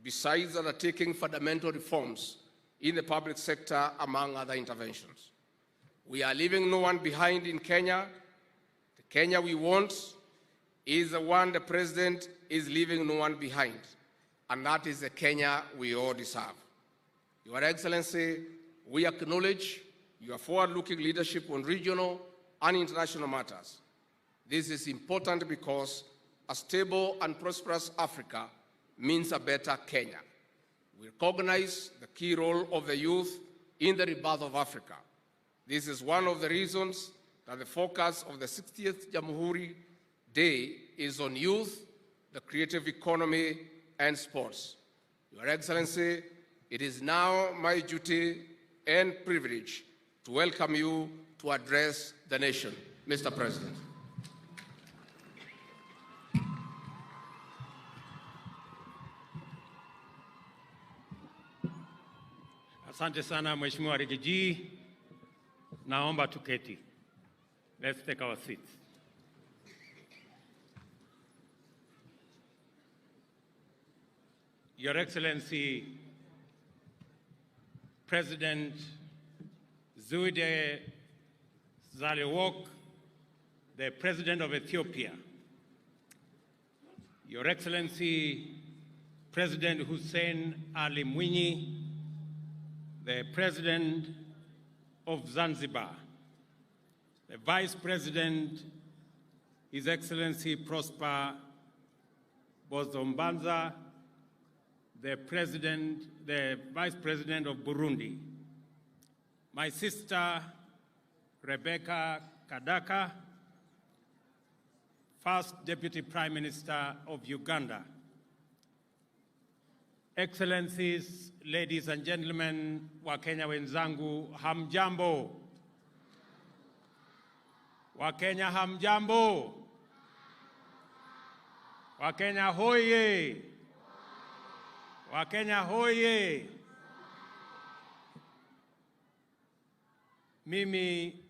besides undertaking fundamental reforms in the public sector, among other interventions. We are leaving no one behind in Kenya. The Kenya we want is the one the President is leaving no one behind, and that is the Kenya we all deserve. Your Excellency, we acknowledge your forward-looking leadership on regional and international matters. This is important because a stable and prosperous Africa means a better Kenya. We recognize the key role of the youth in the rebirth of Africa. This is one of the reasons that the focus of the 60th Jamhuri Day is on youth, the creative economy, and sports. Your Excellency, it is now my duty and privilege to welcome you to address the nation. Mr. President. Asante sana Mheshimiwa Rigiji. Naomba tuketi. Let's take our seats. Your Excellency, President Zewde Sahle-Work, the President of Ethiopia. Your Excellency, President Hussein Ali Mwinyi, the President of Zanzibar, the Vice President, His Excellency Prosper Bozombanza, the Vice President of Burundi, my sister Rebecca Kadaga, First Deputy Prime Minister of Uganda. Excellencies, ladies and gentlemen, Wakenya wenzangu, hamjambo. Wakenya hamjambo. Wakenya hoye. Wakenya hoye. Mimi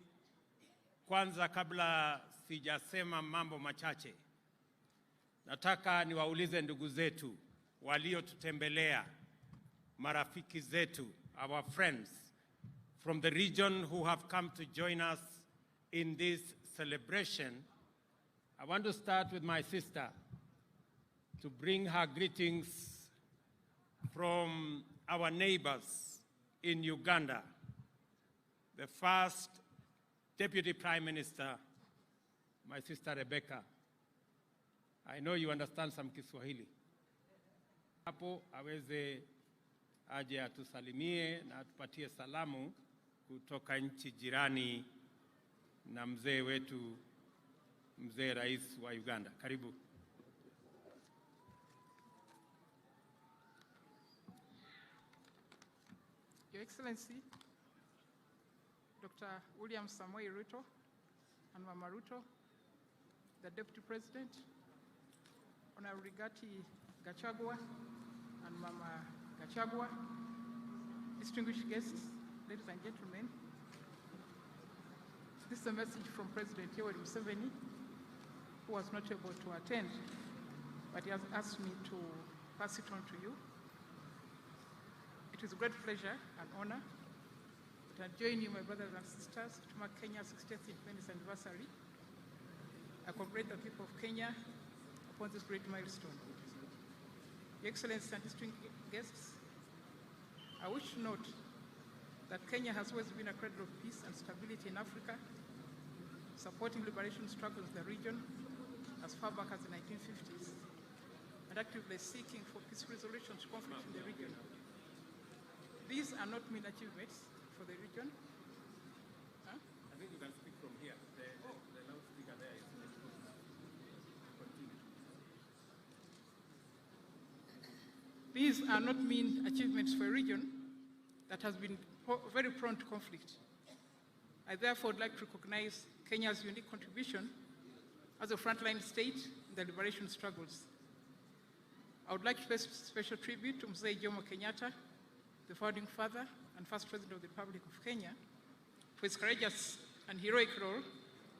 kwanza kabla sijasema mambo machache, nataka niwaulize ndugu zetu waliotutembelea, marafiki zetu, our friends from the region who have come to join us in this celebration. I want to start with my sister to bring her greetings from our neighbors in Uganda. The first Deputy Prime Minister, my sister Rebecca. I know you understand some Kiswahili. Hapo aweze aje atusalimie na atupatie salamu kutoka nchi jirani na mzee wetu, mzee Rais wa Uganda. Karibu. Your Excellency, Dr. William Samoei Ruto and Mama Ruto, the Deputy President, Honorable Rigathi Gachagua and Mama Gachagua, distinguished guests, ladies and gentlemen, this is a message from President Yoweri Museveni, who was not able to attend, but he has asked me to pass it on to you. It is a great pleasure and honor that I join you, my brothers and sisters, to mark Kenya's 60th independence anniversary. I congratulate the people of Kenya upon this great milestone. Your Excellencies and distinguished guests, I wish to note that Kenya has always been a cradle of peace and stability in Africa, supporting liberation struggles in the region as far back as the 1950s, and actively seeking for peaceful resolutions to conflict in the region. These are not mean achievements for the region. Huh? I think you can speak from here. The loudspeaker there is. Continue. These are not mean achievements for a region that has been very prone to conflict. I therefore would like to recognize Kenya's unique contribution as a frontline state in the liberation struggles. I would like to pay special tribute to Mzee Jomo Kenyatta, the founding father and first president of the Republic of Kenya, for his courageous and heroic role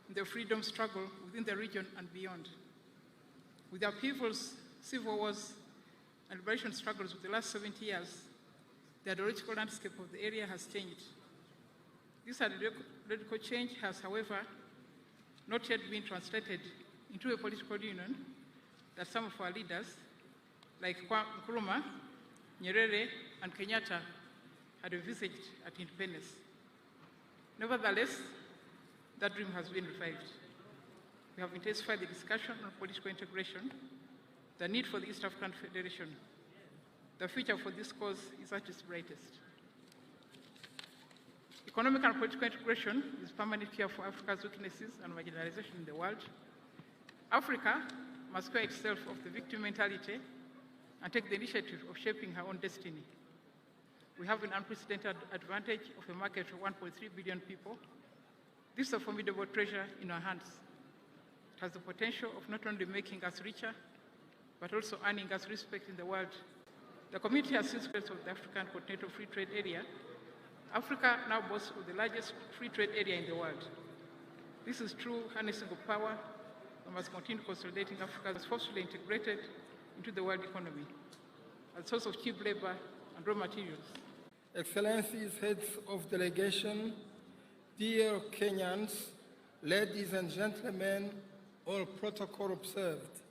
in the freedom struggle within the region and beyond. With the upheavals, civil wars, and liberation struggles of the last 70 years, the ideological landscape of the area has changed. This ideological change has, however, not yet been translated into a political union that some of our leaders, like Nkrumah, Nyerere, and Kenyatta, had envisaged at independence. Nevertheless, that dream has been revived. We have intensified the discussion on political integration, the need for the East African Federation. The future for this cause is at its brightest. Economic and political integration is permanent cure for Africa's weaknesses and marginalization in the world. Africa must clear itself of the victim mentality and take the initiative of shaping her own destiny. We have an unprecedented advantage of a market of 1.3 billion people. This is a formidable treasure in our hands. It has the potential of not only making us richer, but also earning us respect in the world. The community has since created of the African Continental Free Trade Area. Africa now boasts of the largest free trade area in the world. This is true harnessing of power. We must continue consolidating Africa as forcefully integrated into the world economy, as a source of cheap labor and raw materials. Excellencies, heads of delegation, dear Kenyans, ladies and gentlemen, all protocol observed.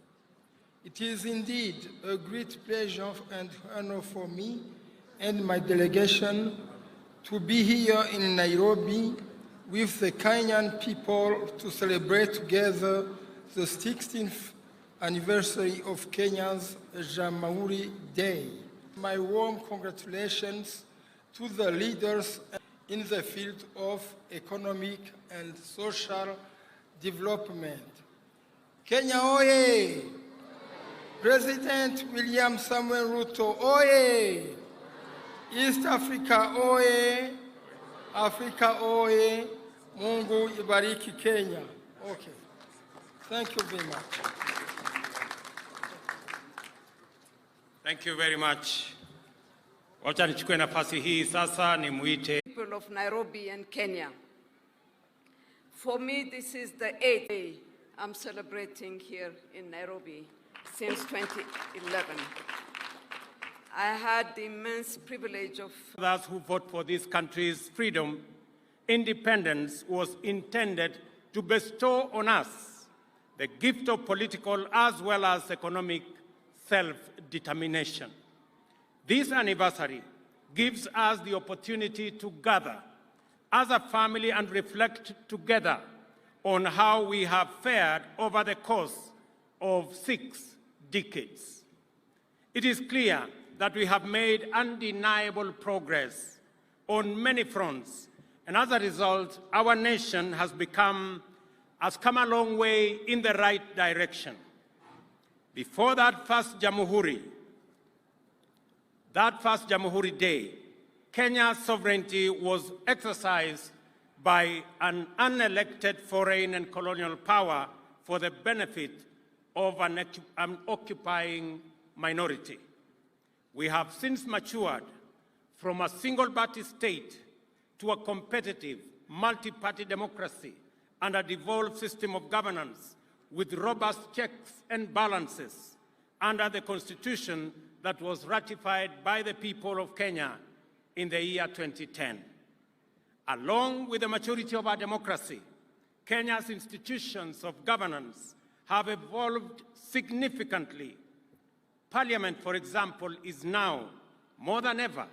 It is indeed a great pleasure and honor for me and my delegation to be here in Nairobi with the Kenyan people to celebrate together the 16th anniversary of Kenya's Jamhuri Day. My warm congratulations to the leaders in the field of economic and social development. Kenya oye! President William Samuel Ruto oye! East Africa oye! Africa oye! Mungu ibariki Kenya. Okay. Thank you very much. Thank you very much. Wacha nichukue nafasi hii sasa nimuite people of Nairobi and Kenya. For me, this is the 8th day I'm celebrating here in Nairobi since 2011. I had the immense privilege of Those who fought for this country's freedom, independence was intended to bestow on us the gift of political as well as economic self-determination. This anniversary gives us the opportunity to gather as a family and reflect together on how we have fared over the course of 6 decades. It is clear that we have made undeniable progress on many fronts, and as a result, our nation has come a long way in the right direction. Before that first Jamhuri Day, Kenya's sovereignty was exercised by an unelected foreign and colonial power for the benefit of an occupying minority. We have since matured from a single-party state to a competitive, multi-party democracy and a devolved system of governance with robust checks and balances under the Constitution that was ratified by the people of Kenya in the year 2010. Along with the maturity of our democracy, Kenya's institutions of governance have evolved significantly. Parliament, for example, is now, more than ever,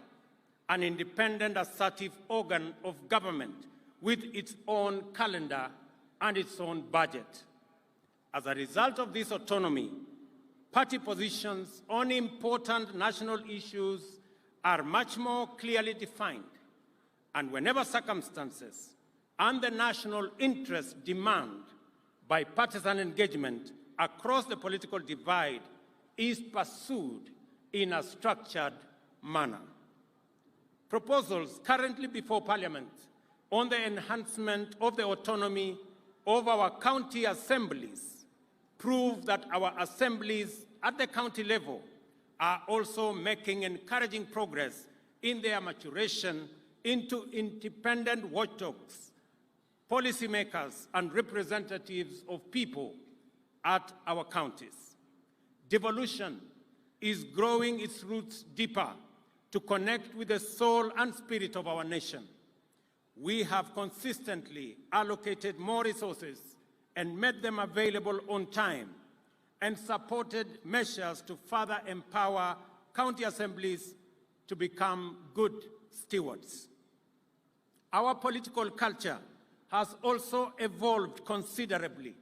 an independent, assertive organ of government with its own calendar and its own budget. As a result of this autonomy, party positions on important national issues are much more clearly defined, and whenever circumstances and the national interest demand, bipartisan engagement across the political divide is pursued in a structured manner. Proposals currently before Parliament on the enhancement of the autonomy of our county assemblies prove that our assemblies at the county level are also making encouraging progress in their maturation into independent watchdogs, policymakers, and representatives of people at our counties. Devolution is growing its roots deeper to connect with the soul and spirit of our nation. We have consistently allocated more resources and made them available on time, and supported measures to further empower county assemblies to become good stewards. Our political culture has also evolved considerably.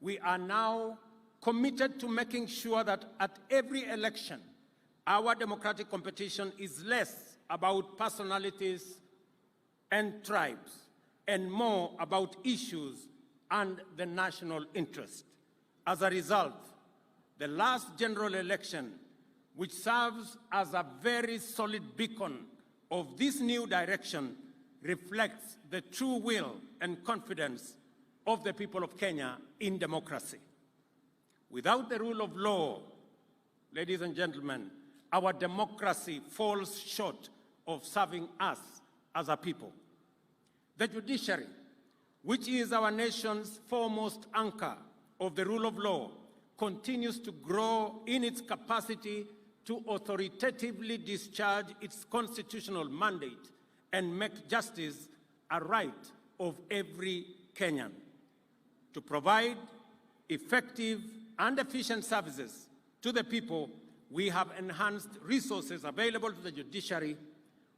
We are now committed to making sure that at every election, our democratic competition is less about personalities and tribes and more about issues and the national interest. As a result, the last general election, which serves as a very solid beacon of this new direction, reflects the true will and confidence of the people of Kenya in democracy. Without the rule of law, ladies and gentlemen, our democracy falls short of serving us as a people. The judiciary, which is our nation's foremost anchor of the rule of law, continues to grow in its capacity to authoritatively discharge its constitutional mandate and make justice a right of every Kenyan. To provide effective and efficient services to the people, we have enhanced resources available to the judiciary,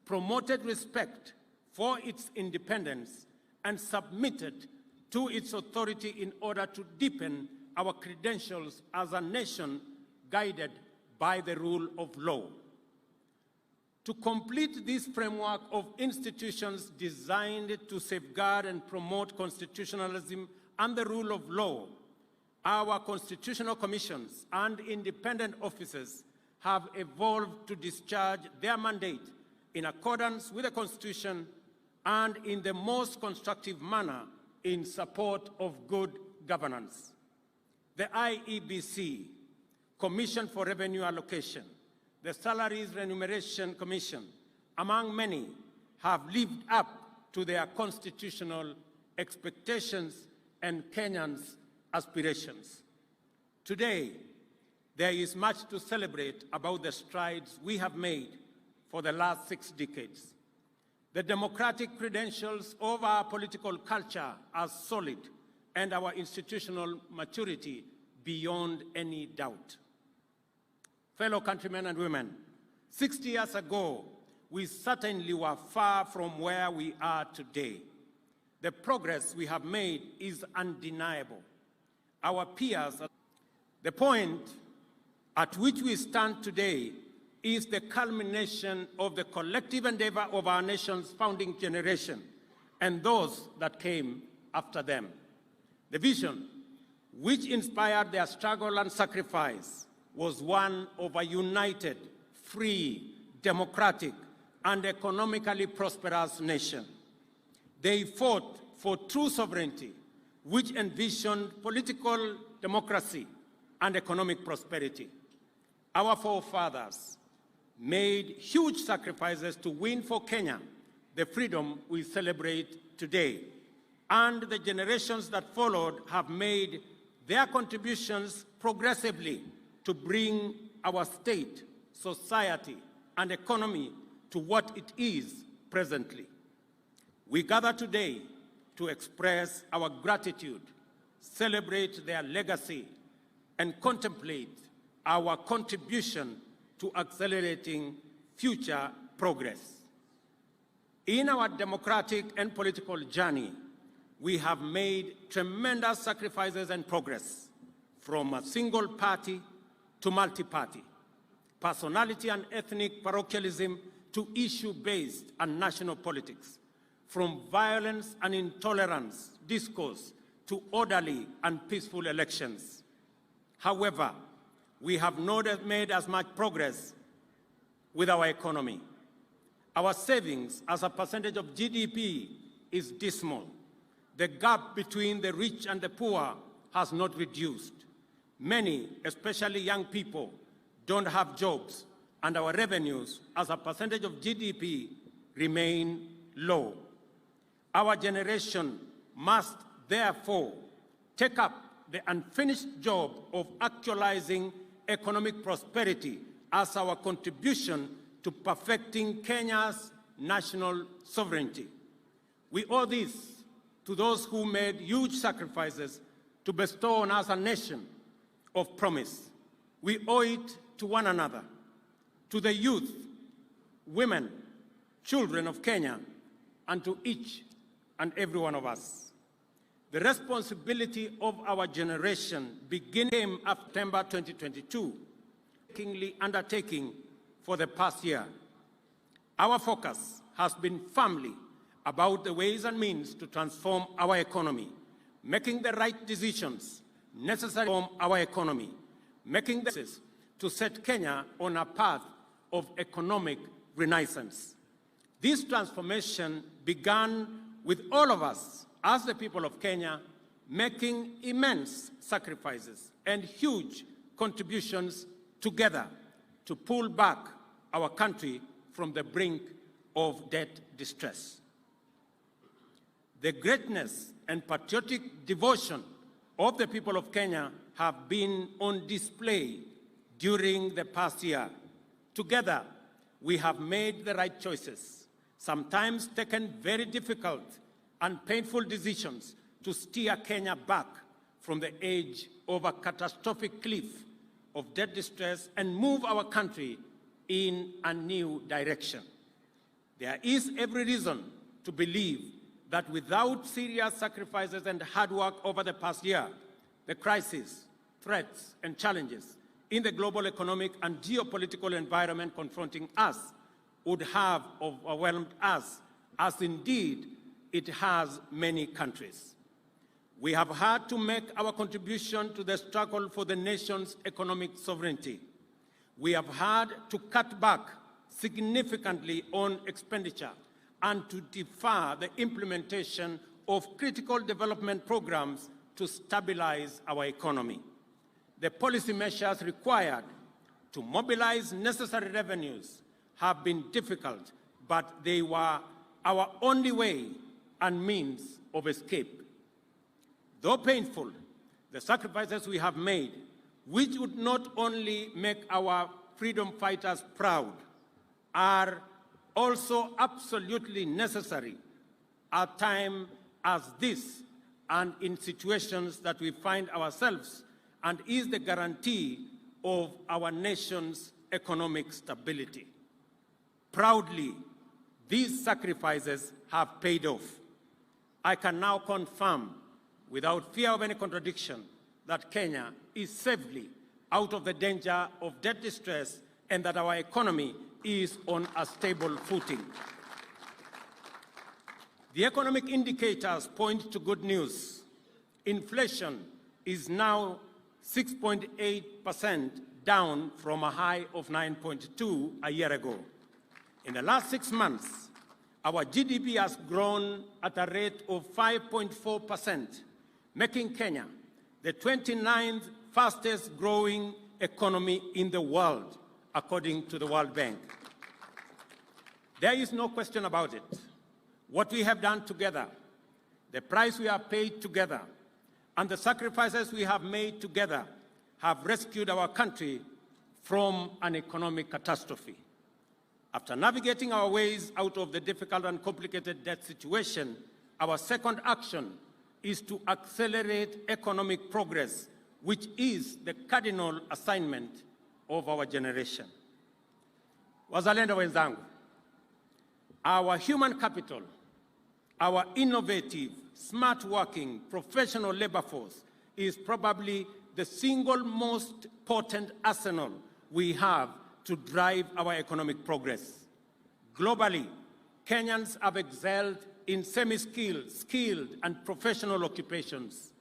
promoted respect for its independence, and submitted to its authority in order to deepen our credentials as a nation guided by the rule of law. To complete this framework of institutions designed to safeguard and promote constitutionalism and the rule of law, our constitutional commissions and independent officers have evolved to discharge their mandate in accordance with the Constitution and in the most constructive manner in support of good governance. The IEBC, Commission for Revenue Allocation, the Salaries Remuneration Commission, among many, have lived up to their constitutional expectations and Kenyans' aspirations. Today, there is much to celebrate about the strides we have made for the last 6 decades. The democratic credentials of our political culture are solid and our institutional maturity beyond any doubt. Fellow countrymen and women, 60 years ago, we certainly were far from where we are today. The progress we have made is undeniable. Our peers, the point at which we stand today is the culmination of the collective endeavor of our nation's founding generation and those that came after them. The vision, which inspired their struggle and sacrifice, was one of a united, free, democratic, and economically prosperous nation. They fought for true sovereignty, which envisioned political democracy and economic prosperity. Our forefathers made huge sacrifices to win for Kenya the freedom we celebrate today, and the generations that followed have made their contributions progressively to bring our state, society, and economy to what it is presently. We gather today to express our gratitude, celebrate their legacy, and contemplate our contribution to accelerating future progress. In our democratic and political journey, we have made tremendous sacrifices and progress, from a single party to multi-party, personality and ethnic parochialism to issue-based and national politics, from violence and intolerance discourse to orderly and peaceful elections. However, we have not made as much progress with our economy. Our savings as a percentage of GDP is dismal. The gap between the rich and the poor has not reduced. Many, especially young people, don't have jobs, and our revenues as a percentage of GDP remain low. Our generation must therefore take up the unfinished job of actualizing economic prosperity as our contribution to perfecting Kenya's national sovereignty. We owe this to those who made huge sacrifices to bestow on us a nation of promise. We owe it to one another, to the youth, women, children of Kenya, and to each and every one of us. The responsibility of our generation began in September 2022, kingly undertaking for the past year. Our focus has been firmly about the ways and means to transform our economy, making the right decisions necessary for our economy, making the to set Kenya on a path of economic renaissance. This transformation began with all of us, as the people of Kenya, making immense sacrifices and huge contributions together to pull back our country from the brink of debt distress. The greatness and patriotic devotion of the people of Kenya have been on display during the past year. Together, we have made the right choices, sometimes taken very difficult and painful decisions to steer Kenya back from the edge of a catastrophic cliff of debt distress and move our country in a new direction. There is every reason to believe that without serious sacrifices and hard work over the past year, the crisis, threats, and challenges in the global economic and geopolitical environment confronting us would have overwhelmed us, as indeed it has many countries. We have had to make our contribution to the struggle for the nation's economic sovereignty. We have had to cut back significantly on expenditure and to defer the implementation of critical development programs to stabilize our economy. The policy measures required to mobilize necessary revenues have been difficult, but they were our only way and means of escape. Though painful, the sacrifices we have made, which would not only make our freedom fighters proud, are also absolutely necessary at time as this and in situations that we find ourselves, and is the guarantee of our nation's economic stability. Proudly, these sacrifices have paid off. I can now confirm, without fear of any contradiction, that Kenya is safely out of the danger of debt distress and that our economy is on a stable footing. The economic indicators point to good news. Inflation is now 6.8%, down from a high of 9.2 a year ago. In the last 6 months, our GDP has grown at a rate of 5.4%, making Kenya the 29th fastest growing economy in the world, according to the World Bank. There is no question about it. What we have done together, the price we have paid together, and the sacrifices we have made together have rescued our country from an economic catastrophe. After navigating our ways out of the difficult and complicated debt situation, our second action is to accelerate economic progress, which is the cardinal assignment of our generation. Wazalendo wenzangu, our human capital, our innovative, smart-working, professional labor force is probably the single most potent arsenal we have to drive our economic progress. Globally, Kenyans have excelled in semi-skilled, skilled, and professional occupations.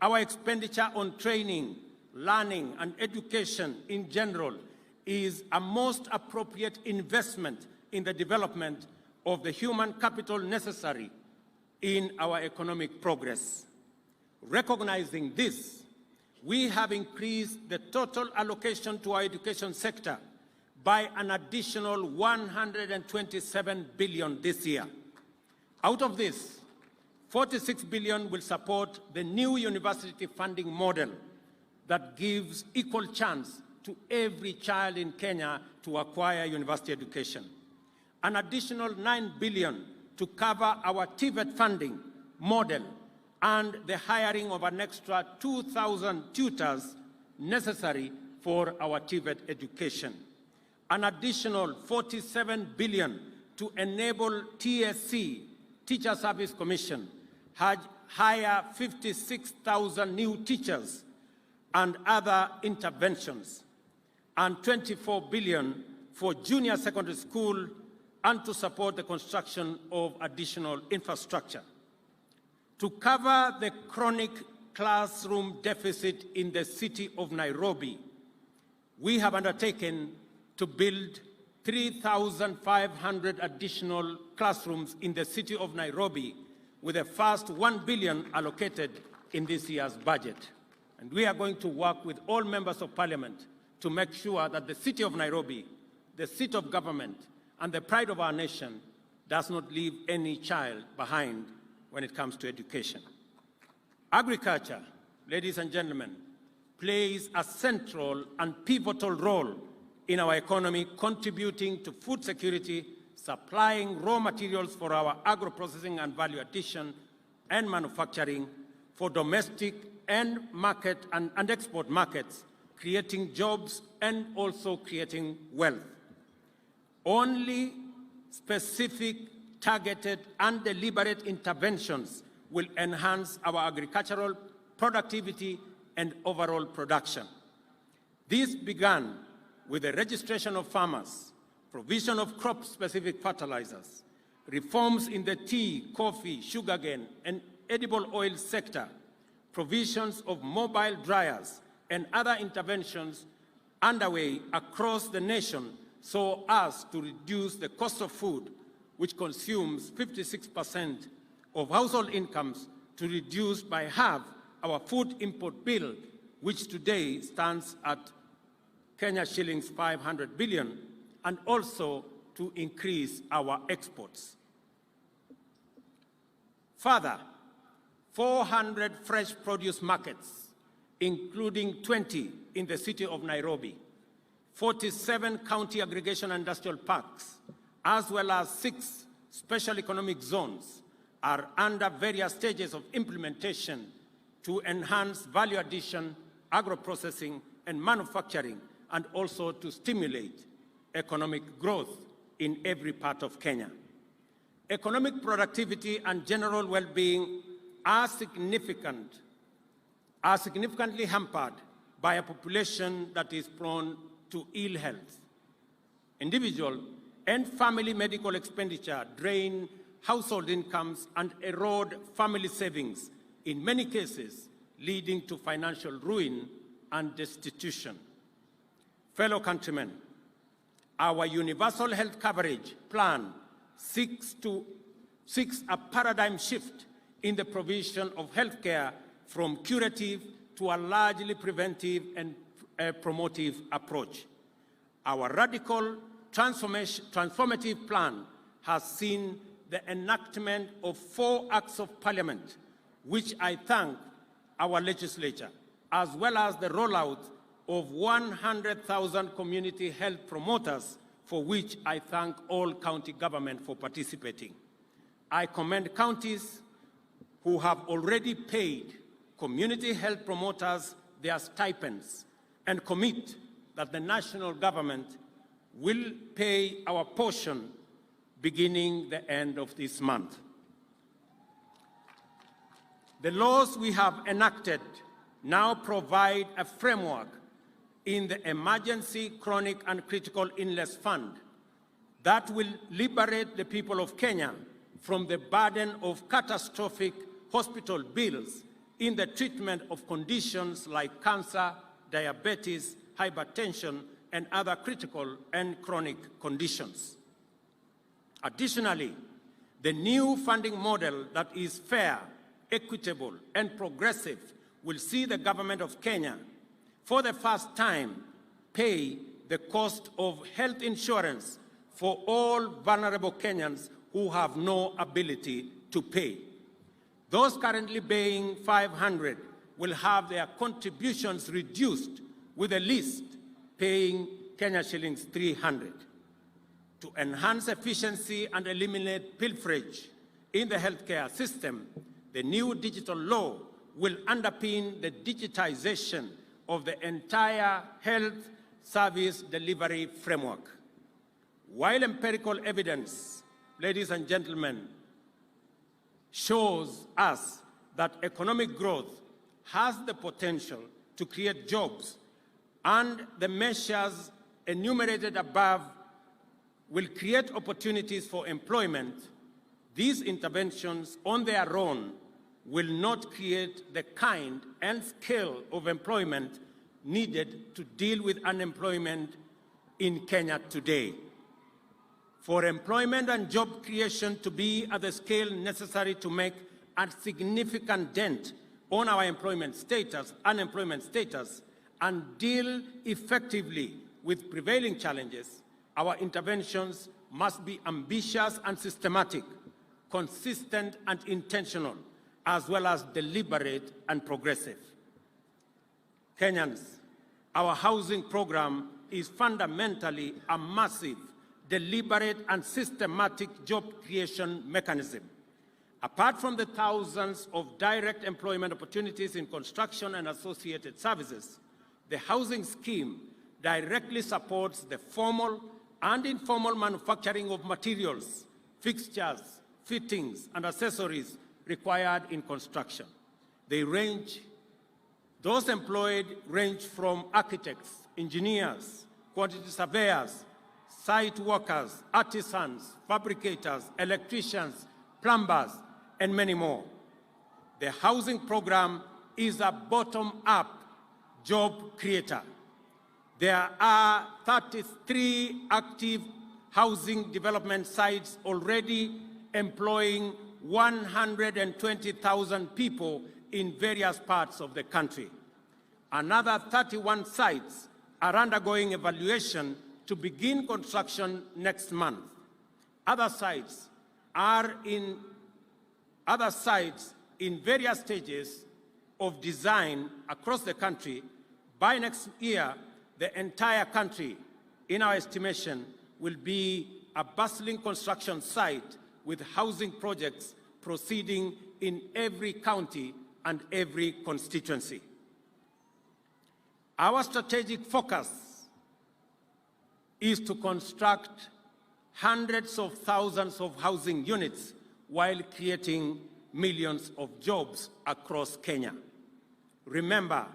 Our expenditure on training, learning, and education in general is a most appropriate investment in the development of the human capital necessary in our economic progress. Recognizing this, we have increased the total allocation to our education sector by an additional 127 billion this year. Out of this, 46 billion will support the new university funding model that gives equal chance to every child in Kenya to acquire university education. An additional 9 billion to cover our TVET funding model and the hiring of an extra 2,000 tutors necessary for our TVET education. An additional 47 billion to enable TSC, Teacher Service Commission, hire 56,000 new teachers and other interventions, and 24 billion for junior secondary school and to support the construction of additional infrastructure. To cover the chronic classroom deficit in the city of Nairobi, we have undertaken to build 3,500 additional classrooms in the city of Nairobi, with the first 1 billion allocated in this year's budget. And we are going to work with all members of parliament to make sure that the city of Nairobi, the seat of government, and the pride of our nation does not leave any child behind when it comes to education. Agriculture, ladies and gentlemen, plays a central and pivotal role in our economy, contributing to food security, supplying raw materials for our agro-processing and value addition and manufacturing for domestic and market and export markets, creating jobs and also creating wealth. Only specific, targeted, and deliberate interventions will enhance our agricultural productivity and overall production. This began with the registration of farmers, provision of crop-specific fertilizers, reforms in the tea, coffee, sugarcane, and edible oil sector, provisions of mobile dryers, and other interventions underway across the nation so as to reduce the cost of food, which consumes 56% of household incomes, to reduce by half our food import bill, which today stands at Kenya shillings 500 billion, and also to increase our exports. Further, 400 fresh produce markets, including 20 in the city of Nairobi, 47 county aggregation industrial parks, as well as 6 special economic zones, are under various stages of implementation to enhance value addition, agro-processing, and manufacturing, and also to stimulate economic growth in every part of Kenya. Economic productivity and general well-being are significantly hampered by a population that is prone to ill health. Individual and family medical expenditure drain household incomes and erode family savings, in many cases leading to financial ruin and destitution. Fellow countrymen, our universal health coverage plan seeks a paradigm shift in the provision of healthcare from curative to a largely preventive and promotive approach. Our radical transformative plan has seen the enactment of 4 acts of parliament, which I thank our legislature, as well as the rollout of 100,000 community health promoters, for which I thank all county government for participating. I commend counties who have already paid community health promoters their stipends and commit that the national government will pay our portion beginning the end of this month. The laws we have enacted now provide a framework in the Emergency Chronic and Critical Illness Fund that will liberate the people of Kenya from the burden of catastrophic hospital bills in the treatment of conditions like cancer, diabetes, hypertension, and other critical and chronic conditions. Additionally, the new funding model that is fair, equitable, and progressive will see the government of Kenya, for the first time, pay the cost of health insurance for all vulnerable Kenyans who have no ability to pay. Those currently paying 500 will have their contributions reduced, with the least paying Kenya shillings 300. To enhance efficiency and eliminate pilferage in the healthcare system, the new digital law will underpin the digitization of the entire health service delivery framework. While empirical evidence, ladies and gentlemen, shows us that economic growth has the potential to create jobs, and the measures enumerated above will create opportunities for employment, these interventions on their own will not create the kind and scale of employment needed to deal with unemployment in Kenya today. For employment and job creation to be at the scale necessary to make a significant dent on our unemployment status, and deal effectively with prevailing challenges, our interventions must be ambitious and systematic, consistent and intentional, as well as deliberate and progressive. Kenyans, our housing program is fundamentally a massive, deliberate and systematic job creation mechanism. Apart from the thousands of direct employment opportunities in construction and associated services, the housing scheme directly supports the formal and informal manufacturing of materials, fixtures, fittings, and accessories required in construction. Those employed range from architects, engineers, quantity surveyors, site workers, artisans, fabricators, electricians, plumbers, and many more. The housing program is a bottom-up job creator. There are 33 active housing development sites already employing 120,000 people in various parts of the country. Another 31 sites are undergoing evaluation to begin construction next month. Other sites in various stages of design across the country. By next year, the entire country, in our estimation, will be a bustling construction site with housing projects proceeding in every county and every constituency. Our strategic focus is to construct hundreds of thousands of housing units while creating millions of jobs across Kenya. Remember,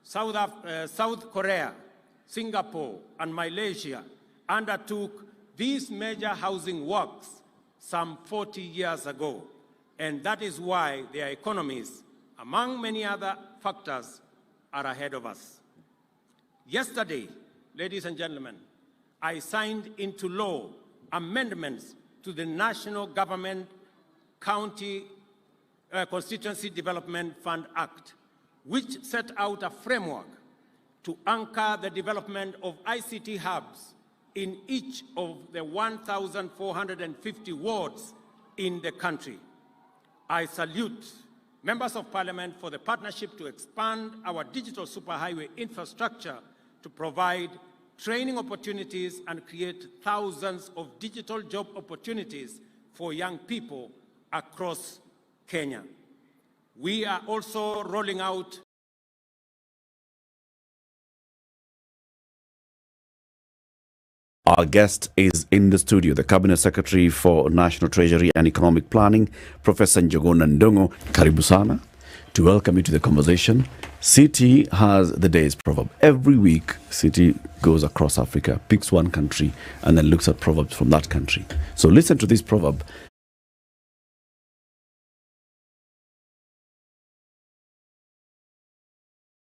South Korea, Singapore, and Malaysia undertook these major housing works some 40 years ago, and that is why their economies, among many other factors, are ahead of us. Yesterday, ladies and gentlemen, I signed into law amendments to the National Government County Constituency Development Fund Act, which set out a framework to anchor the development of ICT hubs in each of the 1,450 wards in the country. I salute members of parliament for the partnership to expand our digital superhighway infrastructure to provide training opportunities and create thousands of digital job opportunities for young people across Kenya. We are also rolling out Our guest is in the studio, the Cabinet Secretary for National Treasury and Economic Planning, Professor Njuguna Ndung'u. Karibu sana to welcome you to the conversation. CT has the day's proverb. Every week, CT goes across Africa, picks one country, and then looks at proverbs from that country. So listen to this proverb.